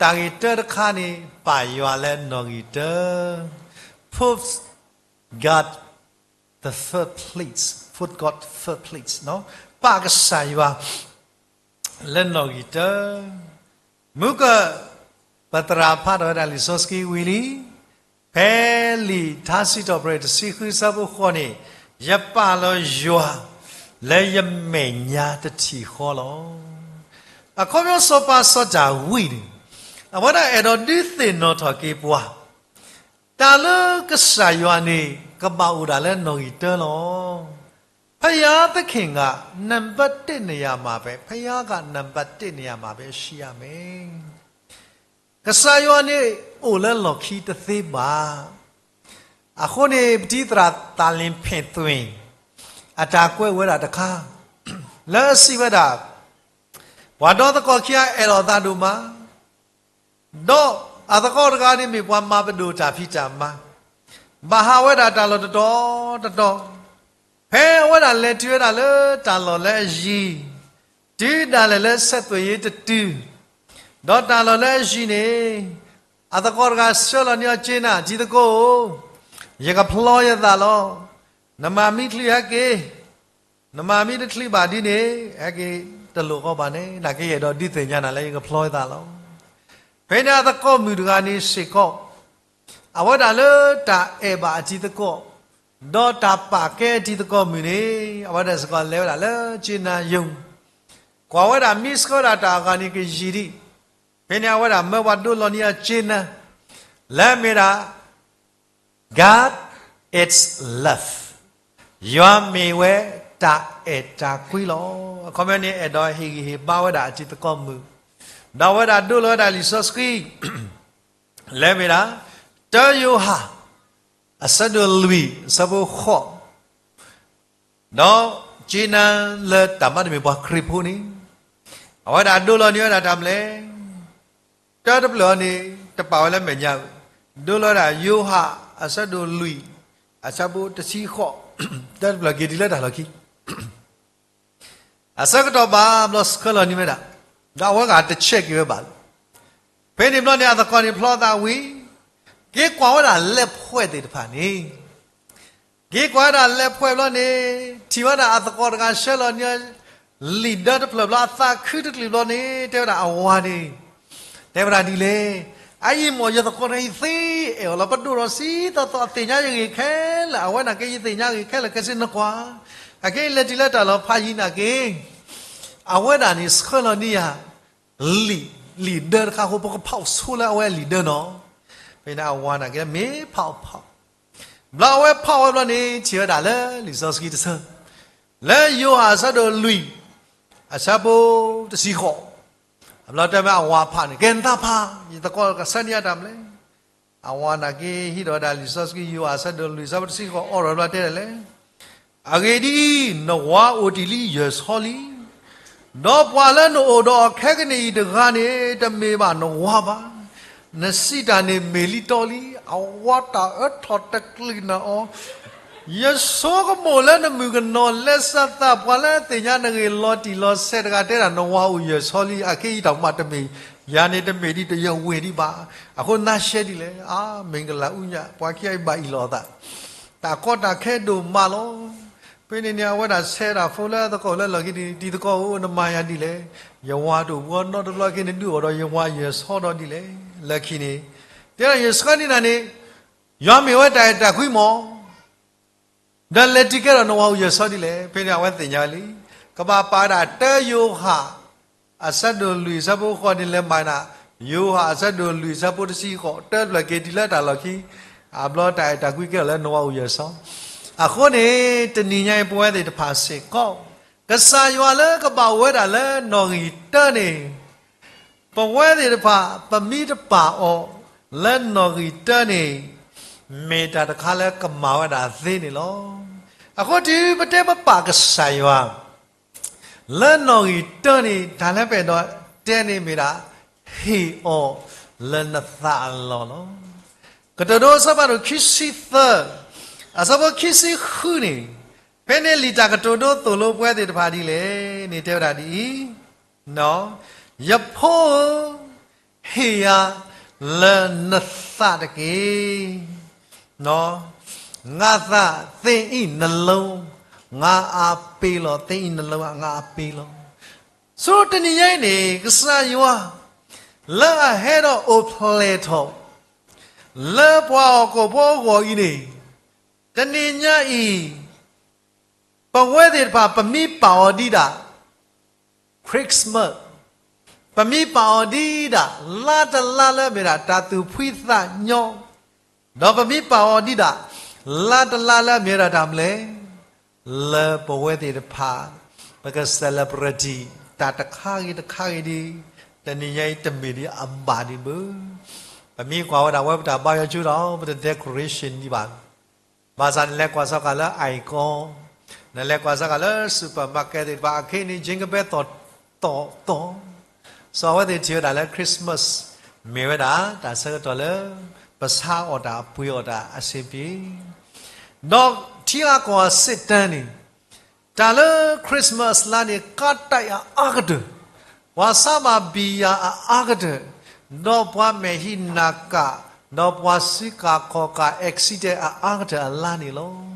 တၢ်ဂ့ၢ်တၢတခါန့ၣ် ပာ်ယွၤလၢနီၣ်ဂံၢ်တၢ, Put God the first place, Put God first place, ပာ်ကစၢ်ယွၤ လၢနီၣ်ဂံၢ်တၢ. မုၢ်ကၢၢ် ပသရၣ်ဖးထီၣ်ဝဲဒၣ်လံာ်စီဆှံဝံၤလံ, ဖဲလံာ်ထါစံးထီၣ်ပတြၢၤတဆံဃုဆၢဖိဃိးန့ၣ်, ယပာ်လီၤယွၤ လၢယမဲာ်ညါတထံၣ်ဃီလီၤ. အခီပညီစီၤပၤစီၤဒၤဝံးန့ၣ် အဝဲဒၣ်အဲၣ်ဒိးဒုးသ့ၣ်နီၣ်ထီၣ်က့ၤပှၤ တၢ်လၢကစၢ်ယွၤန့ၣ် ကဘၣ်အိၣ်ဒၣ်လၢနီၣ်ဂံၢ်တၢလီၤ. ဘုရားသခင်က နံပါတ်တစ်နေရာမှာပဲ, ဘုရားက နံပါတ်တစ်နေရာမှာပဲ ရှိရမယ်. ကစၢ်ယွၤန့ၣ်အိၣ်လၢလီၢ်ခံတသ့ဘၣ်. အဃိန့ၣ် ပတံၤသရၣ်သးလ့ဖ့ၣ်သွ့ၣ် အတၢ်ကွဲးဝဲဒၣ်တခါ လၢအစံးဝဲဒၣ်, ပှၤဒီသကိးခံဂၤအဲၣ်လီၤသးဒိၣ်မး ဒီးအသကိးတဂၤန့ၣ်မ့ၢ်ပှၤမၤပဒိၣ်တၢ်ဖံးတၢ်မၤ, ဘၣ်ဟးဝဲဒၣ်တၢ်လီၢ်တတီၤတတီၤ, ဖဲအဝဲဒၣ်လဲၤတုၤဝဲဒၣ်လၢတၢ်လီၢ်လၢအယံၤ, တုၤဒၣ်လဲာ်လၢဆက်သွယ်ရေးတတုၤ, ဒီးတၢ်လီၢ်လၢအယံၤန့ၣ်, အသကိးတဂၤဆှၢလီၤန့ၢ်အီၤက့နၤ, တံၤသကိးဧၢ, ယကဖျီယသးလီၤ. နမၤမံချုးဟဲက့ၤ, နမၤမံတချုးဘၣ်ဒ်န့ၣ်, ဟဲက့ၤတလိၣ်ဃီဘၣ်န့ၣ်, နာ်က့ယအဲၣ်ဒိးဒုးသ့ၣ်ညါနၤလၢယကဖျီယသးလီၤ. ဖဲန့ၣ်အသကိးမုၣ်တဂၤန့ၣ်စ့ၢ်ကီး, အဝဲဒၣ်လၢတၢ်အဲၣ်ဘၣ်အတံၤသကိး, ဒီးတၢ်ပာ်ကဲအတံၤသကိးမုၣ်န့ၣ်, အဝဲဒၣ်စ့ၢ်ကီးလဲၤဝဲဒၣ်လၢက့နၤယိၤ, ကွၢ်ဝဲဒၣ်မံဆှၢဝဲဒၣ်တၢ်အဂၤန့ၣ်ကယံာ်ဒံး, ဖဲန့ၣ်အဝဲဒၣ်မၢပှၤဒိလီၤန့ၢ်အီၤက့နၤ, လၢအမ့ၢ်ဒၣ် God is love, ယွၤမ့ၢ်ဝဲတၢ်အဲၣ်တၢ်ကွံလီၤ. အခီပညီန့ၣ် အဲၣ်ဒိးဟ့ၣ်ဂံၢ်ဟ့ၣ်ဘါဝဲဒၣ်အတံၤသကိးမုၣ်, ဒီးအဝဲဒၣ်ဒိလီၤဝဲဒၣ်လံာ်စီဆှံ လၢအမ့ၢ်ဒၣ် တၢယိၤဟၣ် အဆၢဒိၣ်လွံၢ် အဆၢဖိဃိး, ဒီးက့နၤလၢတၢ်မၤတမ့ၢ်ပှၤခရံာ်ဖိန့ၣ်, အဝဲဒၣ်ဒိလီၤန့ၢ်ဝဲဒၣ်တၢ်မနုၤလဲၣ်, တၢတဖျၢၣ်အံၤန့ၣ် တပာ်ဝဲလၢမဲာ်ညါ, ဒိလီၤဝဲဒၣ်ယိၤဟၣ် အဆၢဒိၣ်လွံၢ် အဆၢဖိတဆံဃိး, တၢတဖျၢၣ်က့ၤတုၤလၢတၢ်လီၢ်ခံ အဆၢကတီၢ်ဘၣ်ဘျီဆှၢလီၤန့ၢ်ဝဲဒၣ်, ဒီးအဝဲဂၤတဆဲးက့ၤဝဲဘၣ်လီၤ. ဖဲန့ၣ်ဘျီန့ၣ် အသကိးန့ၣ်ဖျီသးဝံၤ, က့ၤကွၢ်ဝဲဒၣ်လဲၤဖှဲးသ့ၣ်တဖၣ်န့ၣ်, က့ၤကွၢ်ဝဲဒၣ်လဲၤဖှဲးဘျီန့ၣ်, ထံၣ်ဝဲဒၣ်အသကိးတဂၤဆှၢလီၤန့ၢ် လံာ်ဒၢတဖျၢၣ်ဘျီ အသးခုတကလုာ်ဘျီန့ၣ် တဲဝဲဒၣ်အဝၤန့ၣ်, တဲဝဲဒၣ်ဒ်လဲၣ်, အအံၤမ့ၢ်ယသကိးတဂၤအံၤသ့အဲၣ်အီၤလီၤ, ပဒိၣ်ထီၣ်ဆံသီသီ အသ့ၣ်ညါယဂ့ၢ်ခဲလၢာ်, အဝဲန့ၣ်က့ယသ့ၣ်ညါဂ့ၢ်ခဲလၢာ် ခဲဆ့နကွၢ်, အခဲအံၤလဲၤတုၤလၢတၢ်လီၢ်ဖးယံၤန့ၣ်က့ၤ, အဝဲဒၣ်န့ၣ်ဆှၢလီၤန့ၢ်ယၤ လံာ်, လံာ်ဒၢတခါအဃိ ပကဖးအိၣ်ဆိလၢအဝဲလံာ်ဒၢနီၤ. ဖဲန့ၣ်အဝၤန့ၣ်က့ၤမ့ၢ်ဖးအိၣ်ဖး, ဘျီအဝဲဖးဝဲဘျီန့ၣ် ထံၣ်ဝဲဒၣ်လၢလံာ်စီဆှံတဆၢ, လၢယိၤဟၣ်အဆၢဒိၣ်လွံၢ် အဆၢဖိတဆံဃိး, အဘျီတဲမ့ၢ်အဝၤဖးန့ၣ် ကဲနသးဖး, ယသကိးကဆှၢန့ၢ်ယၤတၢ်မနုၤလဲၣ်. အဝၤန့ၣ်က့ၤဟံးထီၣ်ဝဲဒၣ်လံာ်စီဆှံ ယိၤဟၣ်အဆၢဒိၣ်လွံၢ် အဆၢဖိတဆံဃိး အိးထီၣ်ဘျီတဲဒ်လဲၣ်, အဂ့ၢ်ဒ်အံၤ, နဝၤအိၣ်တ့ၢ်လံယဲၢ်ဆီလံ, ဒီးပှၤလၢနအိၣ်ဒီးအီၤခဲကနံၣ်အံၤတဂၤန့ၣ် တမ့ၢ်ဘၣ်နဝၤဘၣ်. နစံးတၢ်န့ၣ်မ့ၢ်လံတီလံ. အဝၤတၢ်အၢထီၣ်တကလုာ်န့ၣ်အီၤ, ယဆိကမိၣ်လၢနမုၣ်ကနီၤ လဲၤစၢၤသး ပှၤလၢအသ့ၣ်ညါနဂ့ၢ်လီၤတံၢ်လီၤဆဲးတဂၤတဲဒၣ် နဝၤအိၣ်ယဲၢ်ဆီလံ, အခဲအံၤတၢ်မၤတမ့ၢ်, ယၤန့ၣ်တမ့ၢ်ဒံး တယဝ့ၢ်ဒံးဘၣ်. အဃိနါရှဲဒ်လဲၣ်, အါ မ့ၢ်ကလၤအူညၣ် ပှၤခံဂၤအံၤဘၣ်အ့ၣ်လိာ်အသး, တၢ်ကီတၢ်ခဲဒိၣ်မးလီၤ. ဖဲန့ၣ်န့ၣ် အဝဲဒၣ်ဆဲးဒၣ်ဖိလၢအသကိးလၢလီၢ်ခံန့ၣ်, တံၤသကိးဧၢ နမၤယၤဒ်လဲၣ်, ယဝၤတအိၣ်ဘှီနီတဘျီ ခဲန့ၣ် ဒုးအိၣ်ဒီးယဝၤယဲၢ်ဆီဒီးဒ်လဲၣ်. လၢခံန့ၣ်, တဲဒၣ်ယဆှၢန့ၢ်နၤန့ၣ်, ယွၤမ့ၢ်ဝဲတၢ်အဲၣ်တၢ်ကွံမး ဒီးလဲၤတုၤကဲထီၣ်နဝၤအိၣ်ယဲၢ်ဆီဒ်လဲၣ်. ဖဲန့ၣ်အဝဲသ့ၣ်ညါဝဲလံ, ကဘၣ်ပာ်ဝဲဒၣ်တၢယိၤဟၣ် အဆၢဒိၣ်လွံၢ်အဆၢဖိဃိးန့ၣ် လဲၤမၤနၤ, ယိၤဟၣ်အဆၢဒိၣ်လွံၢ်အဆၢဖိတဆံဃိး, တၢတဖျၢၣ်က့ၤတုၤလၢတၢ်လီၢ်ခံ, အဘျီတၢ်အဲၣ်တၢ်ကွံကဲထီၣ်လၢနီၢ်ဝါအူယၢၢ်စီ, အဃိန့ၣ် တနံၤညါအံၤ ပဝဲသ့ၣ်တဖၣ်စ့ၢ်ကီး ကစၢ်ယွၤလၢကဘၣ်အိၣ်ဝဲဒၣ်လၢနီၣ်ဂံၢ်တၢန့ၣ် ပဝဲသ့ၣ်တဖၣ် ပမ့ၢ်တပာ်အီၤလၢနီၣ်ဂံၢ်တၢန့ၣ် မ့ၢ်တၢ်တခါလၢကမၤဝဲဒၣ်သ့န့ၣ်လီၤ. အဃိတုၤပတဲပပာ်ကစၢ်ယွၤ လၢနီၣ်ဂံၢ်တၢန့ၣ် တၢ်လၢပအဲၣ်ဒိးတဲန့ၣ်မ့ၢ်ဒၣ် ဟ့ၣ်အီၤလၢနသးအလီၢ်လီၤ. ကတိၤဒိအဆၢဖးဒိၣ်ခံဆံသၢ အဆၢဖိခံဆံဃုန့ၣ်, ဖဲန့ၣ်လံာ်တၢ်ကတိၤဒိသိၣ်လိပဝဲသ့ၣ်တဖၣ်ဒ်လဲၣ်န့ၣ် တဲဝဲဒၣ်ဒ်အံၤ, ယဖိဧၢ, ဟ့ၣ်ယၤလၢနသးတက့ၢ်. ငါသးသ့အံၤနလိ, ငါအပ့ၤလီၤ, သ့အံၤနလိ, ငါအပ့ၤလီၤ. ဆိတနံၤညါအံၤန့ၣ် ကစၢ်ယွၤ လၢအဟဲဒီးအိၣ်ဖျဲၣ်ထီၣ် လၢပှၤဟီၣ်ခိၣ်ဖိအဂီၢ်အံၤန့ၣ်, တနံၤညါအံၤ ပဝဲသ့ၣ်တဖၣ် ပမ့ၢ်ပာ်အီၤဒံးဒၣ် Christmas, ပမ့ၢ်ပာ်အီၤဒံးဒၣ် လါတလါလၢအမ့ၢ်ဒၣ်တၢ်သူၣ်ဖှံသးညီ, ဒီးပမ့ၢ်ပာ်အီၤဒံးဒၣ် လါတလါလၢအမ့ၢ်ဝဲဒၣ်တၢ်မနုၤလဲၣ်, လၢပဝဲသ့ၣ်တဖၣ် ပက celebrate တၢ်တခါဂ့ၤတခါဂ့ၤဒံး, တနံၤညါအံၤတမ့ၢ်ဒံးအဘၣ်ဒံးဘၣ်. ပမ့ၢ်ကွၢ်ဝဲဒၣ်ဝဲပတၢ်ဘါယွၤကၠိဒီး ပတ decoration ဒံးဘၣ်. ဘၣ်ဆၣ်နလဲၤကွၢ်စ့ၢ်ကီးလၢ icon, နလဲၤကွၢ်စ့ၢ်ကီးလၢ supermarket သ့ၣ်တဖၣ် အခါအံၤန့ၣ် Jingle Bell တီၤတီၤတီၤ, စီၤအဝဲသ့ၣ်ထံၣ်ဝဲဒၣ်လၢ Christmas မ့ၢ်ဝဲဒၣ် တၢ်ဆၢကတီၢ်လၢ ပဆါအီၣ်တၢ်ပှ့ၤအီၣ်တၢ်အဆင်ပြေ, ဒီးထံဂၤကီၢ်ဂၤစံးတၢ်န့ၣ်, တၢ်လၢ Christmas လါန့ၣ် ကါတၢ်အါအါကတၢၢ်, ပှၤဆါဘၣ်ဘံၣ်ယၤအါအါကတၢၢ်, ဒီးပှၤမဲာ်ဟံးနၤကၣ်, ဒီးပှၤစုကၣ်ခီၣ်ကၣ် accident အါအါကတၢၢ်အလါန့ၣ်လီၤ.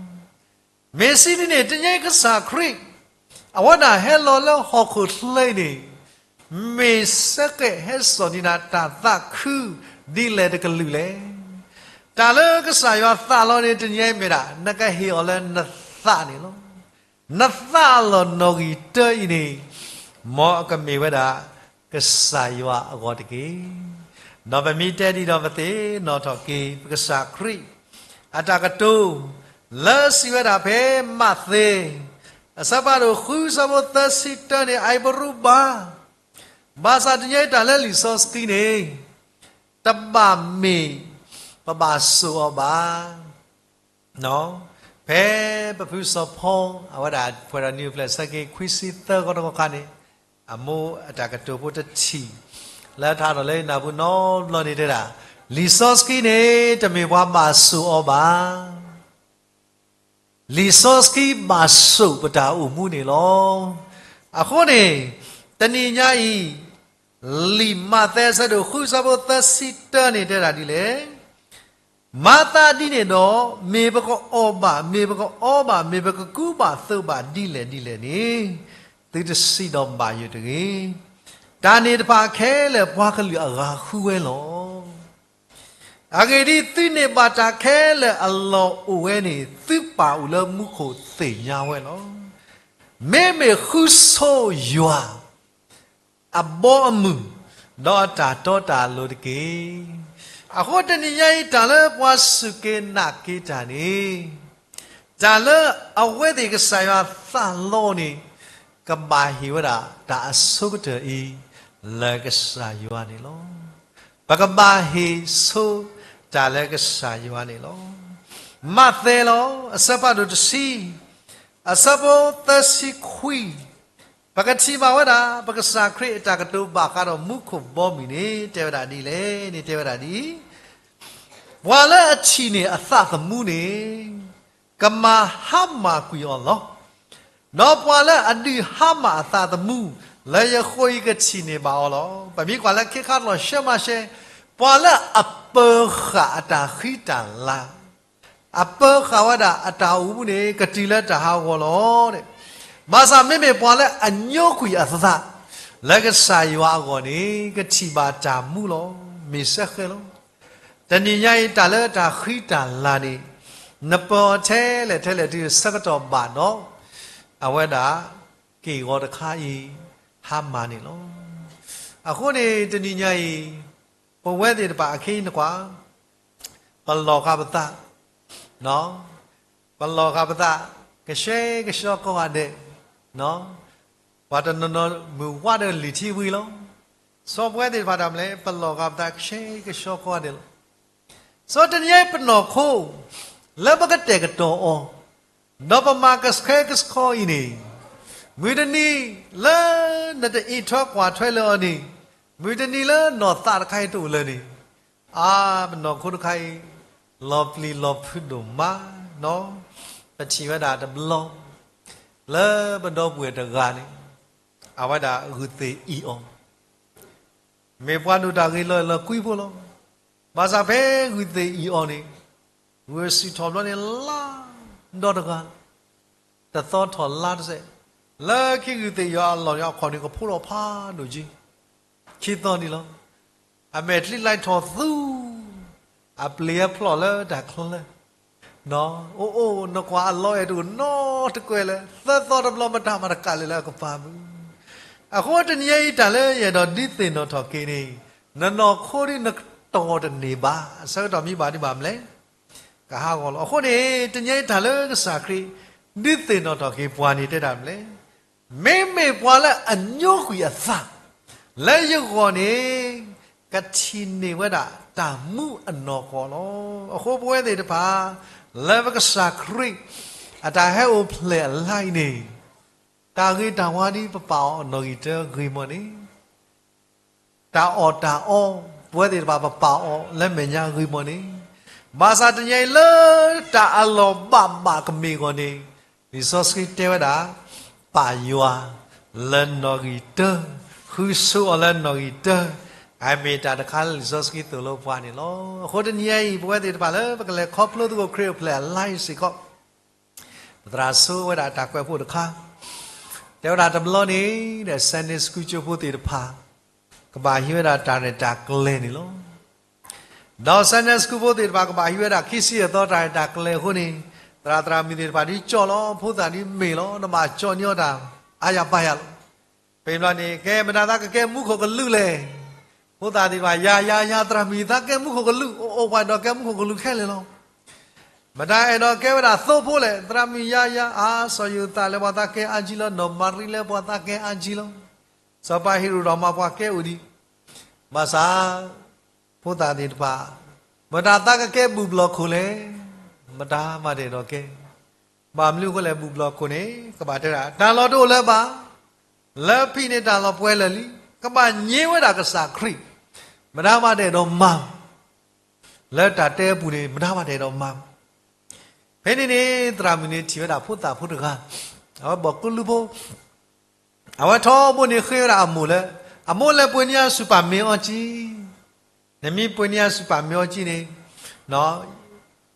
မ့ၢ်စံးဒ်န့ၣ် တနံၤညါအံၤကစၢ်ခရံာ် အဝဲဒၣ်ဟဲလီၤလၢဟီၣ်ခိၣ်ချၢအံၤန့ၣ်, မ့ၢ်စ့ၢ်ကီးဟဲစိာ်န့ၢ်နၤတၢ်သးခုဒ်လဲၣ်တကလုာ်လဲၣ်. တၢ်လၢကစၢ်ယွၤသးလီန့ၣ် တနံၤညါအံၤမ့ၢ်ဒၣ် နကဟ့ၣ်အီၤလၢနသးန့ၣ်လီၤ. နသးအလီၢ်နီၣ်ဂံၢ်တၢအံၤန့ၣ်, မ်အကမ့ၢ်ဝဲဒၣ် ကစၢ်ယွၤအဂီၢ်တက့ၢ်. ဒီးပမ့ၢ်တဲဒ်ဒီးပသ့ၣ်နီၣ်ထီၣ်က့ၤ ပကစၢ်ခရံာ် အတၢ်ကတိၤ လၢစံးဝဲဒၣ်ဖဲမးသဲ အဆၢဖးဒိၣ်ဃု အဆၢဖိသၢဆံတၢန့ၣ် အအံၤပရူးဘၣ်, ဘၣ်ဆၣ်တနံၤညါအံၤတၢ်လၢလံာ်စီဆှံန့ၣ် တဘၣ်မ့ၢ် ပဘၣ်စိာ်အီၤဘၣ်. ဖဲပဖုစီၤဖီ အဝဲဒၣ်ပှဲၤဒီးနံၣ်အိၣ်ဖျဲၣ်ဆၢက့ၤ ခွံဆံသၢဂီၤတဂီၤခါန့ၣ်, အမိၢ်အတၢ်ကတိၤဖိတထံၣ် လၢထးထီၣ်လၢနၢ်ပူၤနီတဘျီန့ၣ်တဲဒၣ်, လံာ်စီဆှံန့ၣ် တမ့ၢ်ပှၤဘၣ်စိာ်အီၤဘၣ်. လံာ်စီဆှံဘၣ်စိာ်ပတၢ်အိၣ်မူန့ၣ်လီၤ. အဃိန့ၣ် တနံၤညါအံၤ လံာ်မးသဲအဆၢဒိၣ်ဃု အဆၢဖိသၢဆံတၢန့ၣ်တဲဒၣ်ဒ်လဲၣ်, မၤသးဒ်န့ၣ်ဒီး မ့ၢ်ပကအီၣ်ဘၣ်, မ့ၢ်ပကအီဘၣ်, မ့ၢ်ပကကူဘၣ်သိးဘၣ်ဒ်လဲၣ်ဒ်လဲၣ်န့ၣ်, သုတစံးဒီးဘၣ်ယိၣ်တဂ့ၤ. တၢ်န့ၣ်တဖၣ်ခဲလၢာ်ပှၤကလုာ်အဂၤဃုဝဲလီၤ. အဂ့ၢ်ဒ်အံၤ, သုန့ၢ်ဘၣ်တၢ်ခဲလၢာ်အလီၢ်အိၣ်ဝဲန့ၣ် သုပၢ်အိၣ်လၢမူခိၣ်သ့ၣ်ညါဝဲလီၤ. မ့မ့ၢ်ဃုဆိယွၤ အဘီအမုၢ် ဒီးအတၢ်တီတၢ်လိၤတက့ၢ်. အဃိတနံၤညါအံၤ တၢ်လၢပှၤစူၢ်က့ၤနာ်က့ၤတၢ်န့ၣ်, တၢ်လၢအဝဲသ့ၣ်ကစၢ်ယွၤသးလီန့ၣ် ကဘၣ်ဟ့ၣ်ဝဲဒၣ်တၢ်အဆိကတၢၢ်အံၤ လၢကစၢ်ယွၤန့ၣ်လီၤ. ပကဘၣ်ဟ့ၣ်ဆိတၢ်လၢကစၢ်ယွၤန့ၣ်လီၤ. မးသဲလီၤ အဆၢဖးဒိၣ်တဆံ အဆၢဖိသၢဆံခွံ, ပကထံၣ်ဘၣ်ဝဲဒၣ် ပကစၢ်ခရံာ်အတၢ်ကတိၤဘၣ်ဃးဒီးမူခိၣ်ဘီမုၢ်န့ၣ် တဲဝဲဒၣ်ဒ်လဲၣ်န့ၣ် တဲဝဲဒၣ်ဒ်အံၤ, ပှၤလၢအထံၣ်န့ၢ်အသးသမူန့ၣ် ကမၤဟါမၢ်ကွံာ်အီၤလီၤ. ဒီးပှၤလၢအဒုးဟါမၢ်အသးသမူ လၢယဃိအံၤကထံၣ်န့ၢ်ဘၣ်အီၤလီၤ. ပမ့ၢ်ကွၢ်လၢခ့ခါတလီၤဆှဲမးရှဲ, ပှၤလၢအပၢၤဃာ်အတၢ်ဃံတၢ်လၤ အပၢၤဃာ်ဝဲဒၣ်အတၢ်အိၣ်မူန့ၣ် ကတုၤလၢတၢ်ဟးဂီၤလီၤ. ဘၣ်ဆၣ်မ့မ့ၢ်ပှၤလၢအညိကွံာ်အသး လၢကစၢ်ယွၤအဂီၢ်န့ၣ် ကထံၣ်ဘၣ်တၢ်မူလီၤ. မ့ၢ်စ့ၢ်ကီးလီၤ. တနံၤညါအံၤ တၢ်လၢတၢ်ဃံတၢ်လၤန့ၣ် နပၢၤအီၤထဲလဲၣ်ထဲလဲၣ်တုၤဆၢကတီၢ်ဘၣ်ဒီး အဝဲဒၣ်က့ၢ်ဂီၤတခါအံၤ ဟါမၢ်န့ၣ်လီၤ. အဃိန့ၣ် တနံၤညါအံၤ ပဝဲသ့ၣ်တဖၣ်အခ့အံၤနကွၢ် ပလီၢ်ဃာ်ပသး, ပလီၢ်ဃာ်ပသး, ကဆှဲကဆှီကိးဂၤဒဲး, ပှၤတနီၤနီၤမုၢ်ဝးဒီးလံာ်ထံဝံၤလီၤ. စီၤပဝဲသ့ၣ်တဖၣ်တၢ်မနုၤလဲၣ်, ပလီၢ်ဃာ်ပသးကဆှဲကဆှီကိးဂၤဒဲးလီၤ. စီၤတနံၤအံၤပနီၢ်ခိ လၢပကတဲာ်ကတီၤအီၤ, ဒီးပမၤကဆှဲကဆှီအံၤန့ၣ်, မုၢ်တနံၤလၢနတအံးထွဲကွၢ်ထွဲလၢအီၤန့ၣ်, မုၢ်တနံၤလၢနီၢ်သးတခါအံၤတအိၣ်လၢၤန့ၣ်, အါ ပနီၢ်ခိတခါအံၤ လီၤပျံၤလီၤဖုးဒိၣ်မးနီၤ. ပထံၣ်ဝဲဒၣ်တဘျီ လၢပဒီပုၢ်ဝဲၢ်တဂၤန့ၣ် အဝဲဒၣ်ဂုၢ်သ့ၣ်အံၤအီၤ, မ့ၢ်ပှၤဒိၣ်တၢ်ဂ့ၤလီၤလၢကွံဖိလီၤ. ဘၣ်ဆၣ်ဖဲဂုၢ်သ့ၣ်အံၤအီၤန့ၣ်, ဂုၢ်စူၢ်ထီၣ်ဘျီန့ၣ် လါဒီတဂၤ, တသီထီၣ်လါတစဲး, လၢခံဂုၢ်သ့ၣ်အံၤအလီၢ်န့ၣ် အခီၣ်န့ၣ်ကဖိးထီၣ်ဖးဒိၣ်က့ၤ ခံသီန့ၣ်လီၤ. အမဲာ်ချံလၢထီၣ်သူ, အပျ့ၤအဖျီၣ်လၢတၢ်ချၢ, အိၣ်အိၣ်နကွၢ်အလီၤအဲၣ်တအိၣ်နီတကွဲးလၢၤ, သၢသီတဘျီမတၤမၤတကးလၢၤလၢအကပၤပူၤ. အဃိတနံၤအံၤတၢ်လၢယအဲၣ်ဒိးဒုးသ့ၣ်နီၣ်ထီၣ်က့ၤန့ၣ်, နနီၢ်ခိဒ်နတီၢ်တန့ၢ်ဘၣ်, အဆၢကတီၢ်မံဘၣ်ဒ်ဘၣ်မနုၤလဲၣ်, ကဟးဂီၤလီၤ. အဃိန့ၣ် တနံၤအံၤတၢ်လၢကစၢ်ခရံာ် ဒုးသ့ၣ်နီၣ်ထီၣ်က့ၤပှၤန့ၣ်တဲတၢ်မနုၤလဲၣ်, မ့မ့ၢ်ပှၤလၢအညိကွံာ်အသး လၢယဂီၢ်န့ၣ် ကထံၣ်န့ၢ်ဝဲဒၣ်တၢ်မူအနီၢ်ကီၢ်လီၤ. အဃိပဝဲသ့ၣ်တဖၣ် လၢပကစၢ်ခရံာ် အတၢ်ဟဲအိၣ်ဖျဲၣ်အလါအံၤန့ၣ်, တၢ်ဂ့ၤတၢ်ဝါဒ်ပပာ်အီၤနီၣ်ဂံၢ်တၢဂ့ၤမီၢ်န့ၣ်, တၢ်အီၣ်တၢ်အီ ပဝဲသ့ၣ်တဖၣ်ပပာ်အီၤလၢမဲာ်ညါဂ့ၤမီၢ်န့ၣ်, ဘၣ်ဆၣ်တနံၤအံၤလၢတၢ်အလီၢ်ဘၣ်ဘၣ်ကမ့ၢ်အဂီၢ်န့ၣ်, လံာ်စီဆှံတဲဝဲဒၣ်, ပာ်ယွၤလၢနီၣ်ဂံၢ်တၢ, ဃုဆိအီၤလၢနီၣ်ဂံၢ်တၢ, အမ့ၢ်တၢ်တခါလၢလံာ်စီဆှံသိၣ်လိပှၤန့ၣ်လီၤ. အဃိတနံၤအံၤ ပဝဲသ့ၣ်တဖၣ်လၢပကလဲၤခီဖျိသကိးခရံာ်အိၣ်ဖျဲၣ်အလါအံၤစ့ၢ်ကီး ပသရၣ်ဆိဝဲဒၣ်တၢ်ကွဲးဖိတခါ, တဲဝဲဒၣ်တဘျီန့ၣ်ဒီး Sunday School ကၠိဖိသ့ၣ်တဖၣ် ကဘၣ်ဟံးဝဲဒၣ်တၢ်ရဲၣ်တၢ်ကျဲၤန့ၣ်လီၤ. ဒီး Sunday School ဖိသ့ၣ်တဖၣ်ကဘၣ်ဟံးဝဲဒၣ်ခံဆံယဲၢ်သီတၢ်ရဲၣ်တၢ်ကျဲၤအဃိန့ၣ်, သရၣ်သရၣ်မုၣ်သ့ၣ်တဖၣ်ဒ်ကၠီၣ်လီၤ, ဖိသၣ်ဒ်မ့ၢ်လီၤ, နဘၣ်ကၠီၣ်န့ၢ်အီၤတၢ်အါယၤပါယၤလီၤ. ဖဲန့ၣ်ဘျီန့ၣ် ကဲမတၤသးကကဲမူခိၣ်ကလူးလဲၣ်. ဖိသၣ်သ့ၣ်တဖၣ် ယၤယၤယၤ သရၣ်မုၣ်သးကဲမူခိၣ်ကလူး, အိၣ်အိၣ်ပှၤဒီးကဲမူခိၣ်ကလူးခဲလၢာ်လီၤ. မတၤအဲၣ်ဒိးကဲဝဲဒၣ်သိဖိလဲၣ်, သရၣ်မုၣ်ယၤယၤ, အါ စီၤယိၤသးလၢပှၤသးကဲအါကံလီၤ, နီၢ်မၤရံလၢပှၤသးကဲအါကံလီၤ. စီၤပၤဟ့ရိၣ်ဒီးမါပှၤကဲအိၣ်ဒံး, ဘၣ်ဆၣ် ဖိသၣ်သ့ၣ်တဖၣ်, မတၤသးကကဲဘူၣ်ဘျီၣ်ခိၣ်လဲၣ်, မတၤမးတအဲၣ်ဒိးကဲ. ဘၣ်မနုၤအဃိလဲၣ်, ဘူၣ်ဘျီၣ်ခိၣ်န့ၣ် ကဘၣ်တဲဒၣ် တၢ်လီၢ်တအိၣ်လၢၤဘၣ်, လၢဖံးန့ၣ်တၢ်လီၢ်ပှဲၤလၢာ်လံ, ကဘၣ်ညံဝဲဒၣ်ကစၢ်ခရံာ်, မတၤမးတအဲၣ်ဒိးမၤ လၢတၢ်တဲအပူၤန့ၣ် မတၤမးတအဲၣ်ဒိးမၤ. ဖဲန့ၣ်န့ၣ် သရၣ်မုၣ်န့ၣ်ထံၣ်ဝဲဒၣ်ဖိသၣ်ဖိတဂၤ, အဝဲဘီၣ်ကူလူဖိ, အဝဲထီဘိန့ၣ်ဃ့ဝဲဒၣ်အမိၢ်လၢ, အမိၢ်လဲၤပှ့ၤန့ၢ်ယၤစူၣ်ပာ်မ့ၤအီကံ, နမ့ၢ်ပှ့ၤန့ၢ်ယၤစူၣ်ပာ်မ့ၤအီကံန့ၣ်,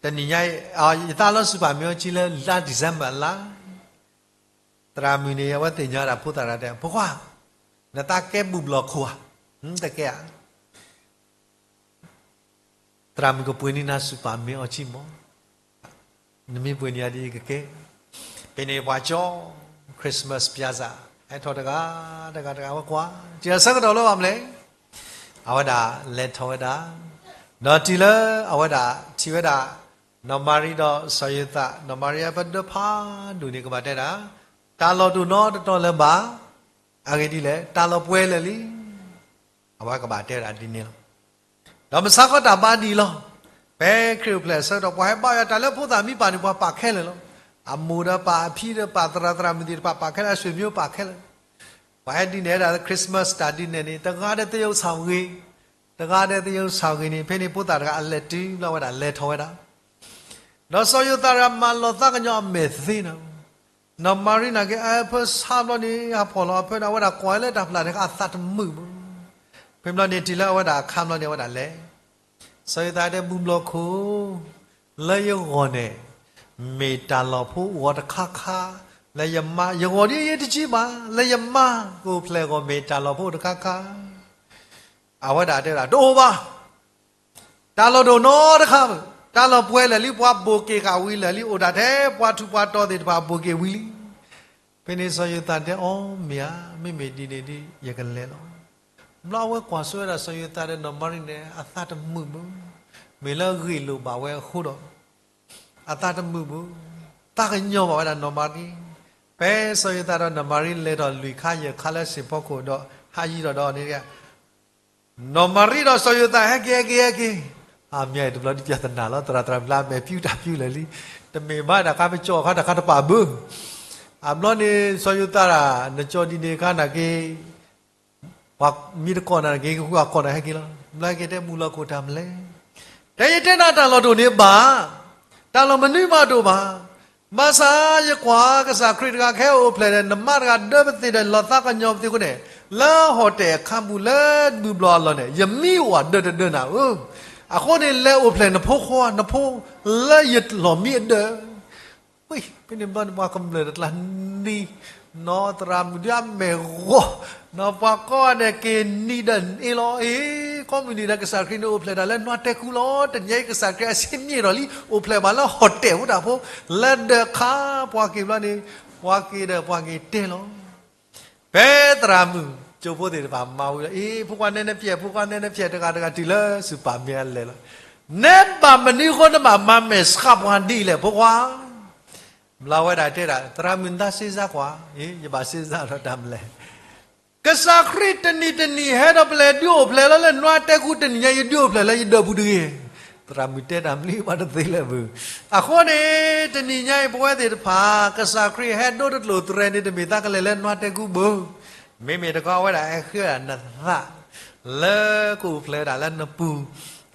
တနံၤညါအံၤ ယသးလီၤစူၣ်ပာ်မ့ၤအီကံလၢလါ December လါ. သရၣ်မုၣ်န့ၣ် အဝဲသ့ၣ်ညါဒၣ်ဖိသၣ်တဂၤတဲ ဖိခွါ, နသးကဲဘူၣ်ဘျီၣ်ခိၣ်ဧါ, တကဲဧါ. သရၣ်မုၣ်ကပှ့ၤန့ၢ်နၤစူၣ်ပာ်မ့ၤအီကံမီၢ်, နမ့ၢ်ပှ့ၤန့ၢ်ယၤဒ်အံၤကကဲ. ဖဲန့ၣ်ပှၤကၠီ Christmas ပၠးစၢ် ဟဲထီၣ်တဂၤ, တဂၤတဂၤဝဲကွၢ်, တံၢ်အဆၢကတီၢ်လၢဘၣ်မနုၤလဲၣ်, အဝဲဒၣ်လဲၤထီၣ်ဝဲဒၣ်, ဒီးတုၤလၢအဝဲဒၣ်ထံၣ်ဝဲဒၣ် နီၢ်မၤရံဒီးစီၤယိၤသး, နီၢ်မၤရံအပဒၢဖးဒိၣ်န့ၣ် ကဘၣ်တဲဒၣ်, တၢ်လီၢ်တအိၣ်နီတတီၤလၢၤဘၣ်, အဂ့ၢ်ဒ်လဲၣ်, တၢ်လီၢ်ပှဲၤလၢာ်လံ. အဝဲကဘၣ်တဲဝဲဒၣ်ဒ်န့ၣ်လီၤ. ဒီးမဆါဃီတၢ်ဘါဒံးလီၤ. ဖဲခရံာ်အိၣ်ဖျဲၣ်အဆၢကတီၢ် ပှၤဟဲဘါယွၤတၢ်လၢဖိသၣ်မံပာ်န့ၣ် ပှၤပာ်ခဲလၢာ်လီၤ. အမိၢ်ဒီးပာ်, အဖံဒီးပာ်, သရၣ်သရၣ်မုၣ်သ့ၣ်တဖၣ်ပာ်ခဲလၢာ်, အဆွေမျိုးပာ်ခဲလၢာ်. ပှၤဟဲဒံးန့ၢ်ဝဲဒၣ် Christmas တၢ်ဒုးနဲၣ်န့ၣ် တဂၤဒီးသယုံသၣ်ဂ့ၤ, တဂၤဒီးသယုံသၣ်ဂ့ၤန့ၣ် ဖဲန့ၣ်ဖိသၣ်တဂၤအလဲၤတုၤဘျီဝဲဒၣ်လဲၤထီၣ်ဝဲဒၣ် ဒီးစီၤယိၤသးတဂၤမၤလီၤသးကညီၤအမဲာ်သ့နီၤ. နီၢ်မၤရံနာ်က့ အဖၢဆါဘျီန့ၣ် ဟးဖီၣ်လီၤအဖၢဒီး အဝဲဒၣ်ကွၢ်လၢတၢ်ဖျၢၣ်တခါအသးတမုာ်ဘၣ်. ဖဲဘျီန့ၣ်တုၤလၢအဝဲဒၣ်အခါဘျီန့ၣ် အဝဲဒၣ်လဲၤ. စီၤယိၤသးတဲ ဘူၣ်ဘျီၣ်ခိၣ်, လၢယဂီၢ်န့ၣ် မ့ၢ်တၢ်လီၢ်ဖိအိၣ်တခါခါ, လၢယမါ, ယဂီၢ်ဒ်အံၤတကံဘၣ်, လၢယမါကအိၣ်ဖျဲၣ်အဂီၢ် မ့ၢ်တၢ်လီၢ်ဖိအိၣ်တခါခါ. အဝဲဒၣ်တဲဒၣ် တအိၣ်ဘၣ်. တၢ်လီၢ်တအိၣ်နီတခါဘၣ်. တၢ်လီၢ်ပှဲၤလၢာ်လံ, ပှၤဘိၣ်က့ၤဃာ်ဝံၤလၢာ်လံ, အိၣ်ဒၣ်ထဲပှၤထူးပှၤတီၤသ့ၣ်တဖၣ် ဘိၣ်က့ၤဝံၤလံ. ဖဲန့ၣ်စီၤယိၤသးတဲ အိ မ့ၢ်ဧါ, မ့မ့ၢ်ဒ်န့ၣ်ဒီး ယကလဲၤလီၤ. ဘျီအဝဲကွၢ်ဆိဝဲဒၣ်စီၤယိၤသးဒီးနီၢ်မၤရံန့ၣ် အသးတမုာ်ဘၣ်. မ့ၢ်လၢဂ့ၢ်လိာ်ဘၣ်ဝဲအဃိဒီး အသးတမုာ်ဘၣ်, သးကညီၤဘၣ်ဝဲဒၣ်နီၢ်မၤရံ, ဖဲစီၤယိၤသးဒီးနီၢ်မၤရံလဲၤထီၣ်လွံၢ်ခါယဲၢ်ခါလၢ စ့ၣ်ဖီခိၣ်ဒီးဟးယံၤထီၣ်ဒီးန့ၣ်, နီၢ်မၤရံဒီးစီၤယိၤသးဟဲက့ၤ ဟဲက့ၤ ဟဲက့ၤ, အမ့ၢ်တဘျီဒုးပျၢ်သနာ်လီၤ သရၣ်သရၣ်မုၣ်လၢအမဲာ်ဖံးတၢ်ဖံးလၢာ်လံ, တမ့ၢ်ဘၣ်ဒၣ်ခါပကၠီၣ်အခါတခါတပာ်ဘၣ်, အဘျီန့ၣ် စီၤယိၤသးဒၣ် နကၠီၣ်ဒ်န့ၣ်အခါန့ၣ်က့ၤ ပှၤမ့ၢ်တကိးနၤန့ၣ်က့ၤ ကဃုအကိးနၤဟဲက့ၤလီၤ, ဘျီဟဲက့ၤတဲမုၢ်လီၤခိၣ်တၢ်မနုၤလဲၣ်, တဲယတဲနၤတၢ်လီၢ်တအိၣ်န့ၣ်ဘၣ်, တၢ်လီၢ်မနုၤမးတအိၣ်ဘၣ်, ဘၣ်ဆၣ်ယကွၢ်ကစၢ်ခရံာ်တဂၤကဟဲအိၣ်ဖျဲၣ်ဒီး နမါတဂၤဒၢပသ့ၣ်ဒီး လီၤသးကညီၤပသ့ၣ်အဃိန့ၣ်, လၢဟီၣ်တဲၣ်အခါပူၤလၢတဘျီဘျီအလီၢ်န့ၣ် ယမံအိၣ်အဒၢတဒၢနၤဧၢ, အဃိန့ၣ် လဲၤအိၣ်ဖျဲၣ်နဖိခွါ နဖိလၢယလီၢ်မံအဒၢ ဖဲန့ၣ်ဘျီန့ၣ် ပှၤကမျၢၢ်တကျါနံၤ, နီၢ်သရၣ်မုၣ်ဒုးအမဲာ်ဂီၤ, နီၢ်ပှၤကိးဂၤဒဲးက့ၤနံၤဒီးအ့ၣ်လီၤ, အ့ၣ် ကိးမုၢ်နံၤဒီး ကစၢ်ခရံာ်န့ၣ်အိၣ်ဖျဲၣ်တၢ်လၢနွါတဲာ်ခူလီၤ, တနံၤညါအံၤ ကစၢ်ခရံာ်အဆ့ၣ်မ့ၢ်ထီၣ်လံ အိၣ်ဖျဲၣ်ဘၣ်လၢဟီၣ်တဲာ်ဝဲတၢ်ဖိ, လၢဒၢးခါ ပှၤက့ၤဘျီန့ၣ်, ပှၤက့ၤဒီးပှၤက့ၤတဲလီၤ ဖဲသရၣ်မုၣ်ကၠိဖိသ့ၣ်တဖၣ်မၤဝံၤလီၤ, အ့ၣ် ဖိခွါနဲနဖျဲၣ် ဖိခွါနဲနဖျဲၣ် တဂၤတဂၤတုၤလၢစူၢ်ပာ်မ့ၢ်အလဲၤလီၤ, နဲဘၣ်မနုၤအဃိနဘၣ်မၤမဲာ်ဆှးပှၤဒ်လဲၣ် ဖိခွါ, ဘျီဝဲဒၣ်တဲဒၣ် သရၣ်မုၣ်နသးစ့စါကွၢ်, အ့ၣ် ယဘၣ်စ့စါဒီးတၢ်မနုၤလဲၣ် ကစၢ်ခရံာ်တနံၤတနံၤဟဲဒီးပလဲၤဒုးအိၣ်ဖျဲၣ်လီၤလၢနွါတဲာ်ခူ တနံၤညါအံၤ ဒုးအိၣ်ဖျဲၣ်လၢယဒၢးပူၤတဂ့ၤ, သရၣ်မုၣ်တဲတၢ်မနုၤဘၣ်တသ့လၢၤဘၣ်, အဃိန့ၣ် တနံၤညါအံၤပဝဲသ့ၣ်တဖၣ် ကစၢ်ခရံာ်ဟဲဒိတကျိၣ်တရဲၤန့ၣ် တမ့ၢ်သးကလဲၤလၢနွါတဲာ်ခူဘၣ်, မ့မ့ၢ်တခီအဝဲဒၣ်ဟဲဃ့ဝဲဒၣ်နသး လၢကအိၣ်ဖျဲၣ်ဝဲဒၣ်လၢနပူၤ,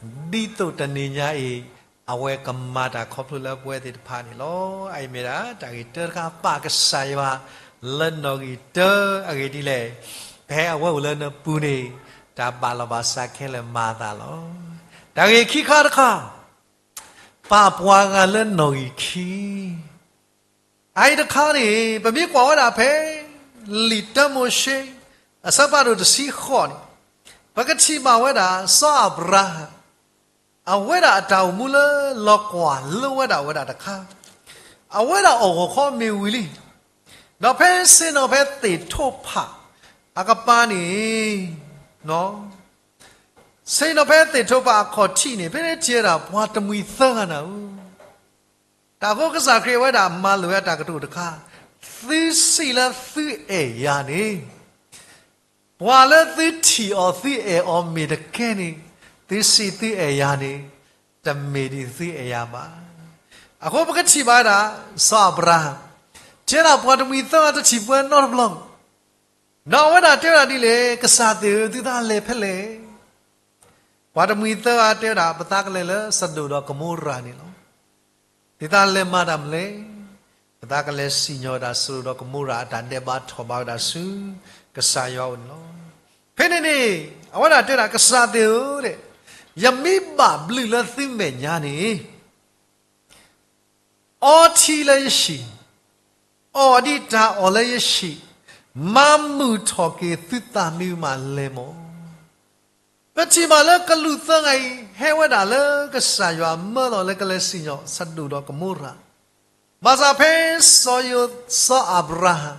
ဒ်သိးတနံၤညါအံၤ အဝဲကမၤတၢ်ခီဖျိလၢပဝဲသ့ၣ်တဖၣ်န့ၣ်လီၤ. အအံၤမ့ၢ်ဒၣ် တၢ်ဂ့ၢ်တၢတခါ ပာ်ကစၢ်ယွၤလၢနီၣ်ဂံၢ်တၢအဂ့ၢ်ဒ်လဲၣ်, ဖဲအဝဲအိၣ်လၢနပူၤန့ၣ် တၢ်ဘၣ်လီၤဘၣ်စးခဲလၢာ်မၤအသးလီၤ. တၢ်ဂ့ၢ်ခံခါတခါ ပာ်ပှၤဂၤလၢနီၣ်ဂံၢ်ခံ အအံၤတခါန့ၣ် ပမ့ၢ်ကွၢ်ဝဲဒၣ်ဖဲ လံာ်တၢမိၤၡ့ အဆၢဖးဒိၣ်တဆံဃိးန့ၣ်, ပကထံၣ်ဘၣ်ဝဲဒၣ် စီၤအၤဘြၤဟၣ် အဝဲဒၣ်အတၢ်အိၣ်မူလၢလီၤကွၢ်လိဝဲဒၣ်ဝဲဒၣ်တခါ, အဝဲဒၣ်အီၣ်ဂီၤခီမ့ၢ်ဝံၤလံ, ဒီးဖဲဆ့ၣ်နီၤဖဲသ့ၣ်ထိၣ်ဖးအကပၤန့ၣ် ဆ့ၣ်နီၤဖဲသ့ၣ်ထိၣ်ဖးအခီၣ်ထံးန့ၣ် ဖဲန့ၣ်ထံၣ်ဝဲဒၣ်ပှၤတမှံၤသၢဂၤနၤဧၢ, တၢ်ဃိကစၢ်ခရံာ်ဝဲဒၣ်မၤလိာ်ဝဲတၢ်ကတိၤတခါ, သုစံးလၢသုအဲၣ်ယၤန့ၣ်, ပှၤလၢသုထံၣ်အီၤသုအဲၣ်အီၤမ့ၢ်တကဲန့ၣ်, သုစံးသုအဲၣ်ယၤန့ၣ်, တမ့ၢ်ဒ်သုအဲၣ်ယၤဘၣ်. အဃိပကထံၣ်ဘၣ်ဝဲဒၣ် စီၤအၤဘြၤဟၣ် ထံၣ်ဝဲဒၣ်ပှၤတမှံၤသၢဂၤတထံၣ်ပှဲၤနီတဘျီ ဒီးအဝဲဒၣ်တဲဝဲဒၣ်ဒ်လဲၣ်, ကစၢ်သ့ၣ်ဧၢ, သုသးလဲၤဖဲလဲၣ်. ပှၤတမှံၤသၢဂၤတဲဝဲဒၣ် ပသးကလဲၤလၢစဒိၣ်ဒီးကမိရၤန့ၣ်လီၤ. သုသးလဲၤမၤတၢ်မနုၤလဲၣ်. ပသးကလဲၤစံၣ်ညီၣ်ဝဲဒၣ်စဒိၣ်ဒီးကမိရၤ အတၢ်ဒဲးဘးထီၣ်ဘးဝဲဒၣ်ဆူကစၢ်ယွၤအအိၣ်န့ၣ်လီၤ. ဖဲန့ၣ်န့ၣ် အဝဲဒၣ်တဲဝဲဒၣ် ကစၢ်သ့ၣ်ဧၢ, ယမ့ၢ်ဘၣ်ဘျုးလၢသုမဲာ်ညါန့ၣ် အီထံလၢယဟံၣ်, အီၣ်ဒံးတၢ်အီၣ်လၢယဟံၣ်, မၤမုာ်ထီၣ်က့ၤသုသးမ့ၢ်မးလဲၣ်မီၢ်. ပထံၣ်ဘၣ်လၢကလူးသၢဂၤအံၤ ဟဲဝဲဒၣ်လၢကစၢ်ယွၤမၢလီၤလၢကလဲၤစံၣ်ညီၣ်စဒိၣ်ဒီးကမိရၤ, ဘၣ်ဆၣ်ဖဲစီၤယိၤ, စီၤအၤဘြၤဟၣ်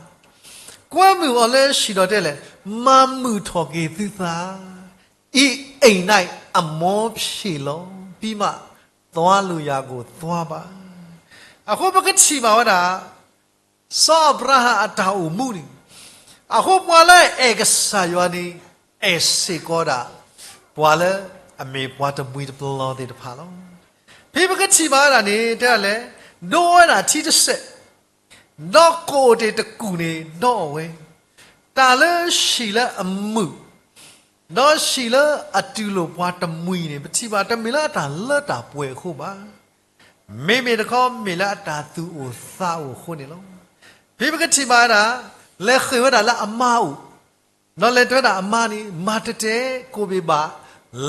ကွဲမုာ်အီၤလၢဟံၣ်ဒီးတဲလဲၣ်, မၤမုာ်ထီၣ်က့ၤသုသး, အံၤအိမ်န့ၣ်အမောဖြေလီၤ, ပြီးမှသွားလို့ရကိုသွားပါ. အဃိပကထံၣ်ဘၣ်ဝဲဒၣ် စီၤအၤဘြၤဟၣ်အတၢ်အိၣ်မူန့ၣ်, အဃိပှၤလၢအအဲၣ်ကစၢ်ယွၤန့ၣ် အဲၣ်စ့ၢ်ကီးဒၣ် ပှၤလၢအမ့ၢ်ပှၤတမှံၤတပျီၤသ့ၣ်တဖၣ်လီၤ. ဖဲပကထံၣ်ဘၣ်ဝဲဒၣ်န့ၣ် တဲဒၣ်လဲၣ်, ဒိဝဲဒၣ်ထံတစဲး, ဒီးကအိၣ်တ့ၢ်တကူၣ်န့ၣ် ဒီးအီၣ်ဝဲ, တၢ်လၢဟံၣ်လၢအမုာ် ဒီးဟံၣ်လၢအတူၢ်လိာ်ပှၤတမှံၤန့ၣ် ပထံၣ်ဘၣ်တမ့ၢ်လၢအတၢ်လၢတၢ်ပှဲၤအဃိဘၣ်. မ့မ့ၢ်တခီမ့ၢ်လၢအတၢ်သူၣ်အိၣ်သးအိၣ်အဃိန့ၣ်လီၤ. ဖဲပကထံၣ်ဘၣ်ဝဲဒၣ် လဲၤဃ့ၢ်ဝဲဒၣ်လၢအမါအအိၣ်, ဒီးလဲၤတဲဝဲဒၣ်အမါန့ၣ် မၤတတဲကိးဘ့ၣ်ဘၣ်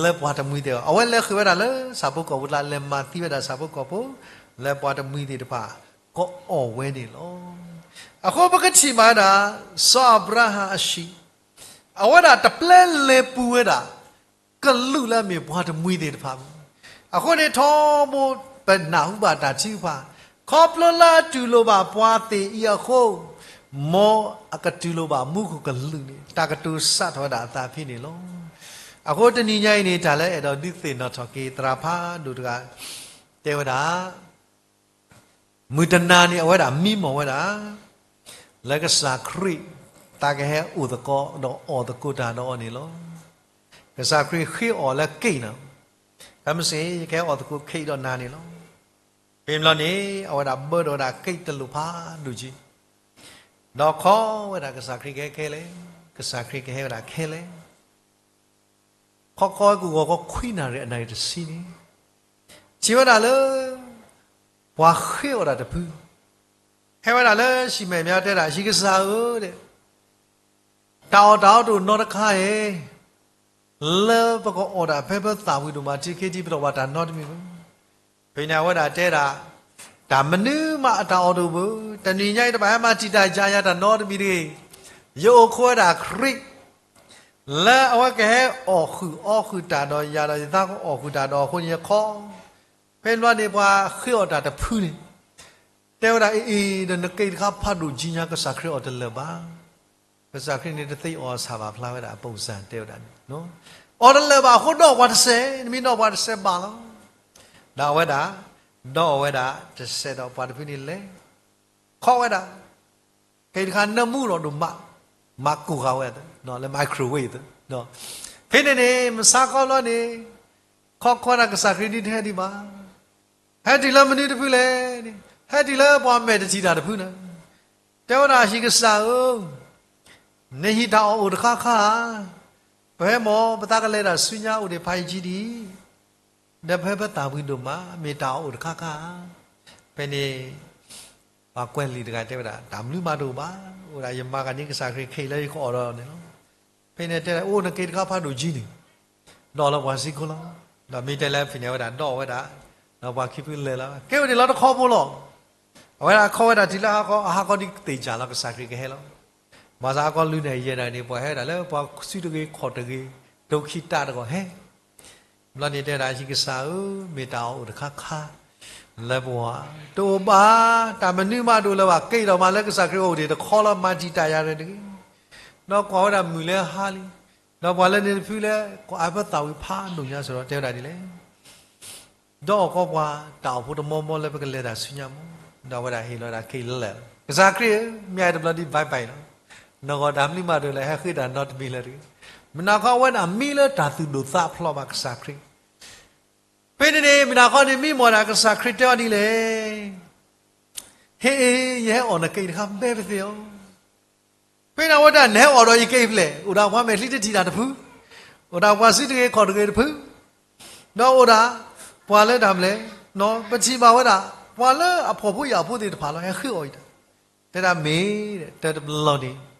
လၢပှၤတမှံၤသ့ၣ်အဂီၢ်, အဝဲလဲၤဃ့ၢ်ဝဲဒၣ်လၢဆၣ်ဖိကီၢ်ဖိကျါ လဲၤမၤသံဝဲဒၣ်ဆၣ်ဖိကီၢ်ဖိ လၢပှၤတမှံၤသ့ၣ်တဖၣ် ကအီၣ်ဝဲန့ၣ်လီၤ. အဃိပကထံၣ်ဘၣ်ဝဲဒၣ် စီၤအၤဘြၤဟၣ်အဟံၣ် အဝဲဒၣ်တပျဲလဲၤပူၤဝဲဒၣ် ကလူးလၢအမ့ၢ်ပှၤတမှံၤသ့ၣ်တဖၣ်မီၢ်. အဃိန့ၣ်ထီဘိပနၢ်ဟူဘၣ်တၢ်ထုကဖၣ်, ခီဖျိလၢအတူၢ်လိာ်ဘၣ်ပှၤသ့ၣ်အံၤအဃိ, မ်အကတူၢ်လိာ်ဘၣ်မူခိၣ်ကလူးန့ၣ် တၢ်ကတိၤစးထီၣ်ဝဲဒၣ်အသးဖဲန့ၣ်လီၤ. အဃိတနံၤညါအံၤန့ၣ် တၢ်လၢအဲၣ်ဒိးဒုးသ့ၣ်နီၣ်ထီၣ်က့ၤသရၣ်ဖးဒိၣ်တဂၤ တဲဝဲဒၣ် မုၢ်တနၤန့ၣ် အဝဲဒၣ်မံမီၢ်ဝဲဒၣ် လၢကစၢ်ခရံာ် သးကဟဲအိၣ်သကိးဒီးအီၣ်သကိးတၢ်ဒီးအီၤန့ၣ်လီၤ. ကစၢ်ခရံာ်ဃ့အီၤလၢက့ၣ်နီၤ, ခဲမုၢ်ဆ့ၣ် ယကဟဲအီၣ်သကိးခ့ၣ်ဒီးနၤန့ၣ်လီၤ. ဖဲန့ၣ်ဘျီန့ၣ် အဝဲဒၣ်ဘၢဒီးဝဲဒၣ်က့ၣ်တလိၣ်ဖးဒိၣ်က့ၤ, ဒီးခိးဝဲဒၣ်ကစၢ်ခရံာ်ကဟဲခဲလၢာ်, ကစၢ်ခရံာ်ကဟဲဝဲဒၣ်ခဲလၢာ် ခီခီကဂီၤခီခွံနၣ်ရံၣ်အနၣ်ရံၣ်တဆံန့ၣ်, ထံၣ်ဝဲဒၣ်လၢ ပှၤဃ့အီၣ်တၢ်တဖု, ဟဲဝဲဒၣ်လၢဟံၣ်မဲာ်ညါတဲဒၣ် ဟံၣ်ကစၢ်ဧၢ, တၢ်အီၣ်တၢ်အီတအိၣ်နီတခါဧါ, လၢပကအီၣ်ဒၣ်ဖဲပသၣ်ဝံၤဒိၣ်မး ထံခံထံ ပတအီၣ်ဘၣ်တၢ်နီတမံၤဘၣ်. ဖဲန့ၣ်အဝဲဒၣ်တဲဒၣ်, တၢ်မနုၤမးအတၢ်အီၣ်တအိၣ်ဘၣ်, တနံၤညါအံၤတဘၣ်ဟဲမၤတံာ်တာ်ယၤယၤတၢ်နီတမံၤတဂ့ၤ, ယအိၣ်ခိးဝဲဒၣ်ခရံာ် လၢအဝဲကဟဲအီၣ်ဃုာ်အီဃုာ်တၢ်ဒီးယၤဒီးယသးကအီၣ်ဃုာ်တၢ်ဒီးအဃိန့ၣ်ယခိး, ဖဲန့ၣ်ဘျီန့ၣ်ပှၤဃ့အီၣ်တၢ်တဖုန့ၣ်, တဲဝဲဒၣ်အအံၤ ဒီးနက့ၣ်တခါဖးဒိၣ်က့ၤညါ ကစၢ်ခရံာ်အီၣ်တလၢာ်ဘၣ်. ကစၢ်ခရံာ်န့ၣ်တသ့အီၣ်ဆၣ်ဘၣ်ဖျါဝဲဒၣ်အပိၢ်စၢ်တဲဝဲဒၣ်န့ၣ်, အီၣ်တလၢာ်ဘၣ်အဃိဒီးပှၤတစဲး, နမ့ၢ်ဒီးပှၤတစဲးဘၣ်လီၤ. ဒီးအဝဲဒၣ်, ဒီးအဝဲဒၣ်တစဲးဒီးပှၤတဖုန့ၣ်လဲၤ, ခိးဝဲဒၣ် က့ၣ်တခါနၢမူလီၤဒိၣ်မး, မၤကိၢ်ဃာ်ဝဲအသိး, လၢ microwave အသိး, ဖဲန့ၣ်န့ၣ် မဆါခီဘျီန့ၣ်, ခိးခိးဒၣ်ကစၢ်ခရံာ်ဒ်တဟဲဒံးဘၣ်, ဟဲတုၤလၢမနုၤတဖုလဲၣ်န့ၣ်, ဟဲတုၤလၢပှၤမဲာ်တထံၣ်တၢ်တဖုန့ၣ်, တဲဝဲဒၣ်ဟံၣ်ကစၢ်ဧၢ, နဟံၣ်တၢ်အီၣ်အိၣ်တခါခါဧါ, ပဟဲမ့ၢ်ပသးကလဲၤတၢ်ဆူညါအိၣ်ဒံးဖးယံၤဒံး, ဒီးပဟဲပသၣ်ဝံၤဒိၣ်မး မ့ၢ်တၢ်အီၣ်အိၣ်တခါခါဧါ. ဖဲန့ၣ် ပှၤကွဲးလံာ်တဂၤတဲဝဲဒၣ် တၢ်မနုၤမးတအိၣ်ဘၣ်, အိၣ်ဒၣ်ယမၤဂၤန့ၣ်ကစၢ်ခရံာ်ခ့လၢယကအီၣ်ဒီးန့ၣ်လီၤ. ဖဲန့ၣ်တဲဒၣ် အိၣ်နက့ၣ်တခါဖးဒိၣ်က့ၤန့ၣ်, ဒီးလၢပှၤစုခိၣ်လီၤ. ဒီးမ့ၢ်တဲလၢဖဲန့ၣ်အဝဲဒၣ်ဒီးဝဲဒၣ်, ဒီးပှၤခံဖုလဲၤလီၤ ကဲဝဲဒၣ်လီၤတခီဖိလီၤ. အဝဲဒၣ်ခိးဝဲဒၣ်တုၤလၢဟါခီ အဟါခီဒ်ကသ့ၣ်ကၢ်လီၤ ကစၢ်ခရံာ်ကဟဲလီၤ. ဘၣ်ဆၣ်ဟါခီလွံၢ်နၣ်ရံၣ်ယဲၢ်နၣ်ရံၣ်န့ၣ် ပှၤဟဲဒၣ်လၢပှၤစုတဂ့ၤခီၣ်တဂ့ၤ, ဒိခံတၢ်တဂီၢ်ဟဲ ဘျီန့ၣ်တဲဒၣ်ဟံၣ်ကစၢ်ဧၢ, မ့ၢ်တၢ်အီၣ်အိၣ်တခါခါ လၢပဝၤ, တအိၣ်ဘၣ်, တၢ်မနုၤမးတအိၣ်လၢၤဘၣ်, က့ၣ်ဒီးမးလၢကစၢ်ခရံာ်အိၣ်ဒံးတခီလီၤ မၤတံာ်တာ်ယၤတဂ့ၤ, ဒီးကွၢ်ဝဲဒၣ်မုၢ်လၢဟါလံ, ဒီးပှၤလၢန့ၣ်တဖုလၢ ကွၢ်အဖၢသၣ်ဝံၤဖးဒိၣ်ညါစ့ၢ်ဒီးတဲဝဲဒၣ်ဒ်လဲၣ် ဒီးအီၣ်ကီးပှၤတၢ်အိၣ်ဖှိၣ်တမီမီလၢပကလဲၤတၢ်ဆူညါမး, ဒီးအဝဲဒၣ်ဟ့ၣ်လီၤဝဲဒၣ်က့ၣ်လၢာ်, ကစၢ်ခရံာ်ဧၢ, မ့ၢ်အတဘျီဒ်ဘၣ်ဘၣ်အံၤလီၤ, နဂီၢ်တၢ်မနုၤမးတအိၣ်လၢၤ ဟဲဃ့တၢ်နီတမံၤလၢၤတဂ့ၤ, မုၢ်နၤခီအဝဲဒၣ်မံလၢတၢ်သူၣ်ဒိၣ်သးဖျိးဘၣ်ကစၢ်ခရံာ်, ဖဲန့ၣ်န့ၣ် မုၢ်နၤခီန့ၣ်မံမီၢ်ဒၣ်ကစၢ်ခရံာ်တဲအီၤဒ်လဲၣ် ဟ့ၣ်အ့ၣ် ယဟဲအီၣ်နက့ၣ်တခါဘဲပသ့ၣ်အီၤ, ဖဲန့ၣ်အဝဲဒၣ်နဟဲအီၣ်ဒီးယက့ၣ်ဖျဲၣ်, အိၣ်ဒၣ်ပှၤမဲာ်ချံတထံၣ်တၢ်တဖု, အိၣ်ဒၣ်ပှၤစုတဂ့ၤခီၣ်တဂ့ၤတဖု, ဒီးအိၣ်ဒၣ်ပှၤလၢတၢ်မလဲၣ်, ပထံၣ်ဘၣ်ဝဲဒၣ် ပှၤလၢအဖှီၣ်ဖိယာ်ဖိသ့ၣ်တဖၣ်လီၤ ဟဲဃ့အီၣ်အံၤတၢ်, တဲဒၣ်မ့ၢ် တၢ်တဘျီန့ၣ်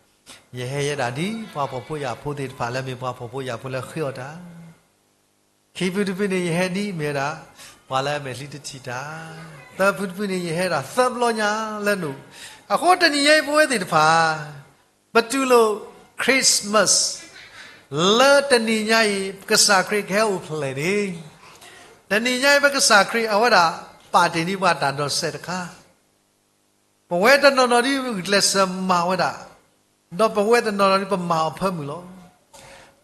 ယဟဲယဲဒၣ်ဒ်ပှၤဖှီၣ်ဖိယာ်ဖိသ့ၣ်တဖၣ်လၢမ့ၢ်ပှၤဖှီၣ်ဖိယာ်ဖိလၢဃ့အီၣ်တၢ် ခံဖုတဖုန့ၣ် ယဟဲဒ်မ့ၢ်ဝဲဒၣ် ပှၤလၢအမဲာ်ချံတထံၣ်တၢ်, သၢဖုတဖုန့ၣ် ယဟဲဒၣ်သၢဘျီညါလၢနအိၣ်, အဃိတနံၤညါအံၤပဝဲသ့ၣ်တဖၣ် ပတူၢ်လိာ် Christmas လၢတနံၤညါအံၤ ကစၢ်ခရံာ်ကဟဲအိၣ်ဖျဲၣ်န့ၣ်, တနံၤညါအံၤပကစၢ်ခရံာ်အဝဲဒၣ် ပာ်တ့ၢ်န့ၢ်ပှၤတၢ်ဒိးစဲးတခါ ပဝဲတနီၤနီၤဒ်ဂုာ်ကျဲးစၢးမၤဝဲဒၣ်, ဒီးပဝဲတနီၤနီၤဒ်ပမၤအီၤဖၢမုၢ်လီၤ.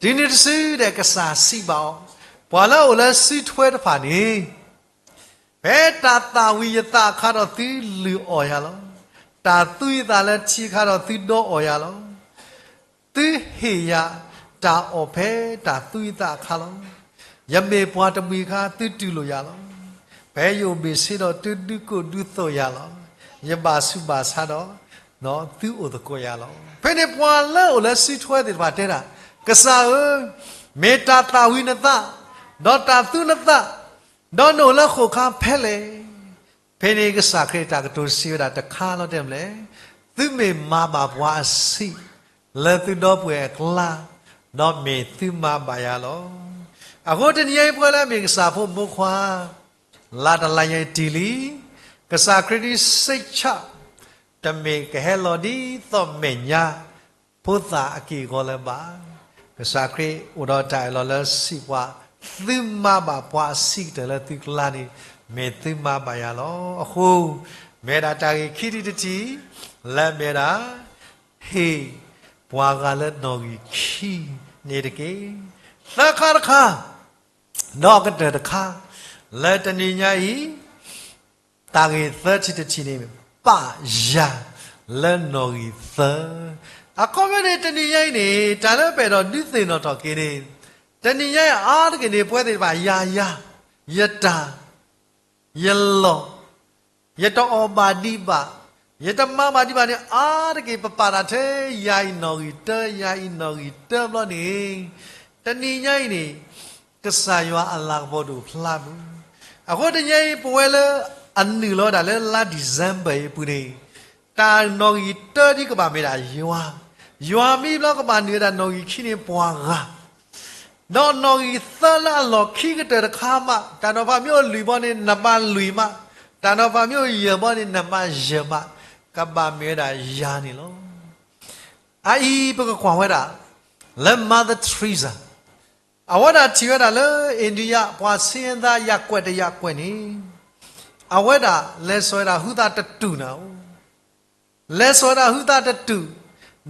တုၤနုၤတစုဒီးကစၢ်စံးဘၣ်အီၤ, ပှၤလၢအအိၣ်လၢစုထွဲတဖၣ်န့ၣ်, ဖဲတၢ်သၣ်ဝံၤယသးအခါဒီးသုလုၢ်အီၣ်ယၤလီၤ. တၢ်သူယသးလၢထံအခါဒီးသုဒီအီၣ်ယၤလီၤ. သုဟ့ၣ်ယၤတၢ်အီၣ်ဖဲတၢ်သူယသးအခါလီၤ. ယမ့ၢ်ပှၤတမှံၤအခါ သုတူၢ်လိာ်ယၤလီၤ. ဖဲယအိၣ်ဘ့ၣ်ဆ့ဒီးသုဒုးကိးဒုးသိးယၤလီၤ. ယဘၣ်ဆူးဘၣ်ဆါဒီး သုအိၣ်သကိးယၤလီၤ. ဖဲန့ၣ်ပှၤလၢအိၣ်လၢစုထွဲသ့ၣ်တဖၣ်တဲဒၣ်, ကစၢ်ဧၢ, မ့ၢ်တၢ်သၣ်ဝံၤနသး, ဒီးတၢ်သူနသး, ဒီးနအိၣ်လၢဃိာ်ခါဖဲလဲၣ်. ဖဲန့ၣ်ကစၢ်ခရံာ်တၢ်ကတိၤစံးဝဲဒၣ်တခါလီၤတဲမလဲၣ်, သုမ့ၢ်မၤဘၣ်ပှၤအဆံး လၢသုဒီပုၢ်ဝဲၢ်အကျါ, ဒီးမ့ၢ်သုမၤဘၣ်ယၤလီၤ. အဃိတနံၤအံၤပဝဲလၢအမ့ၢ်ကစၢ်ဖိမိၢ်ခွါ လါတလါညါအံၤတ့ၢ်လံ, ကစၢ်ခရံာ်ဒ်စ့ၢ်ကီး တမ့ၢ်ကဟဲလီၤဒ်သိးမဲာ်ညါ ဖိသၣ်အက့ၢ်အဂီၤလၢၤဘၣ်. ကစၢ်ခရံာ်အိၣ်ဒီးတၢ်အၢၣ်လီၤလၢစံးပှၤ, သုမၤဘၣ်ပှၤအဆံးကတၢၢ်လၢသုကျါန့ၣ် မ့ၢ်သုမၤဘၣ်ယၤလီၤ. အဃိ မ့ၢ်ဒၣ်တၢ်ဂ့ၢ်ခံထံၣ်တထံၣ် လၢမ့ၢ်ဒၣ် ဟ့ၣ်ပှၤဂၤလၢနီၣ်ဂံၢ်ခံန့ၣ်တက့ၢ်. သၢခါတခါ, ဒီးအကတၢၢ်တခါ, လၢတနံၤညါအံၤ, တၢ်ဂ့ၢ်သၢထံၣ်တထံၣ်န့ၣ် ပာ်ယၤလၢနီၣ်ဂံၢ်သၢ, အခီပညီန့ၣ် တနံၤညါအံၤန့ၣ် တၢ်လၢပအဲၣ်ဒိးဒုးသ့ၣ်နီၣ်ထီၣ်က့ၤန့ၣ်, တနံၤညါအံၤအါတက့ၢ်န့ၣ် ပဝဲသ့ၣ်တဖၣ် ယၤယၤ, ယတၢ်, ယလီၢ်, ယတအီၣ်ဘၣ်ဒံးဘၣ်, ယတမၤဘၣ်ဒံးဘၣ်န့ၣ် အါတက့ၢ် ပပာ်တၢ်ထဲယၤအံၤနီၣ်ဂံၢ်တၢ ယၤအံၤနီၣ်ဂံၢ်တၢဘျီန့ၣ်, တနံၤညါအံၤန့ၣ် ကစၢ်ယွၤအလၤကပီၤတအိၣ်ဖျါမုၢ်, အဃိတနံၤညါအံၤ ပဝဲလၢအနုာ်လီၤဝဲဒၣ်လၢလါ December အံၤအပူၤန့ၣ်, တၢ်နီၣ်ဂံၢ်တၢဒ်ကဘၣ်မ့ၢ်ဒၣ်ယွၤ, ယွၤမ့ၢ်ဘျီကဘၣ်နုာ်ဝဲဒၣ်နီၣ်ဂံၢ်ခံန့ၣ်ပှၤဂၤ ဒီးနီၣ်ဂံၢ်သၢလၢအလီၢ်ခံကတၢၢ်တခါမး တၢ်နီၤဖးမ့ၢ်အိၣ်လွံၢ်ဘီန့ၣ် နမၤလွံၢ်မး, တၢ်နီၤဖးမ့ၢ်အိၣ်ယဲၢ်ဘီန့ၣ် နမၤယဲၢ်မး, ကဘၣ်မ့ၢ်ဝဲဒၣ်ယၤန့ၣ်လီၤ. အအံၤပကကွၢ်ဝဲဒၣ် လၢ Mother Teresa, အဝဲဒၣ်ထံၣ်ဝဲဒၣ်လၢ India ပှၤဆင်းရဲသားရပ်ကွက်တရပ်ကွက်န့ၣ်, အဝဲဒၣ်လဲၤစိာ်ဝဲဒၣ်ဟုသးတတူၢ်နၤဧိၤ လဲၤစိာ်ဝဲဒၣ်ဟုသးတတူၢ်,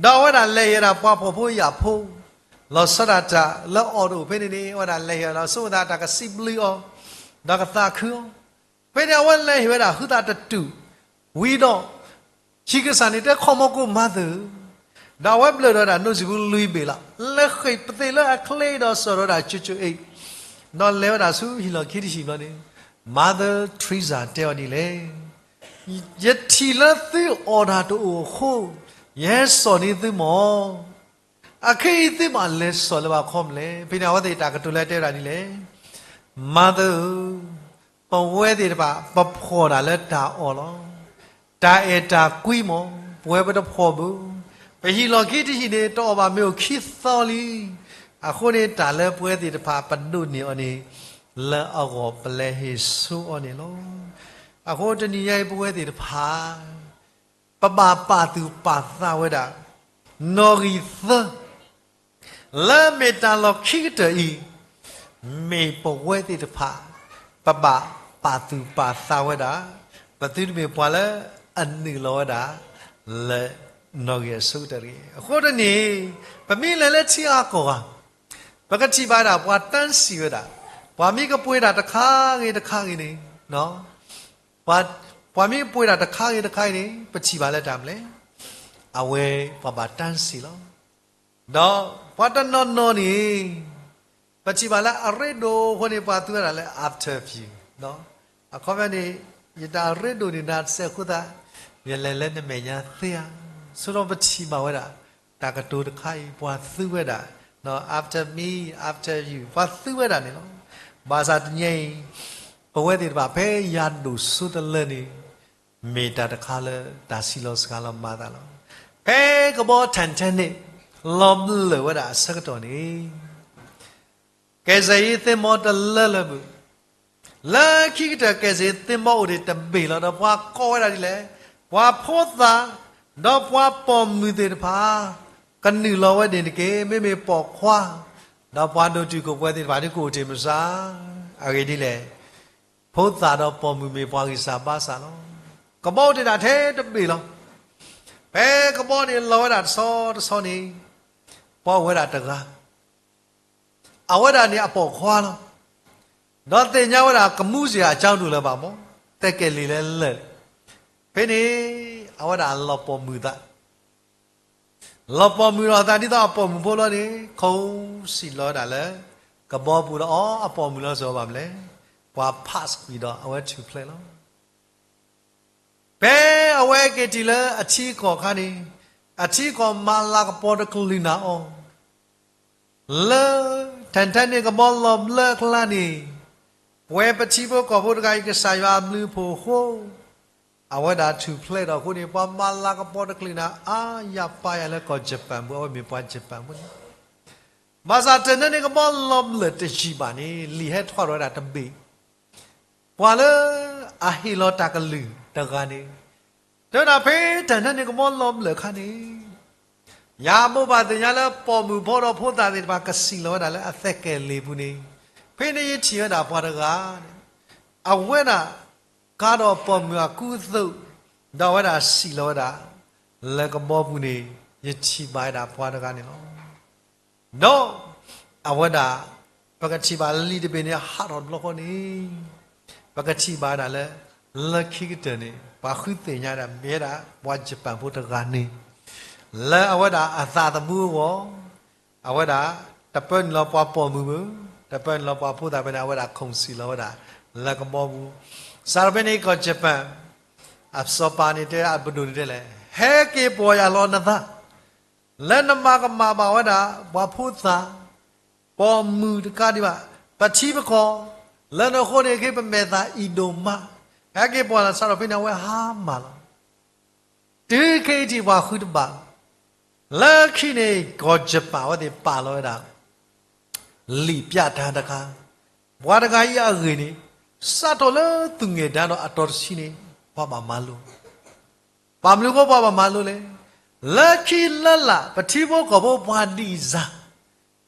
ဒီးအဝဲဒၣ်လဲၤဟ့ၣ်ဝဲဒၣ်ပှၤဖှီၣ်ဖိယာ်ဖိ, လီၤဆီဒၣ်တၢ်လၢအီၣ်တအိၣ်ဖဲန့ၣ်န့ၣ် အဝဲဒၣ်လဲၤဟ့ၣ်ဝဲဒၣ် ဆိကမိၣ်သးတၢ်ကစံးဘျုးအီၤ, ဒီးကသးခုအီၤ, ဖဲန့ၣ်အဝဲလဲၤဟ့ၣ်ဝဲဒၣ်ဟုသးတတူၢ်, ဝံၤဒီး ဆံးကစၢ်န့ၣ်တဲခီမီကိး Mother, ဒီးအဝဲဘျၢၣ်ဒီးဝဲဒၣ် နိၣ်စံၣ်ပူၤလွံၢ်ဘ့ၣ်လီၤ, လဲၤဃ့ၢ်ပသ့ၣ်လၢအချ့ဒီးစိာ်ဒီးဝဲဒၣ်ကၠိကၠိအ့ၣ်, ဒီးလဲၤဝဲဒၣ်ဆူဟံၣ်လီၢ်ခံတဟံၣ်ဘျီန့ၣ်, Mother Teresa တဲအီၤဒ်လဲၣ်, ယထံၣ်လၢသုအီၣ်တၢ်တအိၣ်အဃိ, ယဟဲစိာ်န့ၢ်သုမီၢ်, အခဲအံၤသုဘၣ်လဲၤစိာ်လၢၤဘၣ်ခီမလဲၣ်. ဖဲန့ၣ်အဝဲသ့ၣ်တၢ်ကတိၤလၢတဲဝဲဒၣ်ဒ်လဲၣ်, Mother ဧၢ, ပဝဲသ့ၣ်တဖၣ် ပဖှီၣ်ဒၣ်လၢတၢ်အီၣ်လီၤ. တၢ်အဲၣ်တၢ်ကွံမီၢ် ပဝဲပတဖှီၣ်ဘၣ်. ပဟံၣ်လီၢ်ခံတဟံၣ်န့ၣ် တအီၣ်ဘၣ်မ့ၤအိၣ်ခံသီလံ. အဃိန့ၣ် တၢ်လၢပဝဲသ့ၣ်တဖၣ်ပဒိးန့ၢ်အီၤန့ၣ် လၢအဂီၢ်ပလဲၤဟ့ၣ်ဆူအီၤန့ၣ်လီၤ. အဃိတနံၤညါအံၤ ပဝဲသ့ၣ်တဖၣ် ပဘၣ်ပာ်သူၣ်ပာ်သးဝဲဒၣ် နီၣ်ဂံၢ်သၢ လၢမ့ၢ်တၢ်လီၢ်ခံကတၢၢ်အံၤ, မ့ၢ်ပဝဲသ့ၣ်တဖၣ် ပဘၣ်ပာ်သူၣ်ပာ်သးဝဲဒၣ်, ပသုတမ့ၢ်ပှၤလၢအနုာ်လီၤဝဲဒၣ် လၢနီၣ်ဂံၢ်အဆိကတၢၢ်တဂ့ၤ. အဃိတနံၤ ပမ့ၢ်လဲၤလၢထံအါကီၢ်ဂၤ ပကထံၣ်ဘၣ်ဒၣ်ပှၤတၢ်စံးဝဲဒၣ်, ပှၤမ့ၢ်ကပှ့ၤတၢ်တခါဂ့ၤတခါဂ့ၤန့ၣ်, ပှၤမ့ၢ်ကပှ့ၤတၢ်တခါဂ့ၤတခါဂ့ၤန့ၣ် ပထံၣ်ဘၣ်လၢတၢ်မနုၤလဲၣ်, အဝဲပှၤဘၣ်တၢ်စံးလီၤ. ဒီးပှၤတနီၤနီၤန့ၣ် ပထံၣ်ဘၣ်လၢအရ့ဒိၣ်အဃိန့ၣ် ပှၤသူဝဲဒၣ်လၢ after you, အခီပညီန့ၣ် ယတၢ်ရ့ဒိၣ်န့ၣ် နစဲးဃိသး ယလဲၤလၢနမဲာ်ညါသ့ဧါ. ဆိဒီးပထံၣ်ဘၣ်ဝဲဒၣ် တၢ်ကတိၤတခါအံၤ ပှၤသူဝဲဒၣ် after me, after you ပှၤသူဝဲဒၣ်န့ၣ်လီၤ. ဘၣ်ဆၣ်တနံၤအံၤ ပဝဲသ့ၣ်တဖၣ်ဖဲယၤဒိၣ်စိတလၢန့ၣ် မ့ၢ်တၢ်တခါလၢတၢ်စံးလီၤစှၤလီၤမၤသးလီၤ. ဖဲကဘီ Titanic လီၤဘျၢၣ်ဝဲဒၣ်အဆၢကတီၢ်န့ၣ် ကယ်ဆယ်ရေးသင်္ဘောတလၢလၢပူၤ, လၢခံကတၢၢ်ကယ်ဆယ်ရေးသင်္ဘောအိၣ်ဒံးတဘ့ၣ်လီၤ. ဒီးပှၤကိးဝဲဒၣ်ဒ်လဲၣ်, ပှၤဖိသၣ် ဒီးပှၤပိာ်မုၣ်သ့ၣ်တဖၣ် ကနုာ်လီၤဝဲန့ၣ်တက့ၢ်. မ့မ့ၢ်ပိာ်ခွါ ဒီးပှၤဒိၣ်တုာ်ခိၣ်ပှဲၤသ့ၣ်တဖၣ်ဒ်ကအိၣ်တ့ၢ်မစါ, အဂ့ၢ်ဒ်လဲၣ်, ဖိသၣ်ဒီးပိာ်မုၣ်မ့ၢ်ပှၤဂံၢ်စၢ်ဘါစၢ်လီၤ. ကဘီအိၣ်တ့ၢ်ဒၣ်ထဲတဘ့ၣ်လီၤ. ဖဲကဘီန့ၣ်လီၤဝဲဒၣ်တဆီတဆီန့ၣ် ပှၤအိၣ်ဝဲဒၣ်တဂၤ အဝဲဒၣ်န့ၣ်အပိာ်ခွါလီၤ. ဒီးသ့ၣ်ညါဝဲဒၣ် ကမူးစ့ၢ်အကၠီဒိၣ်လၢၤဘၣ်မး, သဲကဲၤလံၤလဲလဲၣ်. ဖဲန့ၣ် အဝဲဒၣ်လီၤပိာ်မုၣ်သး, လီၤပိာ်မုၣ်လီၤသးဒ်သိးအပိာ်မုၣ်ဖိလီၤန့ၣ် ခီစံၣ်လီၤဝဲဒၣ်လၢ ကဘီပူၤလီၤ. အီ အပိာ်မုၣ်လီၤစၢၤဘၣ်မနုၤလဲၣ်, ပှၤ pass ကွံာ်ဒီးအဝဲထူၣ်ဖျဲးလီၤ. ဖဲအဝဲက့ၤထံၣ်လၢအထံအကီၢ်အခါန့ၣ်, အထံအကီၢ်မၤလၤကပီၤတကလုာ်နၤအီၤ, လၢ Titanic ကဘီလီၤဘျၢအကျါန့ၣ်, ပဝဲပထံဖိကီၢ်ဖိတဂၤအံၤ ကစၢ်ယွၤအဘျုးအဖှိၣ်အဃိ, အဝဲဒၣ်ထူၣ်ဖျဲးဒီးအဃိန့ၣ် ပှၤမၤလၤကပီၤတကလုာ်နၤအါယၤပာ်ယၤလၢကီၢ် Japan ပူၤ, အဝဲမ့ၢ်ပှၤ Japan ပူၤန့ၣ်. ဘၣ်ဆၣ် Titanic ကဘီလီၤဘျၢတယံာ်ဘၣ်န့ၣ် လံာ်ဟဲထီၣ်ဝဲဒၣ်တဘ့ၣ် ပှၤလၢအဟ့ၣ်လီၤတၢ်ကလုၢ်တဂၤန့ၣ်, တဲဝဲဒၣ်ဖဲ Titanic ကဘီလီၤဘျၢအခါန့ၣ်, ယဘိးဘၣ်သ့ၣ်ညါလၢပိာ်မုၣ်ဖိဒီးဖိသၣ်သ့ၣ်တဖၣ်ကစံၣ်လီၤဝဲဒၣ်လၢအသဲကဲၤလံၤပူၤန့ၣ်, ဖဲန့ၣ်ယထံၣ်ဝဲဒၣ်ပှၤတဂၤန့ၣ်, အဝဲဒၣ်ကါဒီးပိာ်မုၣ်အကူအသိး, ဒီးအဝဲဒၣ်စံၣ်လီၤဝဲဒၣ် လၢကဘီပူၤန့ၣ် ယထံၣ်ဘၣ်ဝဲဒၣ်ပှၤတဂၤန့ၣ်လီၤ. ဒီး အဝဲဒၣ် ပကထံၣ်ဘၣ်လံာ်တဘ့ၣ်န့ၣ် ဟးထီၣ်တဘျီဃီန့ၣ် ပကထံၣ်ဘၣ်ဝဲဒၣ်လၢ လၢခံကတၢၢ်န့ၣ် ပှၤဃုသ့ၣ်ညါဒၣ် မ့ၢ်ဝဲဒၣ် ပှၤယပၣ်ဖိတဂၤန့ၣ် လၢအဝဲဒၣ်အသးသမူအဂီၢ် အဝဲဒၣ် တပၢနုာ်လီၤပှၤပိာ်မုၣ်ဘၣ်, တပၢနုာ်လီၤပှၤဖိသၣ်ဘၣ်န့ၣ် အဝဲဒၣ် ခုၣ်စံၣ်လီၤဝဲဒၣ် လၢကဘီပူၤ. စးထီၣ်ဖဲန့ၣ် ကီၢ်ယပၣ် အစီၤပၤန့ၣ်တဲ အပဒိၣ်န့ၣ်တဲလဲၣ်, ဟဲက့ၤပိာ်ယၤလီၤနသး လၢနမၤကမၣ်ဘၣ်ဝဲဒၣ် ပှၤဖိသၣ် ပိာ်မုၣ်တကးဒံးဘၣ် ပထံပကီၢ် လၢနဃိန့ၣ် က့ၤပမဲာ်သၣ်အံၤဒိၣ်မး, ဟဲက့ၤပိာ်လီၤ စးထီၣ်ဖဲန့ၣ် အဝဲဟါမၢ်လီၤ. တုၤခဲအံၤထံၣ်ပှၤဃုတဘၣ်, လၢခံန့ၣ် ကီၢ်ယပၣ်အဝဲသ့ၣ်ပာ်လီၤဝဲဒၣ် လံာ်ပြဌာန်းတခါ, ပှၤတဂၤအံၤအဂ့ၢ်န့ၣ် စးထီၣ်လၢသူၣ်ငဲၤဒါဒီးအတီၤတဆံန့ၣ် ပှၤဘၣ်မၤလိ ဘၣ်မနုၤအဃိပှၤဘၣ်မၤလိလဲၣ်. လၢခံလၢလာ် ပထံဖိကီၢ်ဖိပှၤဒံၣ်စၢ်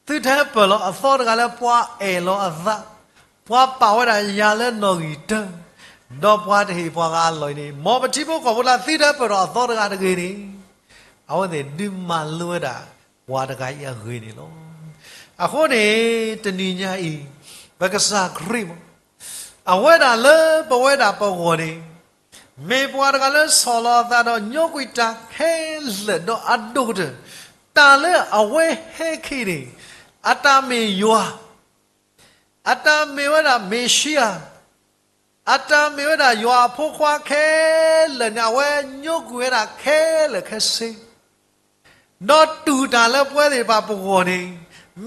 သုတဟဲပၢၢ်လီၤအသီတဂၤလၢပှၤအဲၣ်လီၤအသး, ပှၤပာ်ဝဲဒၣ်ယၤလၢနီၣ်ဂံၢ်တၢ, ဒီးပှၤတဟ့ၣ်ပှၤဂၤအလီၢ်အံၤန့ၣ် မ်ပထံဖိကီၢ်ဖိလၢ သုတဟဲပၢၢ်ထီၣ်အသီတဂၤတဂ့ၤန့ၣ် အဝဲသ့ၣ်ဒုးမၤလိဝဲဒၣ် ပှၤတဂၤအံၤအဂ့ၢ်န့ၣ်လီၤ. အဃိန့ၣ် တနံၤညါအံၤ ပကစၢ်ခရံာ်မး အဝဲဒၣ်လၢပဝဲဒၣ်ပဂီၢ်န့ၣ် မ့ၢ်ပှၤတဂၤလၢဆီၣ်လီၤအသးဒီးညိကွံာ်တၢ်ခဲလၢာ်ဒီးအဒိၣ်ကတၢၢ်, တၢ်လၢအဝဲဟဲက့ၤန့ၣ် အတၢ်မ့ၢ်ယွၤ, အတၢ်မ့ၢ်ဝဲဒၣ်မ့ၤၡံယၤ, အတၢ်မ့ၢ်ဝဲဒၣ်ယွၤအဖိခွါခဲလၢာ်န့ၣ် အဝဲညိကွံာ်ဝဲဒၣ်ခဲလၢာ်ခဲဆ့ ဒီးတူၢ်တၢ်လၢပဝဲသ့ၣ်တဖၣ်ပဂီၢ်န့ၣ်,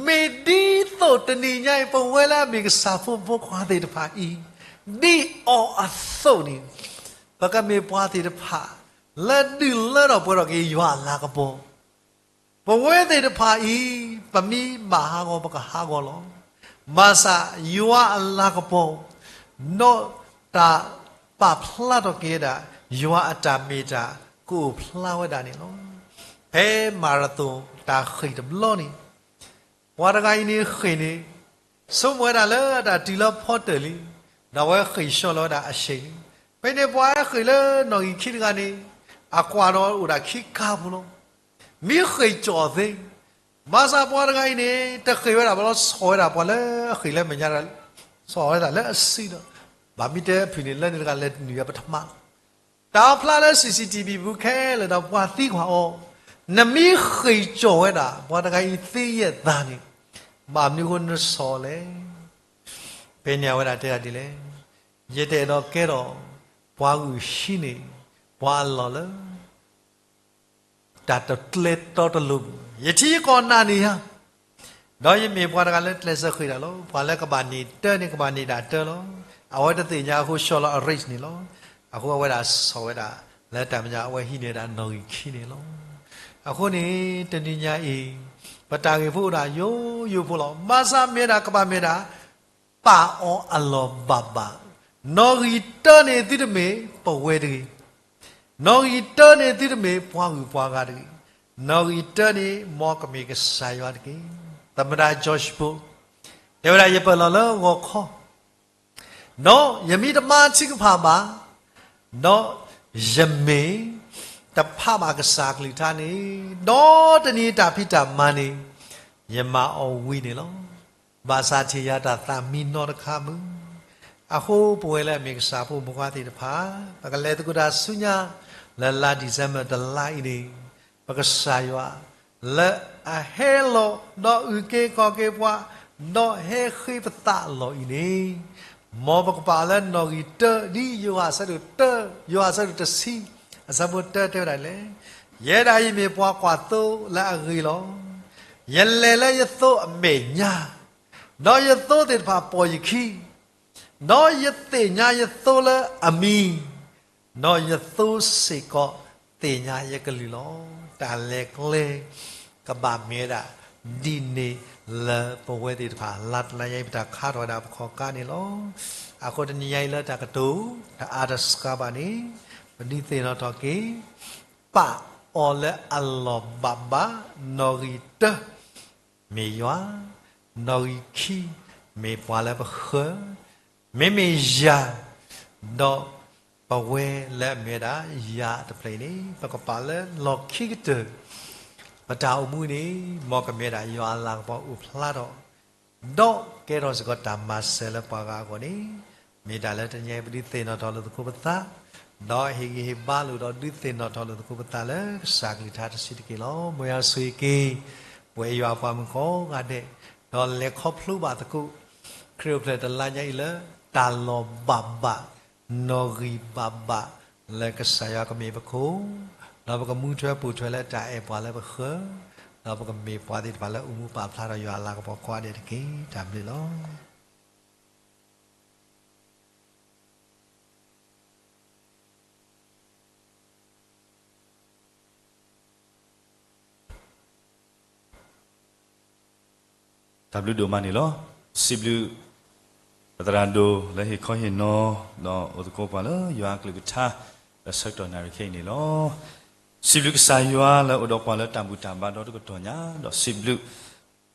မ့ၢ်ဒ်သိးတနံၤညါအံၤ ပဝဲလၢအမ့ၢ်ကစၢ်ဖိမုၣ်ဖိခွါသ့ၣ်တဖၣ်အံၤ, ဒ်အီၤအသိးန့ၣ်, ပကမ့ၢ်ပှၤသ့ၣ်တဖၣ် လၢဒုးလၢထီၣ်ပှဲၤထီၣ်က့ၤယွၤအလၤကပီၤ, ပဝဲသ့ၣ်တဖၣ်အံၤ ပမ့ၢ်ဘၣ်ဟးဂီၤ ပကဟးဂီၤလီၤ. ဘၣ်ဆၣ်ယွၤအလၤကပီၤ ဒီးတၢ်ပာ်ဖျါထီၣ်က့ၤဝဲဒၣ် ယွၤအတၢ်မ့ၢ်တၢ် ကအိၣ်ဖျါဝဲဒၣ်န့ၣ်လီၤ. ဖဲမၤရသိၣ်တၢ်ဃ့ၢ်တဘျီန့ၣ်, ပှၤတဂၤအံၤန့ၣ်ဃ့ၢ်န့ၣ် ဆိကမိၣ်ဝဲဒၣ်လၢတၢ်တုၤလၢဖီတၢၢ်လံ, ဒီးအဝဲဃ့ၢ်ဆှၢလီၤဝဲဒၣ်အဆ့ၣ်လံ. ဖဲန့ၣ်ပှၤဟဲဃ့ၢ်လၢနီၣ်ဂံၢ်ခံတဂၤန့ၣ် အကွၢ်ဒီးအိၣ်ဒၣ်ခံကါဖိလီၤ. မ့ၢ်ဃ့ၢ်ကၠီၣ်သ့, ဘၣ်ဆၣ်ပှၤတဂၤအံၤန့ၣ် တဃ့ၢ်ဝဲဒၣ်ဘၣ်လီၤ, ဆီၣ်ဝဲဒၣ်ပှၤလၢအဃ့ၢ်လၢမဲာ်ညါဒီး ဆီၣ်ဝဲဒၣ်လၢအစုဒီး, ဘၣ်မ့ၢ်တဲဖုၣ်န့ၣ် လၢန့ၣ်တဂၤလဲၤနုာ်ဝဲပထမလီၤ. တၢ်ဖျါလၢ CCTV ပူၤခဲလၢာ်ဒီးပှၤသံကွၢ်အီၤ, နမ့ၢ်ဃ့ၢ်ကၠီၣ်ဝဲဒၣ် ပှၤတဂၤအံၤသ့ယဲၢ်သးန့ၣ် ဘၣ်မနုၤအဃိနဆီၣ်လဲၣ်. ဖဲန့ၣ်အဝဲဒၣ်တဲဒၣ်ဒ်လဲၣ်, ယတအဲၣ်ဒိးကဲထီၣ်ပှၤဂုာ်ဟံးန့ၢ် ပှၤအလီၢ်လၢ တၢ်တကျဲတီတလိၤပူၤ, ယထံယကီၢ်နာ်န့ၢ်ယၤ, ဒီးယမ့ၢ်ပှၤတဂၤလၢကျဲးစၢးဃ့ၢ်တၢ်လီၤ. ပှၤလၢကဘၣ်န့ၢ်တၢ်န့ၣ် ကဘၣ်န့ၢ်ဒၣ်တၢ်လီၤ. အဝဲတသ့ၣ်ညါအဃိ ဆှၢလီၤအ race န့ၣ်လီၤ. အဃိအဝဲဒၣ်ဆီၣ်ဝဲဒၣ် လၢတၢ်မဲာ်ညါအဝဲဟံးန့ၢ်ဝဲဒၣ်နီၣ်ဂံၢ်ခံန့ၣ်လီၤ. အဃိန့ၣ် တနံၤညါအံၤ ပတၢ်ဂ့ၢ်ဖိအိၣ်ဒၣ်ယိယိဖိလီၤ. ဘၣ်ဆၣ်မ့ၢ်ဝဲဒၣ်ကဘၣ်မ့ၢ်ဒၣ် ပာ်အီၤအလီၢ်ဘၣ်ဘၣ်, နီၣ်ဂံၢ်တၢန့ၣ်သုတမ့ၢ်ပဝဲတဂ့ၤ, နီၣ်ဂံၢ်တၢန့ၣ်သုတမ့ၢ်ပှၤဂုၤပှၤဂၤတဂ့ၤ, နီၣ်ဂံၢ်တၢန့ၣ် မ်ကမ့ၢ်ကစၢ်ယွၤတက့ၢ်. သမ္မတ George Bush တဲဝဲဒၣ် ယပၢၢ်လီၤလၢဂီၤခီ ဒီးယမ့ၢ်တမၤထုကဖၣ်ဘၣ်, ဒီးယမ့ၢ်တဖးဘၣ်ကစၢ်ကလုၢ်ကထါန့ၣ်, ဒီးတနံၤတၢ်ဖံးတၢ်မၤန့ၣ် ယမၤအီၤဝံၤန့ၣ်လီၤ. ဘၣ်ဆၣ်ထံၣ်ယၤတၢ်သးမံနီတခါမုၢ်, အဃိပဝဲလၢအမ့ၢ်ကစၢ်ဖိမုၣ်ဖိခွါသ့ၣ်တဖၣ် ပကလဲၤသကိးတၢ်ဆူညါ လၢလါ December တလါအံၤန့ၣ် ပကစၢ်ယွၤ လၢအဟဲလီၤ ဒီးအုၣ်က့ၤခီၣ်က့ၤပှၤ, ဒီးဟဲဃ့ပသးအလီၢ်အံၤန့ၣ်, မ်ပကပာ်လၢနီၣ်ဂံၢ်တၢ ဒ်ယိၤဟၣ်အဆၢဒိၣ်တၢ, ယိၤဟၣ်အဆၢဒိၣ်တဆံ အဆၢဖိတၢတဲဝဲဒၣ်လဲၣ်, ယဲဒၣ်အံၤမ့ၢ်ပှၤကွၢ်သိလၢအဂ့ၤလီၤ. ယလဲၤလၢယသိအမဲာ်ညါ, ဒီးယသိသ့ၣ်တဖၣ်ပိာ်ယခံ ဒီးယသ့ၣ်ညါယသိလၢအမံၤ, ဒီးယသိစ့ၢ်ကီးသ့ၣ်ညါယကလုၢ်လီၤ. တၢ်လဲၤကျဲ ကဘၣ်မ့ၢ်ဝဲဒၣ် ဒ်န့ၣ်လၢပဝဲသ့ၣ်တဖၣ် လါတလါညါအံၤ ပတၢ်ခါထီၣ်ဝဲဒၣ်ပခီၣ်ကါန့ၣ်လီၤ. အဃိတနံၤညါအံၤလၢတၢ်ကတိၤ တအါတစှၤဘၣ်န့ၣ် ပဒုးသ့ၣ်နီၣ်ထီၣ်က့ၤ ပာ်အီၤလၢအလီၢ်ဘၣ်ဘၣ်, နီၣ်ဂံၢ်တၢ မ့ၢ်ယွၤ, နီၣ်ဂံၢ်ခံ မ့ၢ်ပှၤလၢပဃၢၤ, မ့မ့ၢ်ယၤ ဒီးပဝဲလၢအမ့ၢ်ဝဲဒၣ်ယၤတဖျၢၣ်အံၤန့ၣ် ပကပာ်လၢလီၢ်ခံကတၢၢ် ပတၢ်အိၣ်မူန့ၣ် မ်ကမ့ၢ်ဝဲဒၣ်ယွၤအလၤကပီၤအိၣ်ဖျါထီၣ် ဒီးကဲထီၣ်စ့ၢ်ကီးတၢ်မၤစၢၤလၢပှၤဂၤအဂီၢ်န့ၣ်, မ့ၢ်တၢ်လၢတနံၤအံၤပဒုးသ့ၣ်နီၣ်ထီၣ်လိာ်သကိးပသး, ဒီးဟ့ၣ်ဂံၢ်ဟ့ၣ်ဘါလိာ်ဒီးဒုးသ့ၣ်နီၣ်ထီၣ်လိာ်သကိးပသးလၢကစၢ်အကလုၢ်ကထါတဆံးတက့ၢ်လီၤ. မ်ယွၤဆိၣ်ဂ့ၤက့ၤ ပဝဲယွၤအပှၤမုၣ်ကိးဂၤဒဲး, ဒီးလဲၤခီဖျိဘၣ်သကိး ခရံာ်အိၣ်ဖျဲၣ်တလါညါအံၤလၢ တၢ်လီၤဘၣ်ဘၣ် နီၣ်ဂံၢ်ဘၣ်ဘၣ် လၢကစၢ်ယွၤကမ့ၢ်ပခိၣ်, ဒီးပကမူထွဲပိာ်ထွဲလၢတၢ်အဲၣ်ပှၤလၢပဃၢၤ, ဒီးပကမ့ၢ်ပှၤသ့ၣ်တဖၣ်လၢအိၣ်မူပာ်ဖျါထီၣ်ယွၤအလၤကပီၤကိးဂၤဒဲးတက့ၢ်. တၢ်ဘျုးလီၤ. တၢ်ဘျုးဒိၣ်မးန့ၣ်လီၤ. စံးဘျုး ပသရၣ်ဒိၣ်လၢဟ့ၣ်ခီဟ့ၣ်နီၤ ဒီးအိၣ်သကိးပှၤလၢယွၤအကလုၢ်ကထါ လၢဆၢကတီၢ်နၣ်ရံၣ်ခဲအံၤန့ၣ်လီၤ. စံးဘျုးကစၢ်ယွၤလၢအိၣ်ဒီးပှၤလၢတၢ်ဘူၣ်တၢ်ဘါဒီတကတီၢ်ညါ, ဒီးစံးဘျုး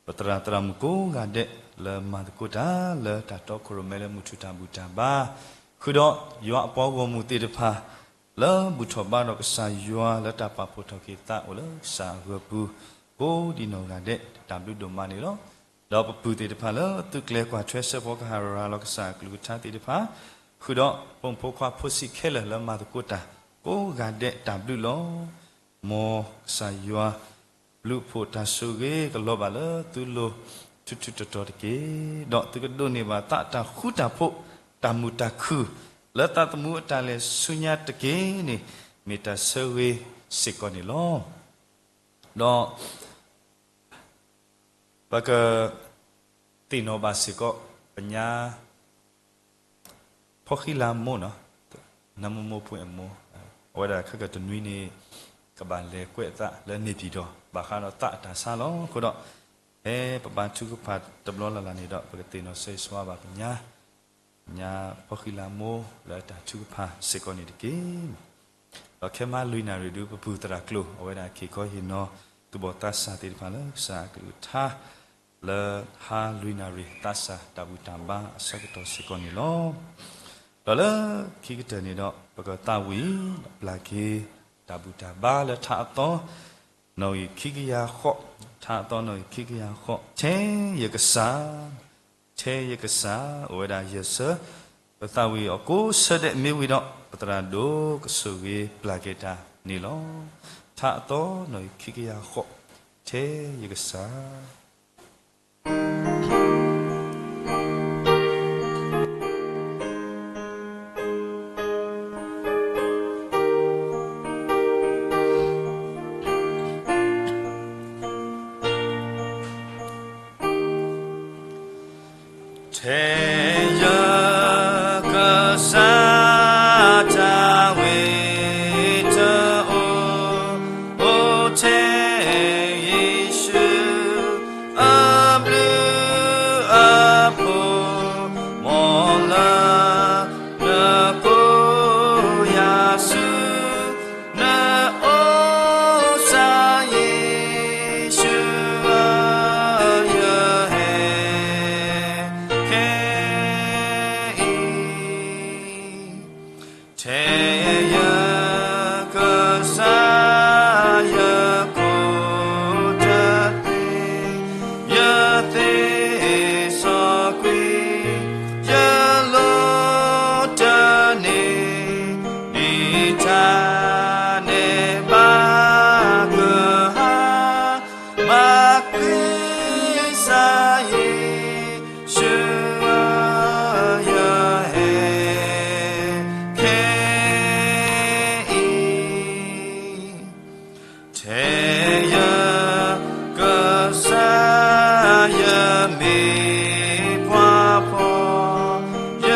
ပသရၣ်သရၣ်မုၣ်ကိးဂၤဒဲး လၢမၤသကိးတၢ်လၢတၢ်တီခိၣ်ရိၣ်မဲလၢမုၢ်ထူၣ်တၢ်ဘူၣ်တၢ်ဘါ, ဃုာ်ဒီးယွၤအပှၤဂီၢ်မုၢ်သ့ၣ်တဖၣ် လၢဘူၣ်ထီၣ်ဘါဒီးကစၢ်ယွၤလၢတၢ်ပာ်ဖှိၣ်ထီၣ်က့ၤသးအိၣ်လၢကစၢ်အဂၢၤပူၤ ကိးဒံးနီၢ်ဂၤဒဲး တၢ်ဘျုးဒိၣ်မးန့ၣ်လီၤ. ဒီးပပုၢ်သ့ၣ်တဖၣ်လၢသုးကျဲၤကွၢ်ထွဲစဲးဖီကဟၣ်ရၤလီၤကစၢ်အကလုၢ်ကထါသ့ၣ်တဖၣ်, ဃုာ်ဒီးပိာ်မုၣ်ဖိခွါဖိဆံးခဲလၢာ်လၢမၤသကိးတၢ်ကိးဂၤဒဲးတၢ်ဘျုးလီၤ. မ်ကစၢ်ယွၤ ဘျုးဖှိၣ်တၢ်ဆိၣ်ဂ့ၤကလီၤဘၣ်လၢသုလိၤထူထူတီတီတက့ၢ်. ဒီးသုကဒိးန့ၢ်ဘၣ်သးတၢ်ဃူတၢ်ဖိး တၢ်မုာ်တၢ်ခုၣ် လၢသးသမူအတၢ်လဲၤဆူညါတက့ၢ်န့ၣ် မ့ၢ်တၢ်ဆၢဂ့ၤစ့ၢ်ကီးန့ၣ်လီၤ. ဒီး ပက သ့ၣ်နီၣ်ဘၣ်စ့ၢ်ကီး ပညါ ဖီဃံလၤမိၢ်နီၤ, နၢမူမိၢ်ဖှံအမိၢ်, အဝဲဒၣ်ခဲကတနွံန့ၣ် ကဘၣ်လဲၤကွဲးအသးလၢန့ၣ်ပံၤဒီး ဘၣ်ဃးဒီးသးအတၢ်ဆါလီၤ. အဃိဒီး ဖဲပဘါထုကဖၣ်တဘျီလၢ်လၢ်န့ၣ်ဒီး ပကသ့ၣ်နီၣ်ဆၢဂ့ၤဆၢဝါဘၣ်ပညါ ညါဖီဃံလၤမိၢ်လၢတၢ်ထုကဖၣ်စ့ၢ်ကီးန့ၣ်တက့ၢ်. ဒီးခဲမုၢ်လွံၢ်နၣ်ရံၣ်ဒုး ပပုၢ်သရၣ်ကျိၤ အဝဲဒၣ်က့ၤခီဟ့ၣ်နီၤ သူၣ်ဘီၣ်သးစၢ်သ့ၣ်တဖၣ်လၢကစၢ်အကလုၢ်ကထါ လၢဟါလွံၢ်နၣ်ရံၣ်သးစၢ်တၢ်ဘူၣ်တၢ်ဘါအဆၢကတီၢ်စ့ၢ်ကီးန့ၣ်လီၤ. ဒီးလၢခံကတၢၢ်န့ၣ်ဒီး ပကသးဝံၣ် ပျၢ်က့ၤ တၢ်ဘူၣ်တၢ်ဘါလၢထါအသီ နီၣ်ဂံၢ်ခံကယၤဃိး, ထါအသီနီၣ်ဂံၢ်ခံကယၤဃိး, ထဲယကစၢ်, ထဲယကစၢ် အိၣ်ဝဲဒၣ်ယဲၢ်ဆၢ, ပသးဝံၣ်အီၤကိးဆၢဒဲးမ့ၢ်ဝံၤဒီး ပသရၣ်ဒိၣ်ကဆိၣ်ဂ့ၤပျၢ်က့ၤတၢ်န့ၣ်လီၤ. ထါအသီနီၣ်ဂံၢ်ခံကယၤဃိး, ထဲယကစၢ် ထဲယကစၢ်တၢ်ဝံၣ်တအိၣ်, အိၣ်ထဲယ့ၣ်ၡူးအဘျုးအဖှိၣ်, မ်လၢနကိးယၤဆူ နအိၣ်စၢ်ယ့ၣ်ၡူးဧၢ, ယဟဲခဲအံၤ, ထဲယကစၢ်ယခိၣ်တသ့, ယသ့စီကွံာ် ယလိၣ်တန့ၢ်, ဒ်တၢ်န့ၣ်ဘၣ်ကဟါ, ဘၣ်ကစၢ်ယ့ၣ်ၡူးဧၢ, ယဟဲခဲအံၤ, ထဲယကစၢ်ယမ့ၢ်ပှၤဖှီၣ်, ယ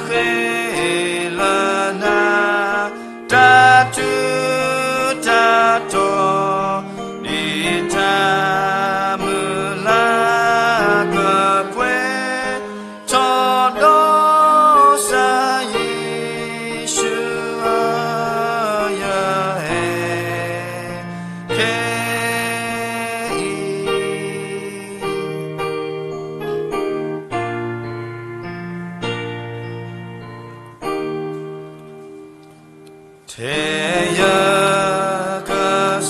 ဃ့လၢနၤ တၢ်ထူးတၢ်တီၤ, ဒ်တၢ်မုၢ်လၢ်ကပှဲၤထီၣ်ဒီး ကစၢ်ယ့ၣ်ၡူးဧၢ, ယဟဲခဲအံၤ. ထဲယက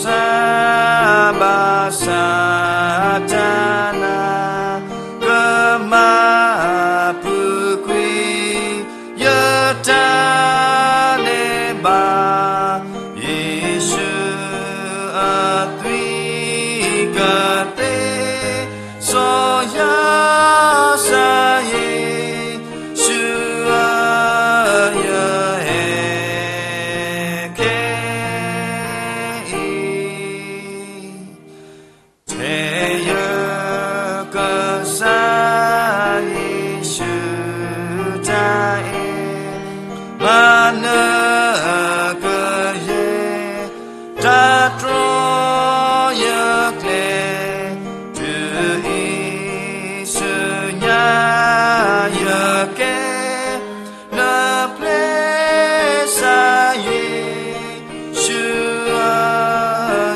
စၢ်ဘၣ်ဆၣ်တၢ်နာ်, က ယစၢ်ယ့ၣ်ၡူးဧၢ, ယဟဲခဲအံၤ, ထဲယကစၢ်ယ့ၣ်ၡူးတၢ်အဲၣ်, မၤနၢၤကယဲၢ် တၢ်တြီယကျဲ, တုၤအံၤဆူညါယကဲ နပျဲၢ်, စၢ်ယ့ၣ်ၡူးဧၢ,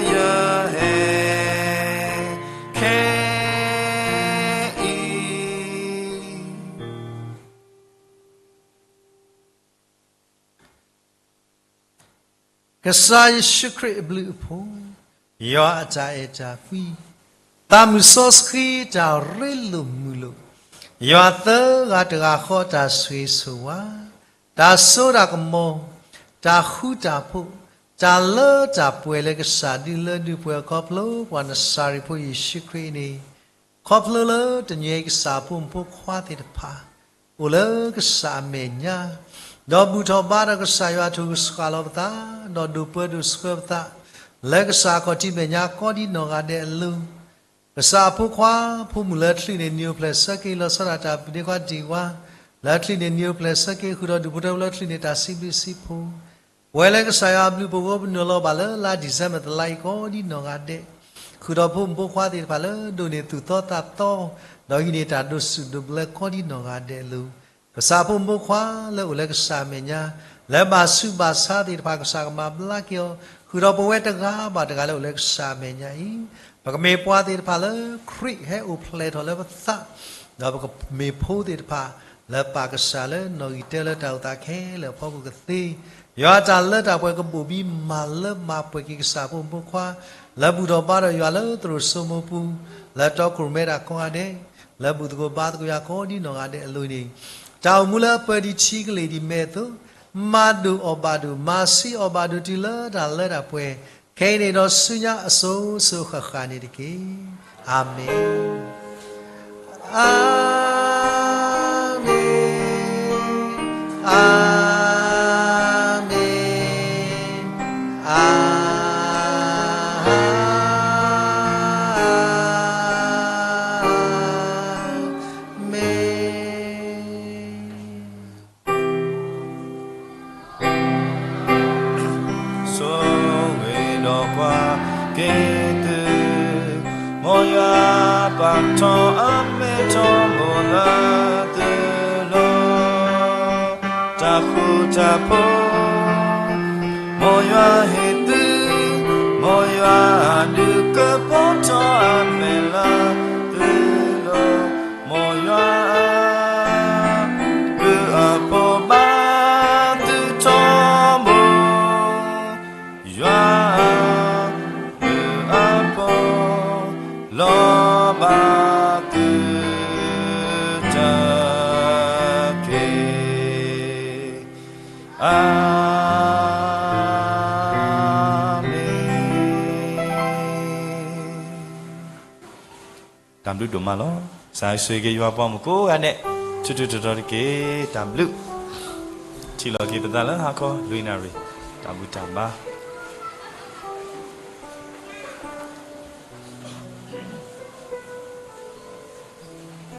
ယဟဲခဲအံၤ. ကစၢ်ယ့ၣ်ၡူးခရံာ်အဘျုးအဖှိၣ်, ယွၤအတၢ်အဲၣ်တၢ်ကွံ, သးမုၢ်စီဆှံတၢ်ရ့လိာ်မုာ်လိာ်, ယွၤသၢဂၤတဂၤဃီတၢ်ဆိၣ်ဂ့ၤဆိၣ်ဝါ, တၢ်စိတၢ်ကမီၤ, တၢ်ဃူတၢ်ဖိး, တၢ်လၢတၢ်ပှဲၤလၢကစၢ်ဒုးလၢဒုးပှဲၤခီဖျိပှၤနစၤရ့းဖိယ့ၣ်ၡူးခရံာ်န့ၣ်, ခီဖျိလၢတနံၤအံၤကစၢ်အဖိမုၣ်ဖိခွါသ့ၣ်တဖၣ် အိၣ်လၢကစၢ်အမဲာ်ညါ, ဒီးဘူၣ်ထီၣ်ဘါထီၣ်ကစၢ်ယွၤ ထိၣ်ကဆှၣ်လီၤပသး, ဒီးဒိၣ်ပၢဒိၣ်ဆှၢပသး, လၢကစၢ်အခီၣ်ထံးမဲာ်ညါကိးဒံနီၢ်ဂၤဒဲးအလိၤ, ကစၢ်အဖိခွါဖိမုၣ်လၢချံးန့ၢ်နံၤအိၣ်ဖျဲၣ်ဆၢက့ၤ လီၤဆီဒၣ်တၢ်ပဒ့ခွါတံၢ်ဝါ, လၢချံးန့ၢ်နံၤအိၣ်ဖျဲၣ်ဆၢက့ၤ ဃုာ်ဒီးဒူၣ်ဖိထၢဖိလၢချံးန့ၢ်တၢ်စံးဘျုးစံးဖှိၣ်, ပဝဲလၢကစၢ်ယွၤအဘျုးပဂီၢ် ပနုာ်လီၤဘၣ်လၢလါဒံၣ်စဲဘၢၣ်တလါအံၤကိးဒံနီၢ်ဂၤဒဲး, ဃုာ်ဒီးဖိမုၣ်ဖိခွါသ့ၣ်တဖၣ်လၢဒိးန့ၢ်သူၣ်သီသးသီ, ဒီးဟံးန့ၢ်တၢ်ဒိးစူၣ်ဒိးဘျၢကိးဒံနီၢ်ဂၤဒဲးအလိၤ, ကစၢ်အဖိမုၣ်ဖိခွါလၢအိၣ်လၢကစၢ်အမဲာ်ညါ, လၢဘၣ်ဆူးဘၣ်ဆါသ့ၣ်တဖၣ် ကစၢ်ကမၤဘျါက့ၤအီၤ, ဃုာ်ဒီးပဝဲတဂၤဘၣ်တဂၤလၢအိၣ်လၢကစၢ်အမဲာ်ညါအံၤ, ပကမ့ၢ်ပှၤသ့ၣ်တဖၣ်လၢခရံာ်ဟဲအိၣ်ဖျဲၣ်ထီၣ်လၢပသး, ဒီးပကမ့ၢ်ဖိသ့ၣ်တဖၣ် လၢပၢ်ကစၢ်လၢနီၣ်ဂံၢ်တၢလၢတၢ်အိၣ်သးခဲလၢာ်အဖီခိၣ်ကသ့, ယွၤတၢ်လၢတၢ်ပှဲၤကဘိၣ်ဘံမၤလၢမၤပှဲၤက့ၤကစၢ်အဖိမုၣ်ဖိခွါ, လၢဘူၣ်ထီၣ်ဘါထီၣ်ယွၤလၢသရိာ်စိမိပူၤ, လၢတီခိၣ်ရိၣ်မဲတၢ်ကိးဂၤဒဲး, လၢဘူၣ်သကိးဘါသကိးယွၤကိးဒံနီၢ်ဂၤဒဲးအလိၤန့ၣ်, တၢ်အိၣ်မူလၢအပၢၤဒံးထံကလ့ၢ်ဒံးမဲာ်အသိး, မၤဒိၣ်အီၣ်ဘၣ်ဒိၣ်, မၤဆံးအီၣ်ဘၣ်ဒိၣ်တုၤလၢတၢ်လၢတၢ်ပှဲၤ, ခဲအံၤန့ၣ်ဒီးဆူညါအစိၤစိၤဃၣ်ဃၣ်န့ၣ်တက့ၢ်. အၤမ့ၣ်. အၤမ့ၣ်, အၤမ့ၣ်, အၤမ့ၣ်. ဆိၣ်ဂ့ၤဒီးကွၢ်က့ၤသု, မ်ယွၤပာ်ထီၣ်အမဲထီဘိလၢသုလိၤ, တၢ်ဃူတၢ်ဖိး, မ်ယွၤဟ့ၣ်သု, မ်ယွၤဒုးကပီၤထီၣ်အမဲာ်လၢသုလိၤ, မ်ယွၤ ဒုးအဖိဘၣ်သုထီဘိ, ယွၤအဖိ လီၤဘၣ်သုတက့ၢ်. အၤမ့ၣ်. တၢ်ဘျုးဒိၣ်မးလီၤ. ကစၢ်ဆိၣ်ဂ့ၤက့ၤယွၤပှၤမုၣ်ကိးဂၤဒဲး, ထူထူတီတီတက့ၢ်. တၢ်ဘျုး. ထံၣ်လိာ်က့ၤပသးလၢဟါခီလွံၢ်နၣ်ရံၣ်, တၢ်ဘူၣ်တၢ်ဘါ